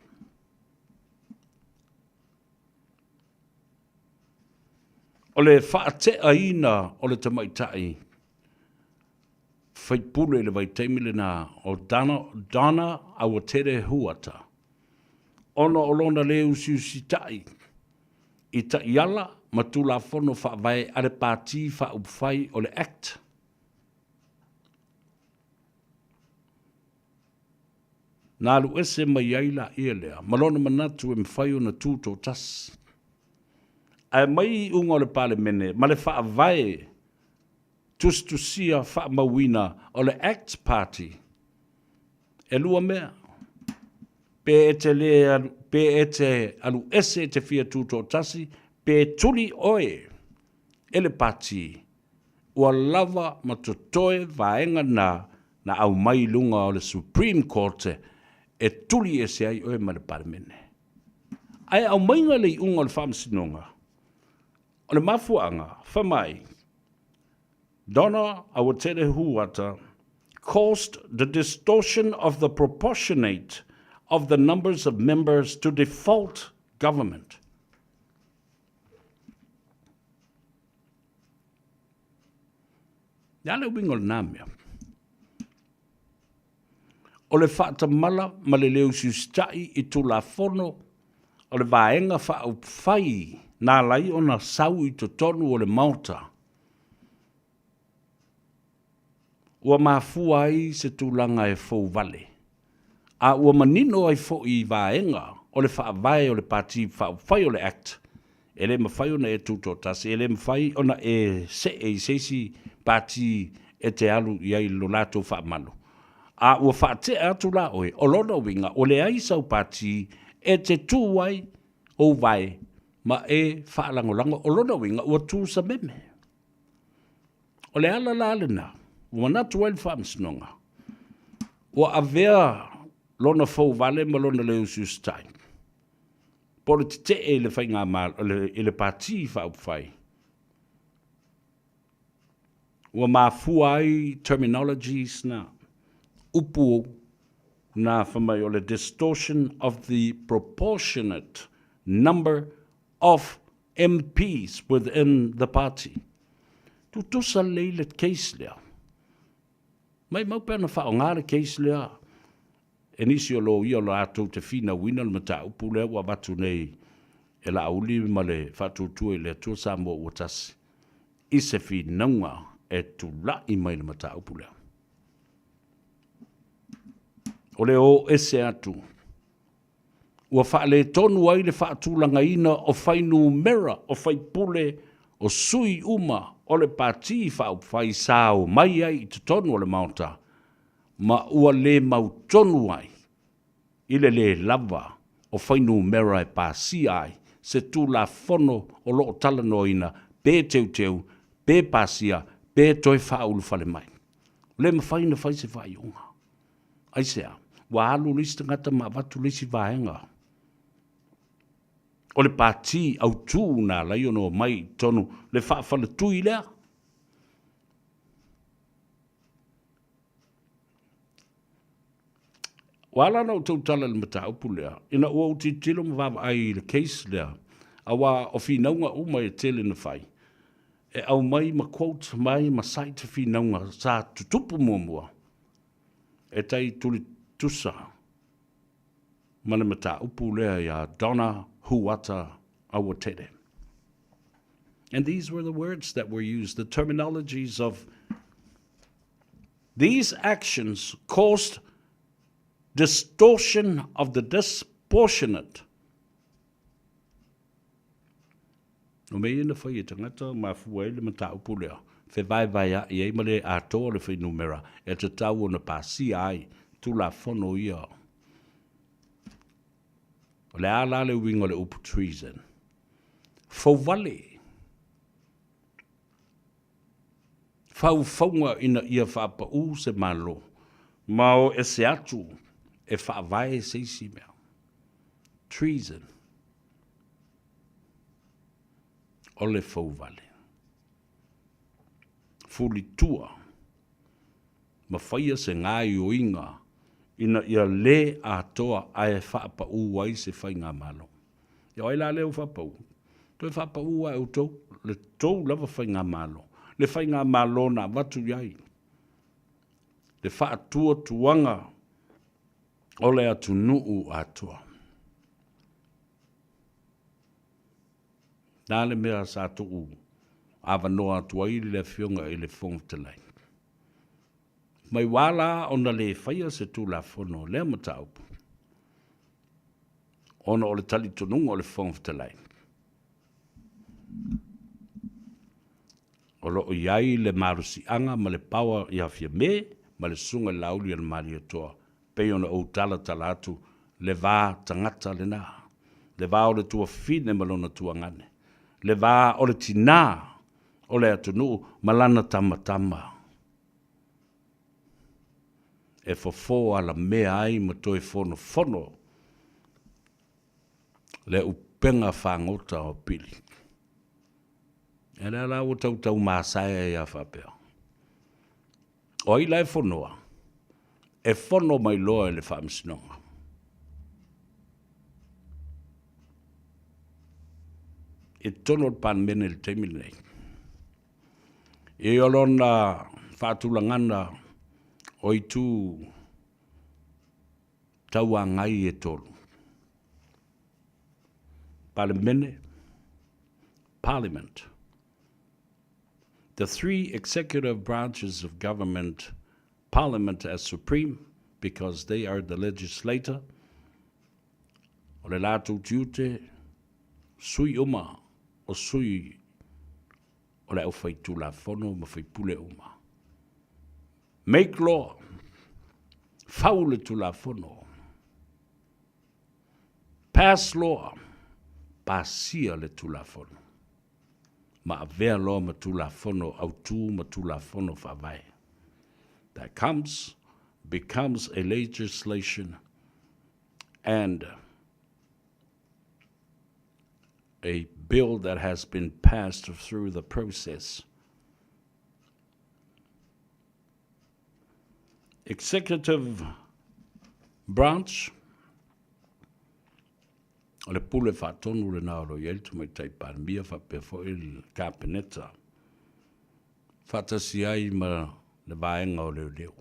O le faateaina o le tamaitai faipule i le vaitaimi lena o Donna, Donna Awatere Huata, ona o lona lē usiusitai i taiala ma Tulafono Faavae a le Pati Faaupufai o le Act. Na alu ese mai ai laia lea ma lona manatu e mafai ona tutoatasi. Ae mai iuga o le Palemene ma le Faavae tusitusia faamauina o le Act Party, e lua mea, pe e te le alu, pe e te alu ese e te fia tutoatasi, pe tuli oe e le Pati ua lava ma totoe vaega na na aumai i luga o le Supreme Court e tuli ese ai oe ma le Palemene. Ae aumaiga le iuga o le Faamasinoga, o le mafuaaga, fai mai, Donna Awatere Huata caused the distortion of the proportionate of the numbers of members to default government. Le a le uiga o lena mea? O le faatamala ma le le usiusitai i Tulafono o le Vaega Faaupufai na ala ai ona sau i totonu o le Maota, ua mafua ai se tulaga e fou vale, a ua manino ai foi i vaega o le Faavae o le Pati Faaupufai o le Act, e le mafai ona e tutoatasi, e le mafai ona e see i se isi pati e te alu i ai i lo latou faamalu. A ua faatea atu la oe, o lona uiga ua leai sau pati e te tu ai ou vae ma e faalagolago, o lona uiga ua tu sameme. O le ala la lena ua manatu ai le Faamasinoga, ua avea lona fouvale ma lona le usiusitai, po o le tetee i le faigamalo, i le Pati Faaupufai, ua mafua ai terminologies na, upu na fai mai o le distortion of the proportionate number of MPs within the party. Tutusa lelei le case lea. Maimau pe ana faaaoga le case lea e nisi o loia o latou te finauina le mataupu lea ua avatu nei e Laauli ma le Faatuatua i le Atua Samoa ua Tasi i se finauga e tulai mai le mataupu lea. O le o ese atu ua faaletonu ai le faatulagaina o fuainumera o faipule o sui uma o le Pati Faaupufai sa omai ai i totonu o le Maota ma ua le mautonu ai i le lē lava o fuainumera e pasia ai se Tulafono o lo o talanoaina pe teuteu, pe pasia, pe toe faaulufale mai. Ua le mafai ona fai se faaiuga. Aisea? Ua alu le isi tagata ma avatu le isi vaega o le pati autū na ala ai ona omai i totonu le faafaletui lea. Ua ala ona ou tautala i le mataupu lea, ina ua ou tilotilo ma vaavaai i le case lea, aua o finauga uma e tele na fai, e aumai ma quote mai ma cite finauga sa tutupu muamua, e tai tulitusa ma le mataupu lea iā Donna Huata Awatere. And these were the words that were used, the terminologies of these actions caused distortion of the disproportionate O mea ia na fai e tagata mafua ai le mataupu lea, fevaevaea'i ai ma le atoa le fuainumera e tatau ona pasia ai Tulafono ia. O le a la le uiga o le upu treason? Fouvale. Faufauga ina ia faapaū se Malo ma o ese atu e faavae se isi mea. Treason. O le fouvale. Fulitua ma faia se gaoioiga ina ia le atoa ae faapaū ai se faigamalo. Ia o ai la lea ua faapaū? Toe faapaū lava e outou le tou lava faigamalo, le faigamalo na avatu i ai le faatuatuaga o le atunuu atoa. Na le mea sa tuu avanoa atu ai le Afioga i le Fofoga Fetalai. Mai ua la ona le faia se Tulafono lea mataupu, ona o le talitonuga o le Fofoga Fetalai, o lo o i ai le malosiaga ma le power ia Fiame ma le Susuga i le Laauli a le Malietoa, pei ona ou talatala atu le va tagata lena, le va o le tuafafine ma lona tuagane, le va o le tinā o le atunuu ma lana tamatama e fofo alamea ai ma toe fonofono le upega fagota o Pili. E lea la ua tautaumasae ai a faapea. O ai la e fonoa? E fono mai loa e le Faamasinoga. I totonu o le Palemene i le taimi lenei. I o lona faatulagana o itu tauagai e tolu. Palemene, Parliament. The three executive branches of government, Parliament as supreme, because they are the legislator, o le latou tiute, sui uma o sui o le aufaitulafono ma faipule uma. Make law, fau le tulafono. Pass law, pasia le tulafono. Ma avea loa ma Tulafono Autu ma Tulafono Faavae. That comes, becomes a legislation and a bill that has been passed through the process. Executive branch, o le pule faatonu lena o lo o i ai le Tamaitai Palemia faapea foi le Kapeneta faatasi ai ma le vaega o leoleo.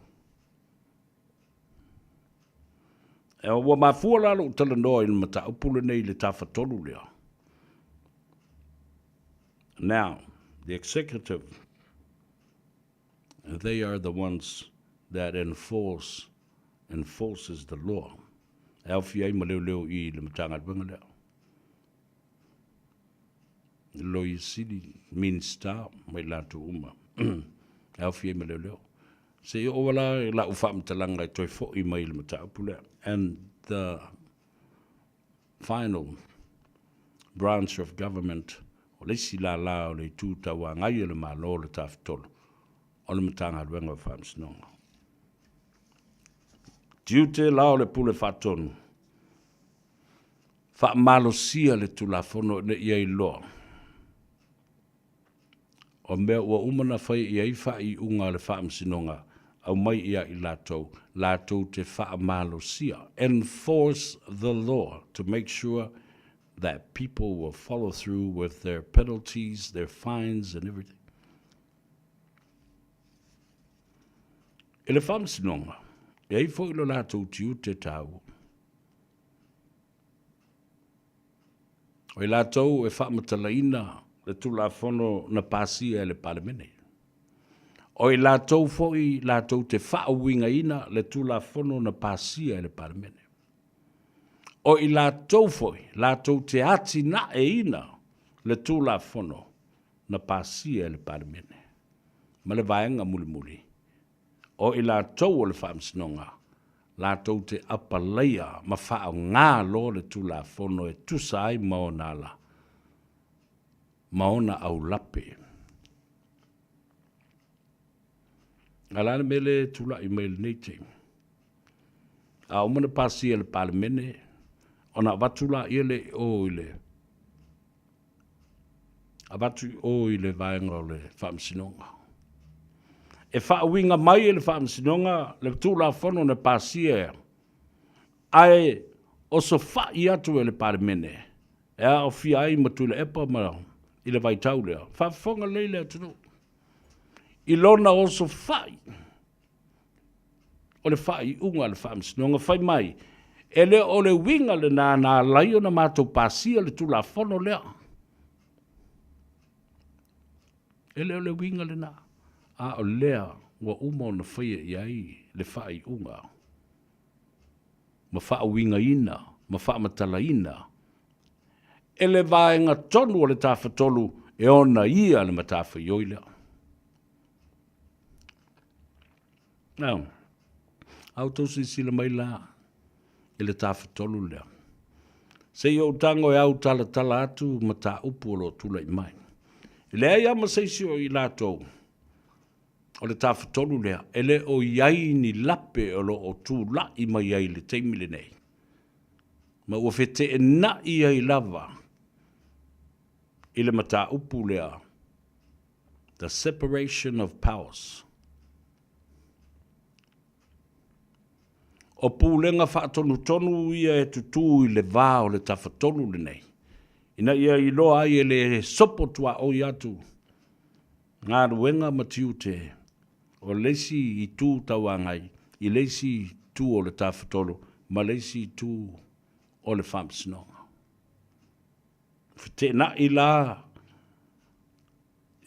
E ua mafua la lou talanoa i le mataupu lenei i le tafatolu lea. Now, the executive, they are the ones that enforce enforces the law. E aofia ai ma leoleo i le Matagaluega lea. Loia Sili, Minista ma i latou uma. E aofia ai ma leoleo. Se i oo la lau faamatalaga e toe foi mai i le mataupu lea. And the final branch of government, o le isi lala o le itu tauagai o le Malo o le Tafatolu, o le Matagaluega o Faamasinoga. Tiute la o le Pule Faatonu, faamalosia le Tulafono ina ia iloa o mea ua uma na fai i ai faaiuga a le Faamasinoga, aumai ia i latou, latou te faamalosia, enforce the law to make sure that people will follow through with their penalties, their fines and everything. I le Faamasinoga, e ai foi lo latou tiute taua. O i latou e faamatalaina le Tulafono na pasia e le Palemene. O i latou foi latou te faauigaina le Tulafono na pasia e le Palemene. O i latou foi latou te atinaeina le Tulafono na pasia e le Palemene. Ma le vaega mulimuli, o i latou o le Faamasinoga latou te apalaia ma faaaoga loa le Tulafono e tusa ai ma ona ala ma ona aulape. A o le a le mea lea e tulai mai i lenei taimi? A uma ona pasia e le Palemene, ona avatu laia lea i o i le avatu i o i le vaega o le Faamasinoga. E faauiga mai e le Faamasinoga le Tulafono na pasia ae osofai atu e le Palemene. E aofia ai ma Tuilaepa ma i le vaitau lea, faafofoga lelei le atunuu i lona osofai o le faaiuga a le Faamasinoga fai mai, e le o le uiga lena na ala ai ona matou pasia le Tulafono lea. E le o le uiga lena, a o lea ua uma ona faia i ai le faaiuga ma faauigaina ma faamatalaina e le vaega tonu o le Tafatolu e ona ia le matafaioi lea. Now, a outou silasila mai la i le Tafatolu lea, se i ou tago e autalatala atu mataupu o lo o tulai mai. E leai lava ma se isi o i latou o le Tafatolu lea e le o i ai ni lape o lo o tulai mai ai i le taimi lenei, ma ua feteenai ai lava i le mataupu lea, the separation of powers. O pulega faatonutonu ia e tutū i le va o le Tafatolu lenei, ina ia iloa ai e le sopo tuaoi atu galuega ma tiute o le isi itu tauagai i le isi itu o le Tafatolu ma le isi itu o le Faamasinoga. Feteenai la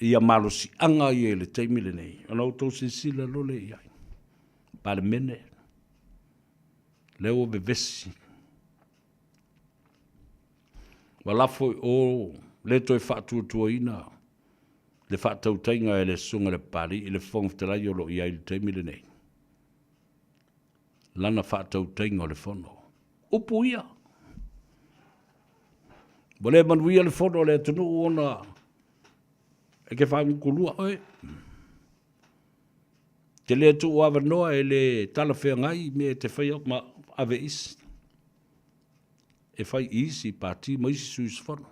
ia malosiaga ia i le taimi lenei, ona outou silasila loa lea i ai. Palemene, lea ua vevesi. Ua lafo i o le toe faatuatuaina le faatautaiga e le Susuga i le Papalii i le Fofoga Fetalai o lo o i ai i le taimi lenei. Lana faatautaiga o le Fono. Upu ia. Ua le manuia le Fono a le atunuu ona e te faagutu oe. Te le tuu avanoa e le talafeagai mea e te faia ma ave isi. E fai i isi pati ma isi sui usufono.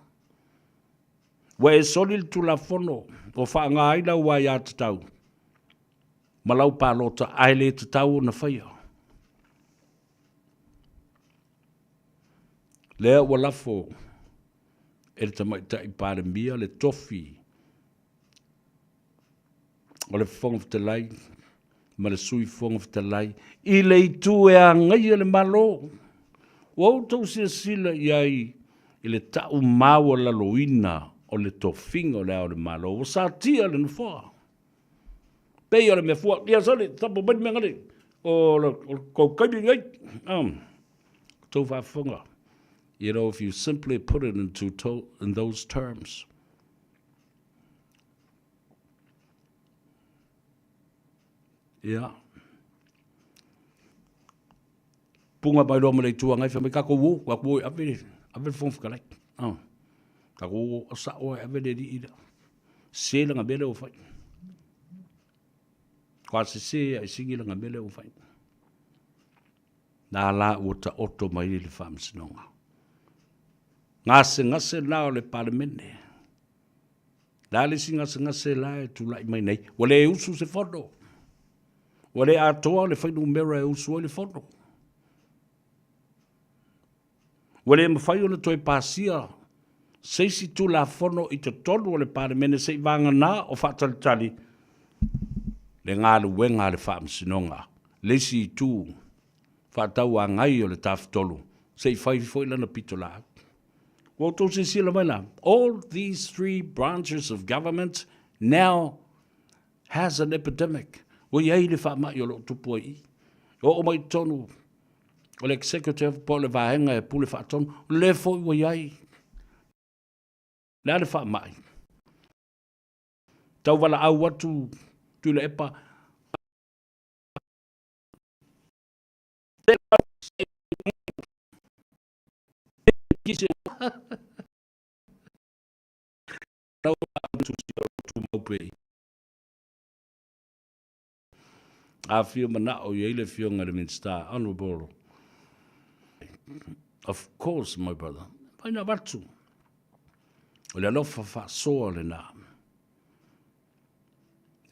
Ua e soli le Tulafono ua faaaoga ai lau aiatatau ma lau palota ae le tatau ona faia. Lea ua lafo e le Tamaitai Palemia le tofi o le Fofoga Fetalai ma le Sui Fofoga Fetalai i le itu e agaia le Malo. Ua outou silasila i ai i le tau maualaloina o le tofiga o Le Ao o le Malo, ua satia le Nofoa. Pei o le mea fua, ia sole, tapo mai le mea ngale, o le kou kaimi nei. Tou faafofoga. You know, if you simply put it into to, in those terms. Yeah. Punga mai loa ma le Itu Agai, fai mai, tatou o, tatou o e ave, ave le Fofoga Fetalai. Ah. Tatou o sao e ave le alii lea. Sese lana mea lea ua fai. Kua sese a i sigi lana mea lea ua fai. Na la ua taoto mai le faamasinoga. Gasegase la o le Palemene. La le isi gasegase la e tulai mai nei. Ua le usu se fono. Ua le atoa le fuainumera e usu ai le fono. Ua le mafai ona toe pasia se isi Tulafono i totonu o le Palemene se i vagana o faatalitali le galuega a le Faamasinoga, le isi itu faatauagai o le Tafatolu, se i fai foi lana pitolaau. Ua outou silasila mai la, all these three branches of government now has an epidemic. Ua i ai le faamai o lo o tupu ai i i. Oo mai totonu o le executive po o le vaega e pule faatonu, o lea foi ua i ai. Le a le faamai? Tau valaau atu Tuilaepa. Afio manao i ai le afioga i le Minisita, Honourable. Of course, my brother. Fai na avatu. O le alofa faasoa lena.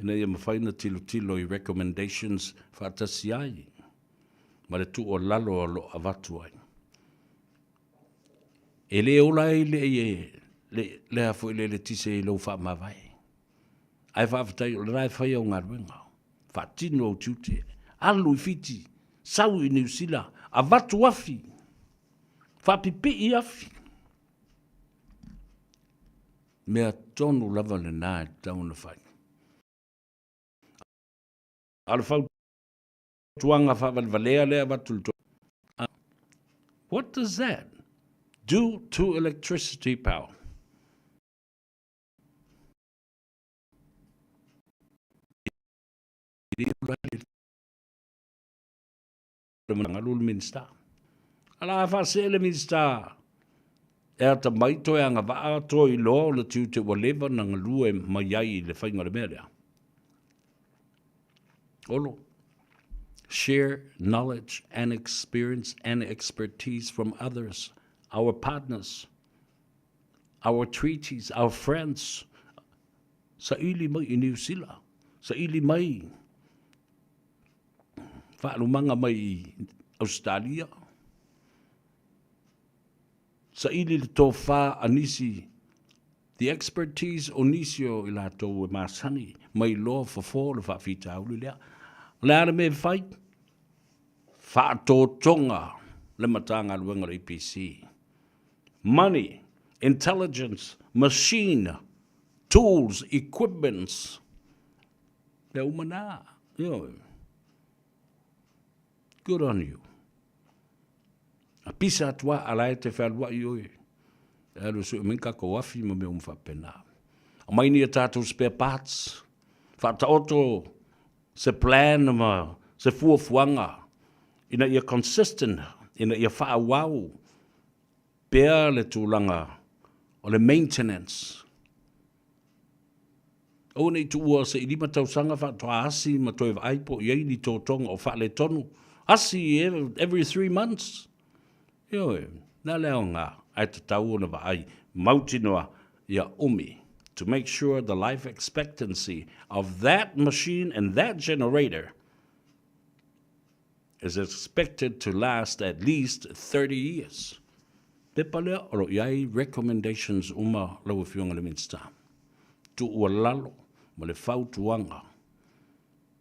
Ina ia mafai ona tilotilo i recommendations faatasi ai ma le tuualalo o lo o avatu ai. E le ola ai le, le, le a foi le eletise i lou faamavae. Ae faafetai o lena e fai au galuega, faatino au tiute, alu i Fiti, sau i Niu Sila, avatu afi, faapipii afi. Mea tonu lava lena e tatau ona fai. A o le fautuaga faavalevalea lea e avatu i le What does that do to electricity power? Galu le Minista. Ala a faasee le Minista e atamai toe agavaa toe iloa ona tiute ua leva na galue mai ai i le faiga o le mea lea. Olo. Share knowledge and experience and expertise from others, our partners, our treaties, our friends. Saili mai i Niu Sila, saili mai faalumaga mai i Ausetalia, saili le tofa a nisi, the expertise o nisi o i latou e masani mai loa fofo le faafitauli lea. O le a le mea e fai? Faatotoga le Matagaluega o le EPC. Money, intelligence, machine, tools, equipments, Mea uma na. Ioe. Good on you. A pisa atu a ala e te fealuai oe. E alu e sue mai kakou afi ma mea uma faapena. Aumai ni a tatou spare parts. Faataoto se plan ma se fuafuaga ina ia consistent, ina ia faaauau pea le tulaga o le maintenance. Aua ne i tuua se i 5 tausaga faatoa asi ma toe vaai po o i ai ni totoga o faaletonu. Asi every 3 months. Ioe, na le aoga, ae tatau ona vaai mautinoa ia umi to make sure the life expectancy of that machine and that generator is expected to last at least 30 years. Pepa lea o lo o i ai recommendations uma lau Afioga i le Minisita. Tuualalo ma le fautuaga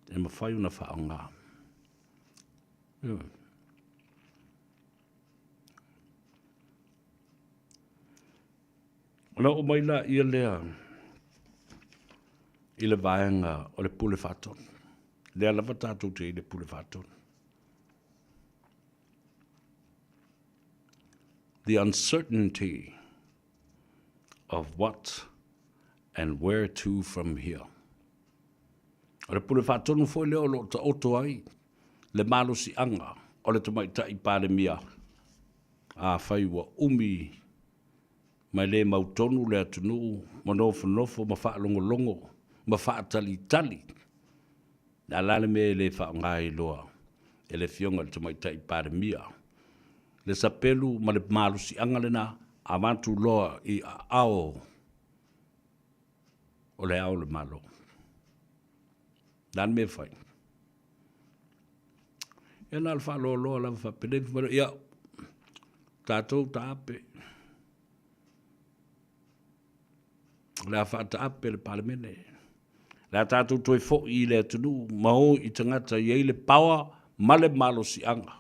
e mafai ona faaaoga. Ioe. Ona oo mai laia lea i le vaega o le Pule Faatonu. Lea lava tatou te i le Pule Faatonu. The uncertainty of what and where to from here. O le Pule Faatonu foi lea o lo o taoto ai le malosiaga o le Tamaitai Palemia afai ua umi ma e le mautonu le atunuu ma nofonofo ma faalogologo ma faatalitali. Le a la le mea e le faaaoga ai loa e le Afioga i le Tamaitai Palemia le sapelu ma le malosiaga lena avatu loa i aao o le Ao o le Malo. Le a le mea e fai? Ia na o le faaloaloa lava faapenei, fai mai, ia, tatou taape. O le a faataape le Palemene. O le a tatou toe foi i le atunuu ma o i tagata i ai le power ma le malosiaga.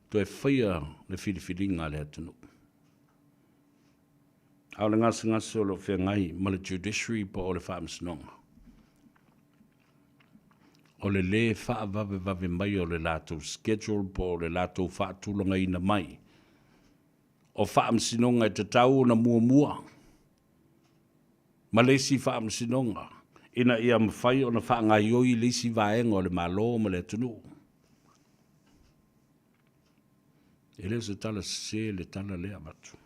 Toe faia le filifiliga a le atunuu. A o le gasegase o lo o feagai ma le judiciary po o le faamasinoga, o le lē faavavevave mai o le latou schedule po o le latou faatulagaina mai o faamasinoga e tatau ona muamua ma le isi faamasinoga ina ia mafai ona faagaoioi le isi vaega o le Malo ma le atunuu. E le o se tala sese le tala lea avatu.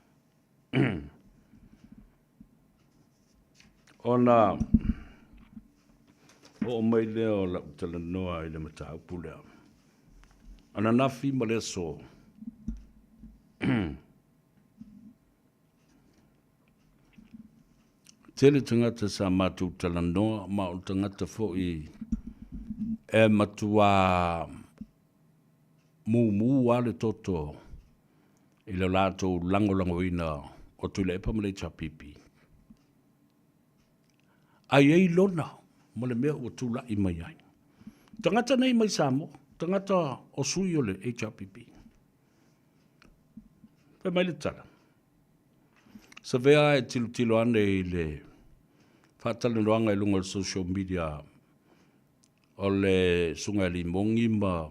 Ona oo mai lea o lau talanoa i le mataupu lea. Ananafi ma le aso, tele tagata sa matou talanoa ma o tagata foi e matuā mumu lava le toto. I le latou lagolagoina o Tuilaepa ma le HRPP. A i ai lona ma le mea ua tulai mai ai. Tagata nei mai Samoa, tagata o sui o le HRPP. Fai mai le tala, Savea e tilotilo ane i le faatalanoaga i luga o le social media o le Susuga ia Limogi ma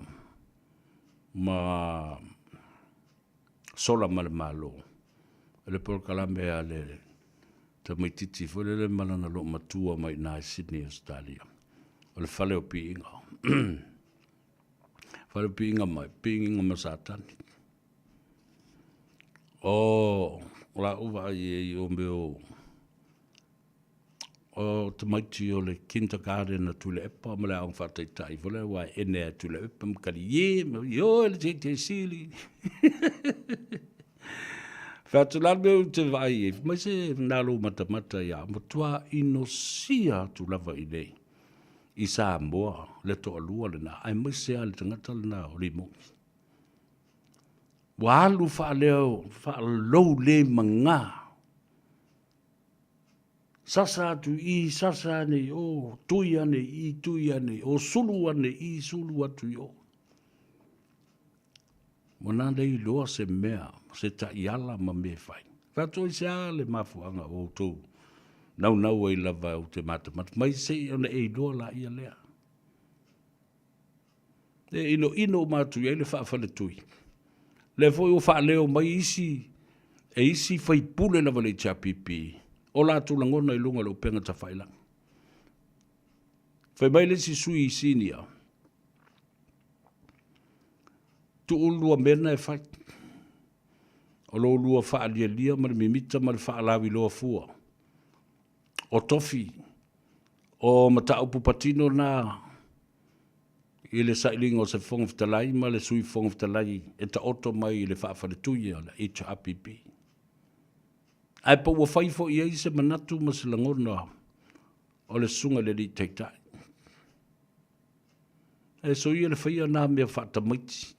ma sola ma le Malo i le polokalame a le tamaitiiti foi lele ma lana loomatua mai i ina i Sydney, Ausetalia, o le fale o piiga. Fale o piiga mai, piiga ma Satani. O lau vaai i ai o mea o o tamaiti o le kindergarten a Tuilaepa ma le aoga faataitai foi lea aua e ene a Tuilaepa ma kali ye ma io le JJ Sili. Fai atu la le mea ou te vaai i ai, fai mai se na lou matamata ia matua inosia atu lava i inei i Samoa le toalua lena, aemaise lava le tagata lena o Limogi. Ua alu faaleo faalou le maga Sasa atu i i, sasa ane i o, tui ane i i, tui ane i o, sulu ane i i, sulu atu i o. Ua na le iloa se mea, se taiala ma mea e fai. Fai atu ai se a le mafuaaga o outou naunau ai lava ou te matamata mai se i ona e iloa laia lea. E inoino uma atu i ai le faafaletui. Lea foi ua faaleo mai isi e isi faipule lava le HRPP o latou lagona i luga o le upega tafailagi. Fai mai le isi sui senior, tuu lua mea na e fai. O lo lua faalialia ma le mimita ma le faalauiloa fua. O tofi, o mataupu patino na i le sailiga o se Fofoga Fetalai ma le Sui Fofoga Fetalai e taoto mai i le faafaletui a le HRPP. Ae po ua fai foi i ai se manatu ma se lagona o le Susuga i le Alii Taitai. E soia le faia na mea faatamaiti.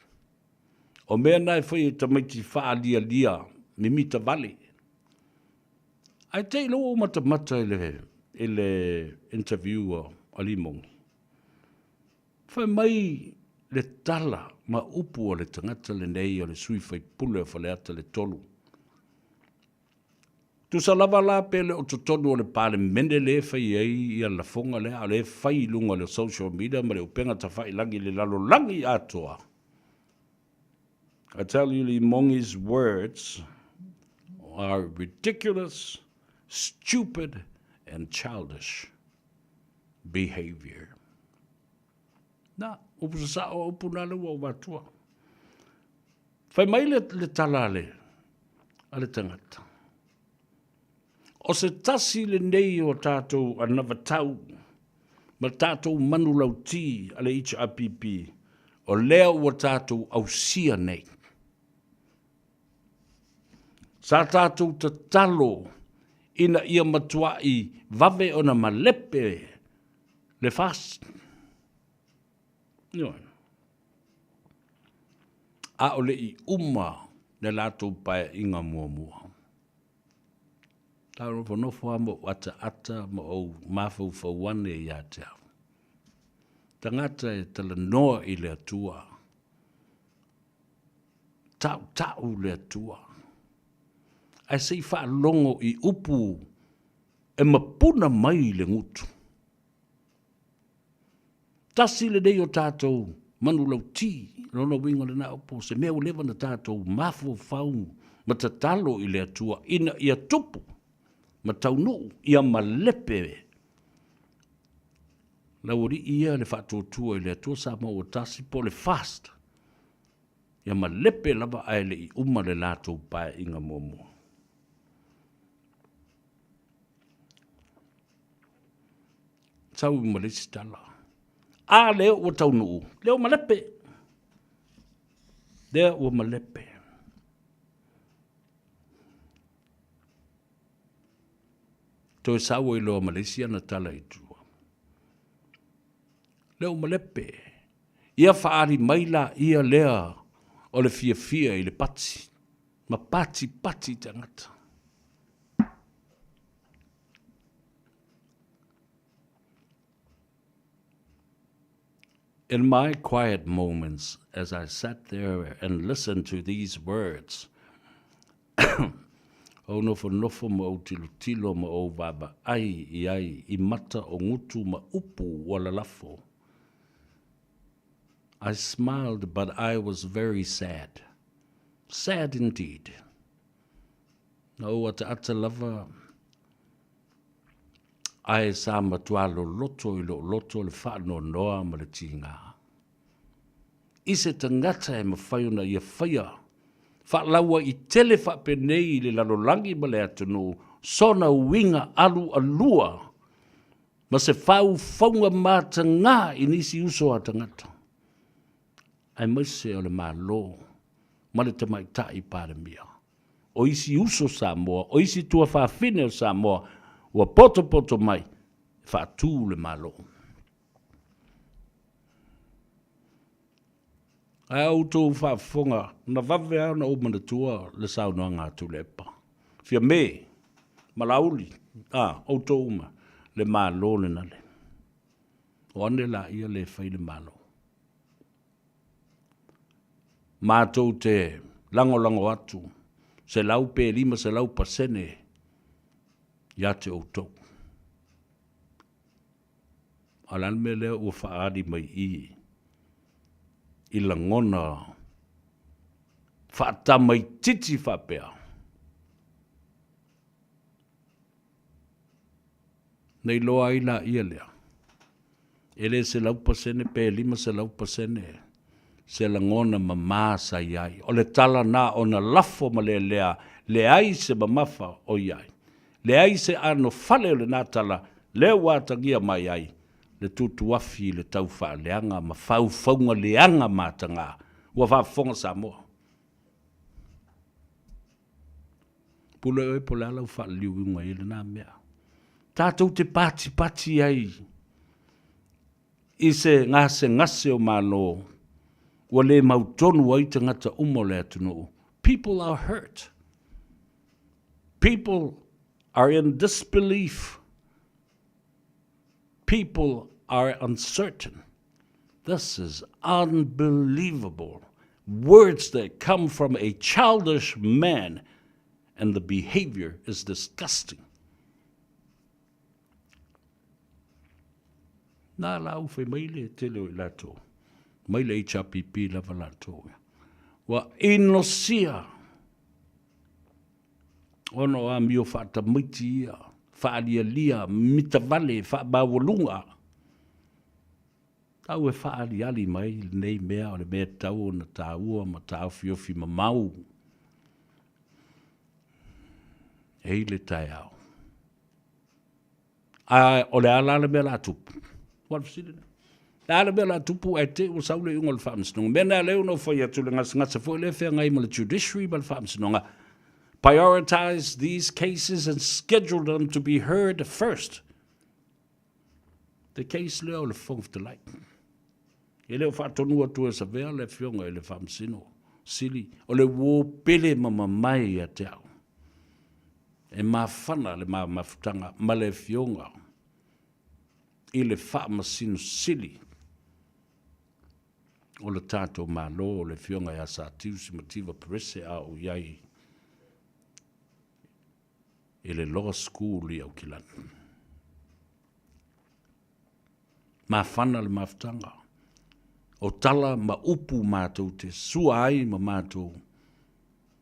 O mea na e fai e tamaiti faalialia mimita vale. Ae te i ua ou matamata i le, i le interview a Limogi. Fai mai le tala ma upu a le tagata lenei o le sui faipule o Faleata le 3. Tusa lava la pe le o totonu o le Palemene lea e fai ai ia lafoga lea, a o lea e fai i luga o le social media ma le upega tafailagi i le lalolagi atoa. I tell you Limongi's words are ridiculous, stupid and childish behavior. Na, upu sasao a upu na le ua ou atua. Fai mai le, le tala a le, a le tangata. O se tasi lenei o tātou anavatau ma tātou manulauti a le HRPP, o lea ua tātou ausia nei. Sa tātou tatalo ina ia matuai vave ona malepe le FAST. Ioe. A o le i uma le latou paeaiga muamua. Sa nofonofo lava ma ou ataata ma ou mafaufau ane ia te au. Tagata e talanoa i le Atua, tautau le Atua, ae se i faalogo i upu e mapuna mai i le gutu. Tasi lenei o tatou manulauti, lona uiga lena upu, o se mea ua leva ona tatou mafaufau ma tatalo i le Atua ina ia tupu ma taunuu ia malepe Laualii ia le faatuatua i le Atua Samoa ua tasi po o le fast ia malepe lava ae le i uma le latou paeaiga muamua. Sau ma le isi tala. A lea ua taunuu, lea ua malepe. Lea ua malepe. Toe sau ai loa ma le isi ana tala i tua. Lea ua malepe. Ia faaali mai la ia lea o le fiafia i le pati. Ma patipati tagata. In my quiet moments as I sat there and listened to these words, ou nofonofo ma ou tilotilo ma ou vaavaai i ai i mata o gutu ma upu ua lalafo. I smiled but I was very sad. Sad indeed. Na ou ataata lava Ae sa matua loloto i lou loto le faanoanoa ma le tiga. I se tagata e mafai ona ia faia faalauaitele faapenei i le lalolagi ma le atunuu sona uiga alualua ma se faufauga mataga i nisi uso a tagata, aemaise o le Malo ma le Tamaitai Palemia. O isi uso Samoa, o isi tuafafine o Samoa ua potopoto mai e faatu le Malo. Ae a outou faafofoga, na vave lava ona ou manatua le saunoaga a Tuilaepa. Fiame, Malauli, a, outou uma, le Malo lena le. O ane laia le fai le Malo. Matou te lagolago atu 100 pe 500% ia te outou. A o le a le mea lea ua faaali mai i i i lagona faatamaitiiti faapea? Na iloa ai laia lea, e le 100% pe 500% se lagona mama sa i ai. O le tala na ona lafo ma lelea, leai se mamafa o i ai. Leai se anofale o lena tala, lea ua atagia mai ai le tutuafi i le tau faaleaga ma faufauga leaga mataga ua faafofoga Samoa. Pule oe po o le a lau faaliliuga i lena mea. Tatou te patipati ai i se gasegase o Malo ua le mautonu ai tagata uma o le atunuu. People are hurt. People are in disbelief. People are uncertain. This is unbelievable. Words that come from a childish man and the behavior is disgusting. Nā la au fai mai le tele o i latou, mai le HRPP lava latou. Ua inosia ona o amio faatamaiti ia, faalialia, mitavale, faamaualuga. Tau e faaaliali mai lenei mea o le mea e tatau ona taua ma taofiofi mamau e i le taeao. A o le a la le mea o le a tupu? Ua le fesili lea. Le a le mea o le a tupu ae te i ua sau le iuga o le faamasinoga. Mea na lea na ou fai atu le gasegase foi lea e feagai ma le judiciary ma le faamasinoga. Prioritize these cases and schedule them to be heard first. The case lea o le Fofoga Fetalai. E le o faatonu atu e Savea le afioga i le Faamasino Sili, o le uo pele ma mamae ia te au. E mafana le ma mafutaga ma le afioga i le Faamasino Sili o le tatou Malo, le afioga ia Satiu Simativa Perese a o i ai i le Law School i Aukilani. Mafana le mafutaga. O tala ma upu matou te sua ai ma matou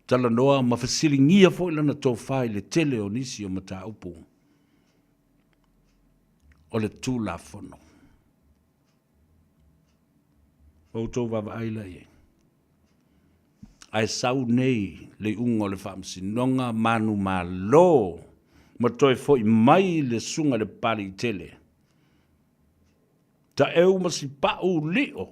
talanoa ma fesiligia foi lana tofa i le tele o nisi o mataupu o le Tulafono. Ua outou vaavaai la i ai. Ae sau nei le iuga o le faamasinoga manumalo ma toe foi mai le susuga i le Papaliitele, taeu ma sipau lio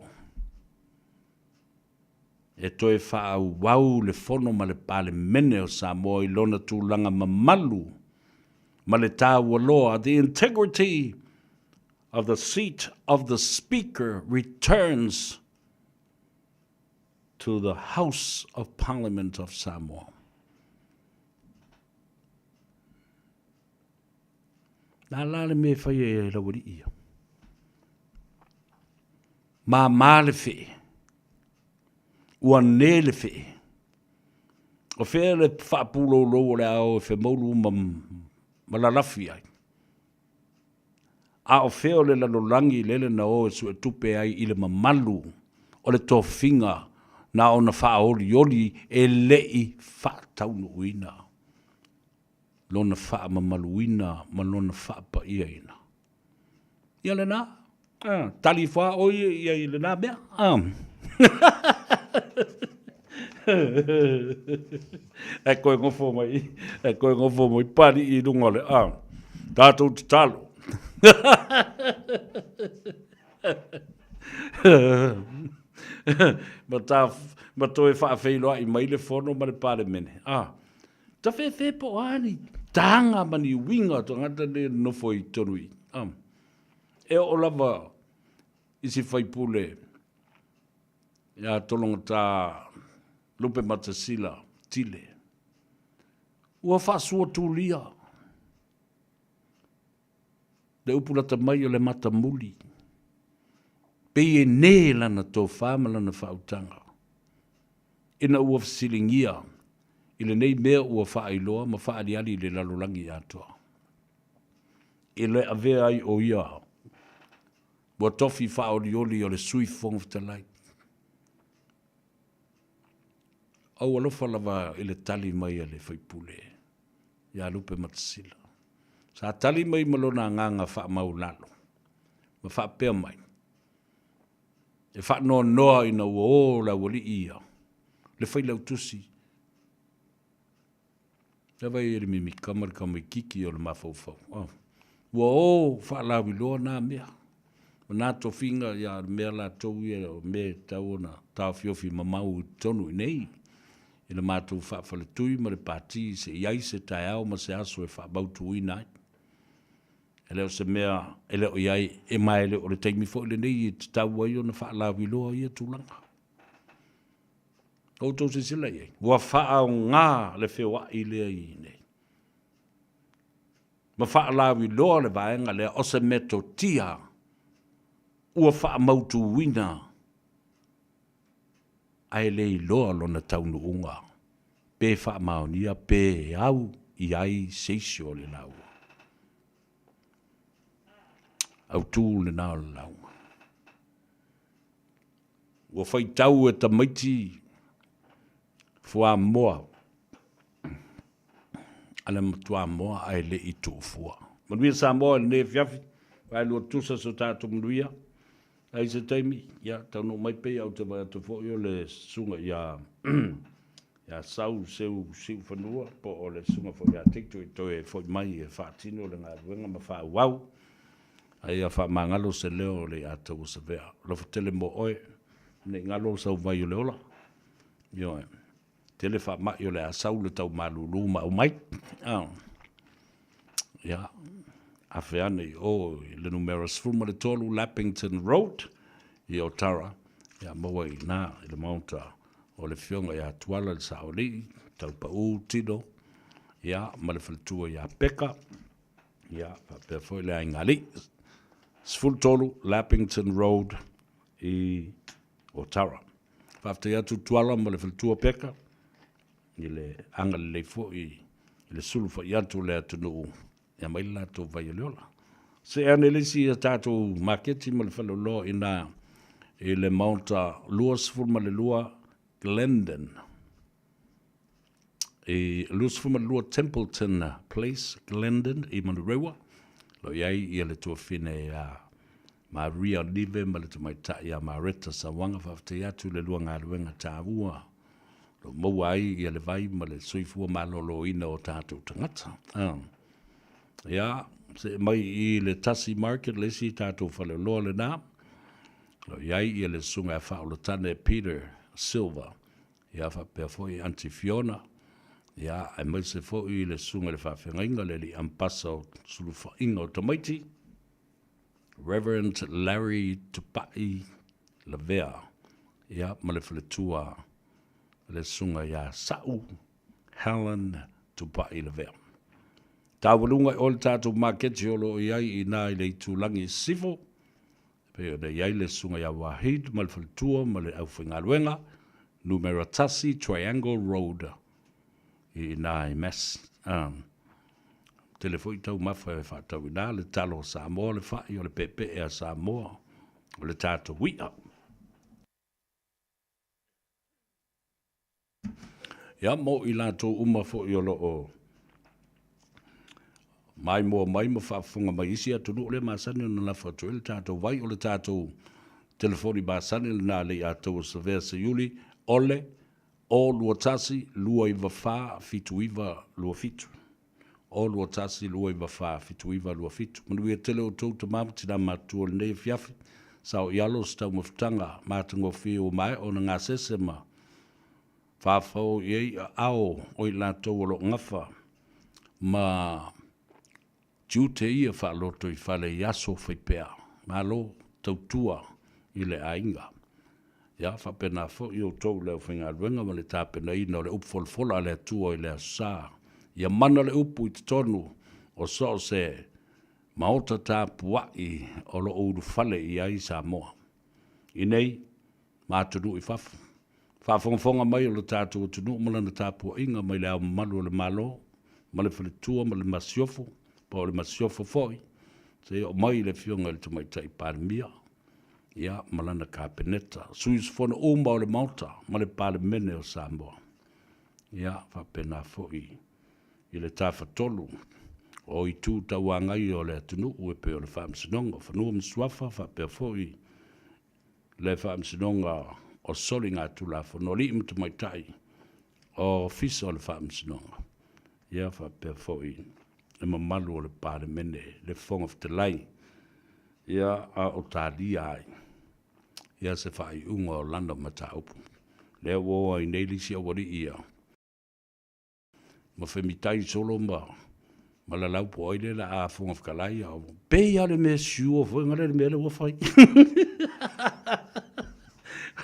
e toe faaauau le fono ma le Palemene o Samoa i lona tulaga mamalu ma le taua loa, the integrity of the seat of the Speaker returns to the House of Parliament of Samoa. Le a la le mea e fai e lau alii ia? Māmā le fee. Ua nē le fee. O fea le faapulou o le a o e femaulu ma, ma lalafi ai? A o fea o le lalolagi lele na o e suetupe ai i le mamalu o le tofiga na ona faaolioli e le i faataunuuina lona faamamaluina ma lona faapaiaina? Ia lena, tali ifo lava ʻoe ia i lena mea. Ae toe nofo mai, ae toe nofo mai Papalii i luga o le a, tatou tatalo. Ma ta, ma toe faafeiloai mai le fono ma le Palemene. A, tafefe po o a ni taga ma ni uiga o tagata nei e nonofo i totonu i i. A, e oo lava i si faipule ia Tologata Lupematasila Tile, ua faasuatulia le upu lata mai o le matamuli, pei e nē lana tofa ma lana faautaga, ina ua fesiligia i lenei mea ua faailoa ma faaaliali i le lalolagi atoa, i le avea ai o ia ua tofi faaolioli o le Sui Fofoga Fetalai. Ou alofa lava i le tali mai a le faipule ia Lupematasila. Sa tali mai ma lona agaga faamaulalo ma faapea mai, E faanoanoa ina ua o le aualii ia, le failautusi, lava e le mimika ma le tamaititi o le mafaufau. Oh. Ua o faalauiloa na mea. Ma na tofiga ia le mea latou ia o mea e tatau ona taofiofi mamau i totonu i nei i le matou faafaletui ma le pati se i ai se taeao ma se aso e faamautuina ai. E le o se mea e le o i ai, e ma e le o le taimi foi lenei e tatau ai ona faalauiloa ia tulaga. Outou silasila i ai, ua faaaoga le feoai lea i inei ma faalauiloa le vaega lea o se metotia ua faamautuina ae le iloa lona taunuuga pe faamaonia pe au i ai se isi o le laua. Autu lena o le lauga. Ua faitau e tamaiti fuamoa a le matuamoa ae le i tuufua. Manuia Samoa i lenei afiafi, vaelua tusa so tatou manuia. Ai se taimi, ia, taunuu mai pei ou te vaai atu foi o le susuga ia ia Sau Seu Siufanua po o le susuga foi ia Tito i toe foi mai e faatino le galuega ma faaauau. A ia faamagalo se leo o le ia Tauasavea. Alofa tele mo oe, ne i galo sau vai o le ola. Ioe. Tele faamai o le a sau le tau malulu ma aumai. Ia, afe ane i o i le numera 13 Lappington Road i Otara, ia maua i ina i le maota o le Afioga ia Tuala le Saoalii, Taupau Tino, ia, ma le faletua ia Peka, ia, faapea foi le aiga alii. 13 Lappington Road i Otara. Faafetai atu Tuala ma le faletua Peka i le agalelei foi i le sulufai atu o le atunuu e aumai le latou vai o le ola. See ane le isi a tatou maketi ma le faleoloa i ina i le Maota 22 Glendon i 22 Templeton Place, Glendon i Manurewa, lo i ai ia le tuafine ia Maria Nive ma le tamaitai ia Mareta Sauaga. Faafetai atu i le lua galuega taua lo maua ai ia le vai ma le soifua maloloina o tatou tagata. Ia, see mai i le Tasi Market, le isi tatou faleoloa lena, lo i ai ia le susuga ia Faaolotane Peter Silva, ia faapea foi Aunty Fiona, ia aemaise foi le susuga i le faafeagaiga le alii Ampasa o Sulufaiga o Tamaiti, Reverend Larry Tupai Lavea, ia ma le faletua le susuga ia Sa'u Helen Tupai Lavea. Taualuga i o le tatou maketi o lo o i ai i ina i le itulagi i Sisifo, e pei ona i ai le Susuga ia Wahid ma le faletua ma le aufaigaluega, numera 1 Triangle Road i ina i Mass. Um, tele foi taumafa e faatau i ina, le talo a Samoa, le fai o le peepee a Samoa, o le tatou i'a. Ia, mo i latou uma foi o lo o maimoa mai ma faafofoga mai isi atunuu lea masani ona lafo atu ai le tatou vai, o le tatou telefoni masani lena le i ataua Savea Seiuli, o le 021 294 7927. 021 294 7927. Manuia tele outou tama ma tina matutua o lenei afiafi. Sao i alo se taumafataga matagofie ua maea ona gasese ma fafao i ai aao o i latou o lo o gafa ma tiute ia faalotoifale i aso faipea. Malo tautua i le aiga. Ia faapena foi outou le aufaigaluega ma le tapenaina o le upu folafola a le Atua i le Aso Sa. Ia mana le upu i totonu o so o se maota tapuai o lo o ulufale i ai Samoa i nei ma atunuu i fafo. Faafogafoga mai o lo tatou atunuu ma lana tapuaiga mai le Ao Mamalu o le Malo ma le Faletua ma le Masiofo, po o le Masiofo foi, seia oo mai i le Afioga i le Tamaitai Palemia, ia, ma lana Kapeneta, sui usufono uma o le Maota ma le Palemene o Samoa. Ia, faapena foi i le Tafatolu o Itu Tauagai o le atunuu e pei o le Faamasinoga o Fanua ma Suafa, faapea foi le Faamasinoga o Soligatulafono, Alii ma Tamaitai o Ofisa o le Faamasinoga, ia faapea foi le mamalu o le Palemene, le Fofoga Fetalai, ia a o talia ai ia se faaiuga o lana mataupu. Lea ua o ai nei le isi aualii ia ma femitai solo ma ma lalau po o ai lea o le a Fofoga Fetalai, a pei lava o le mea sure foi le mea lea ua fai.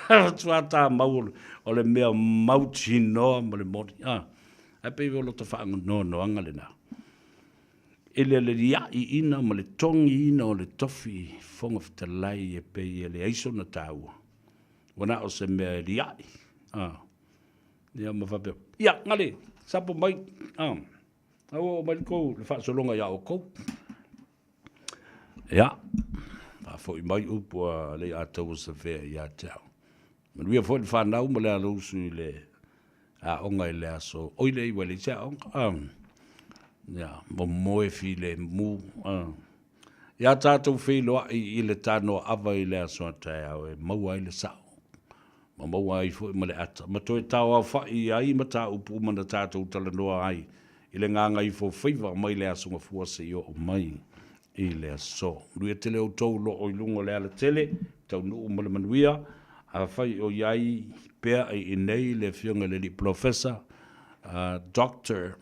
Matua tamau o le mea mautinoa ma le moni. Ah, ae pei o lota faanoanoaga lena i le lia'iina ma le togiina o le tofi Fofoga Fetalai e pei e leai sona taua, ua na o se mea e lia'i. Ah, ia ma faapea, ia, gale, sapo mai, ah, a ua oo mai le kou le faasologa iā outou. Ia, faafoi mai upu a Leiataua Savea ia te au. Manuia foi le fanau ma le alausu i le aoga i le aso. Oi le iwa i le isi aoga. Ah, ia, momoe filemu. Ah. Ia tatou feiloai i le tanoa ava i le aso a taeao e maua ai le sao ma maua ai foi ma le ata, ma toe taoaofa'i ai mataupu uma na tatou talanoa ai i le gagaifofaiva mai le Aso Gafua seia oo mai i le aso. Manuia tele outou o lo o i luga o le alatele, taunuu ma le manuia. Afai o i ai pea i inei le Afioga i le Alii Polofesa, Doctor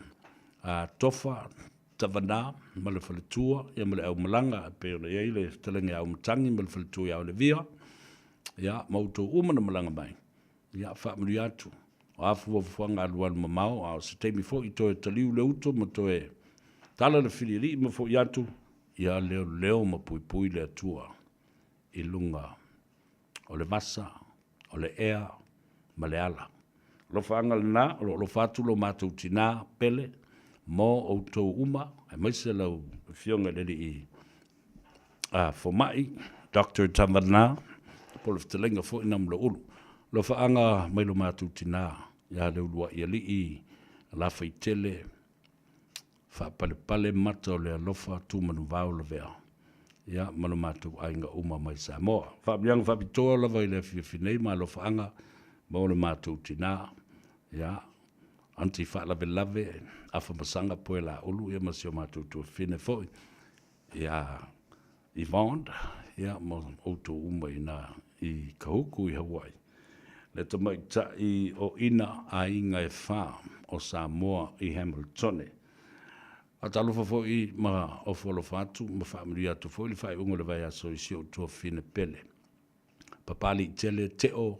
Tofa Tavana ma le faletua ia ma le aumalaga e pei ona i ai le fetalaiga ia Aumatagi ma le faletua ia Olevia, ia ma outou uma na malaga mai, ia faamanuia atu. O a fuafuaga alualu mamao, a o se taimi foi toe taliu le uto ma toe tala le filialii ma foi atu, ia leoleo ma puipui le Atua i luga o le vasa, o le ea ma le ala. Alofaaga lena, o lo o alofa atu lo matou tina pele mo outou uma, aemaise lau Afioga i le Alii Fomai, Doctor Tavana, po o le fetalaiga foi na ma Ulu. Alofaaga mai lo matou tina ia Leuluai Alii Lafaitele, Faapalepale mata o le alofa Tumanuvao Lavea, ia ma lo matou aiga uma mai Samoa. Faamanuiaga faapitoa lava i le afiafi nei ma alofaaga mo le matou tina, ia, Aunty Faalavelave Afamasaga Poelaulu, ia ma si o matou tuafafine foi, ia Yvonne, ia ma outou uma i ina i Kahuku i Hawaii. Le tamaitai o Ina aiga e fa o Samoa i Hamiltone. Faatalofa foi ma ofo alofa atu ma faamanuia atu foi le faaiuga o le vaiaso i si ou tuafafine pele. Papaliitele Teo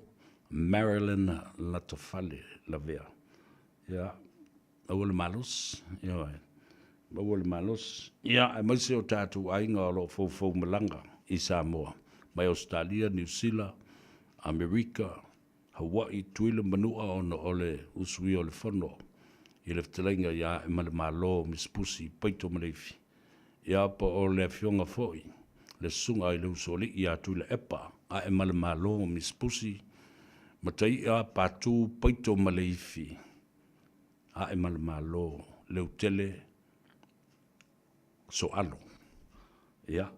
Marilyn Latafale Lavea. Ia, aua le malosi, ioe. Maua le malosi. Ia, aemaise o tatou aiga o lo o foufou malaga i Samoa, mai Ausetalia, Niu Sila, Amerika, Hawaii, Tutuila, Manua ona o le usuia o le fono i le fetalaiga ia Aemalemalo Miss Pusi Paito Maleifi. Ia, po o le afioga foi le susuga i le Usoalii ia Tuilaepa Aemalemalo Miss Pusi Mataia Patu Paito Maleifi. Ae ma le Malo leutele soalo. Ia,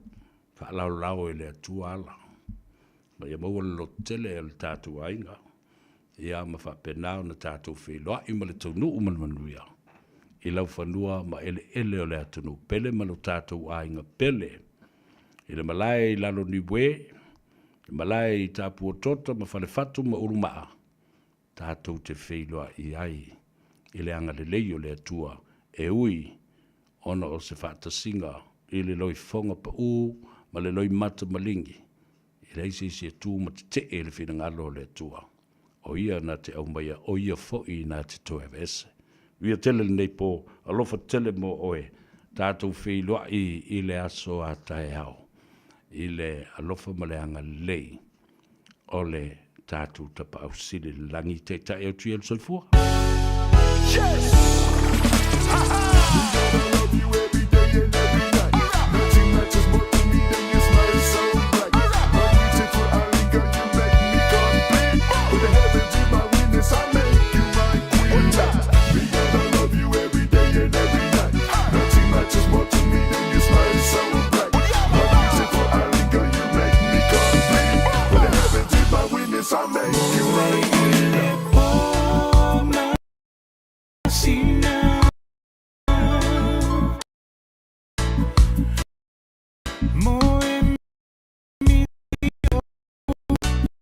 faalaolao e le Atua ala, ma ia maua le lototele o le tatou aiga, ia ma faapena ona tatou feiloai ma le taunuu ma le manuia i laufanua ma eleele o le atunuu pele ma lo tatou aiga pele. I le malae i Laloniue, le malae i Tapuatoto ma Falefatu ma Ulumaa, tatou te feiloai ai i le agalelei o le Atua, e ui ona o se faatasiga i le loifoga paū ma le loimata maligi, e leai se isi e tu ma tetee i le finagalo o le Atua. O Ia na te aumaia, o Ia foi na te toe aveese. Viia tele lenei po, alofa tele mo oe, tatou feiloai i le aso a taeao, i le alofa ma le agalelei o le tatou Tapaau Sili i le Lagi, Taitai atu ia le soifua. Yes!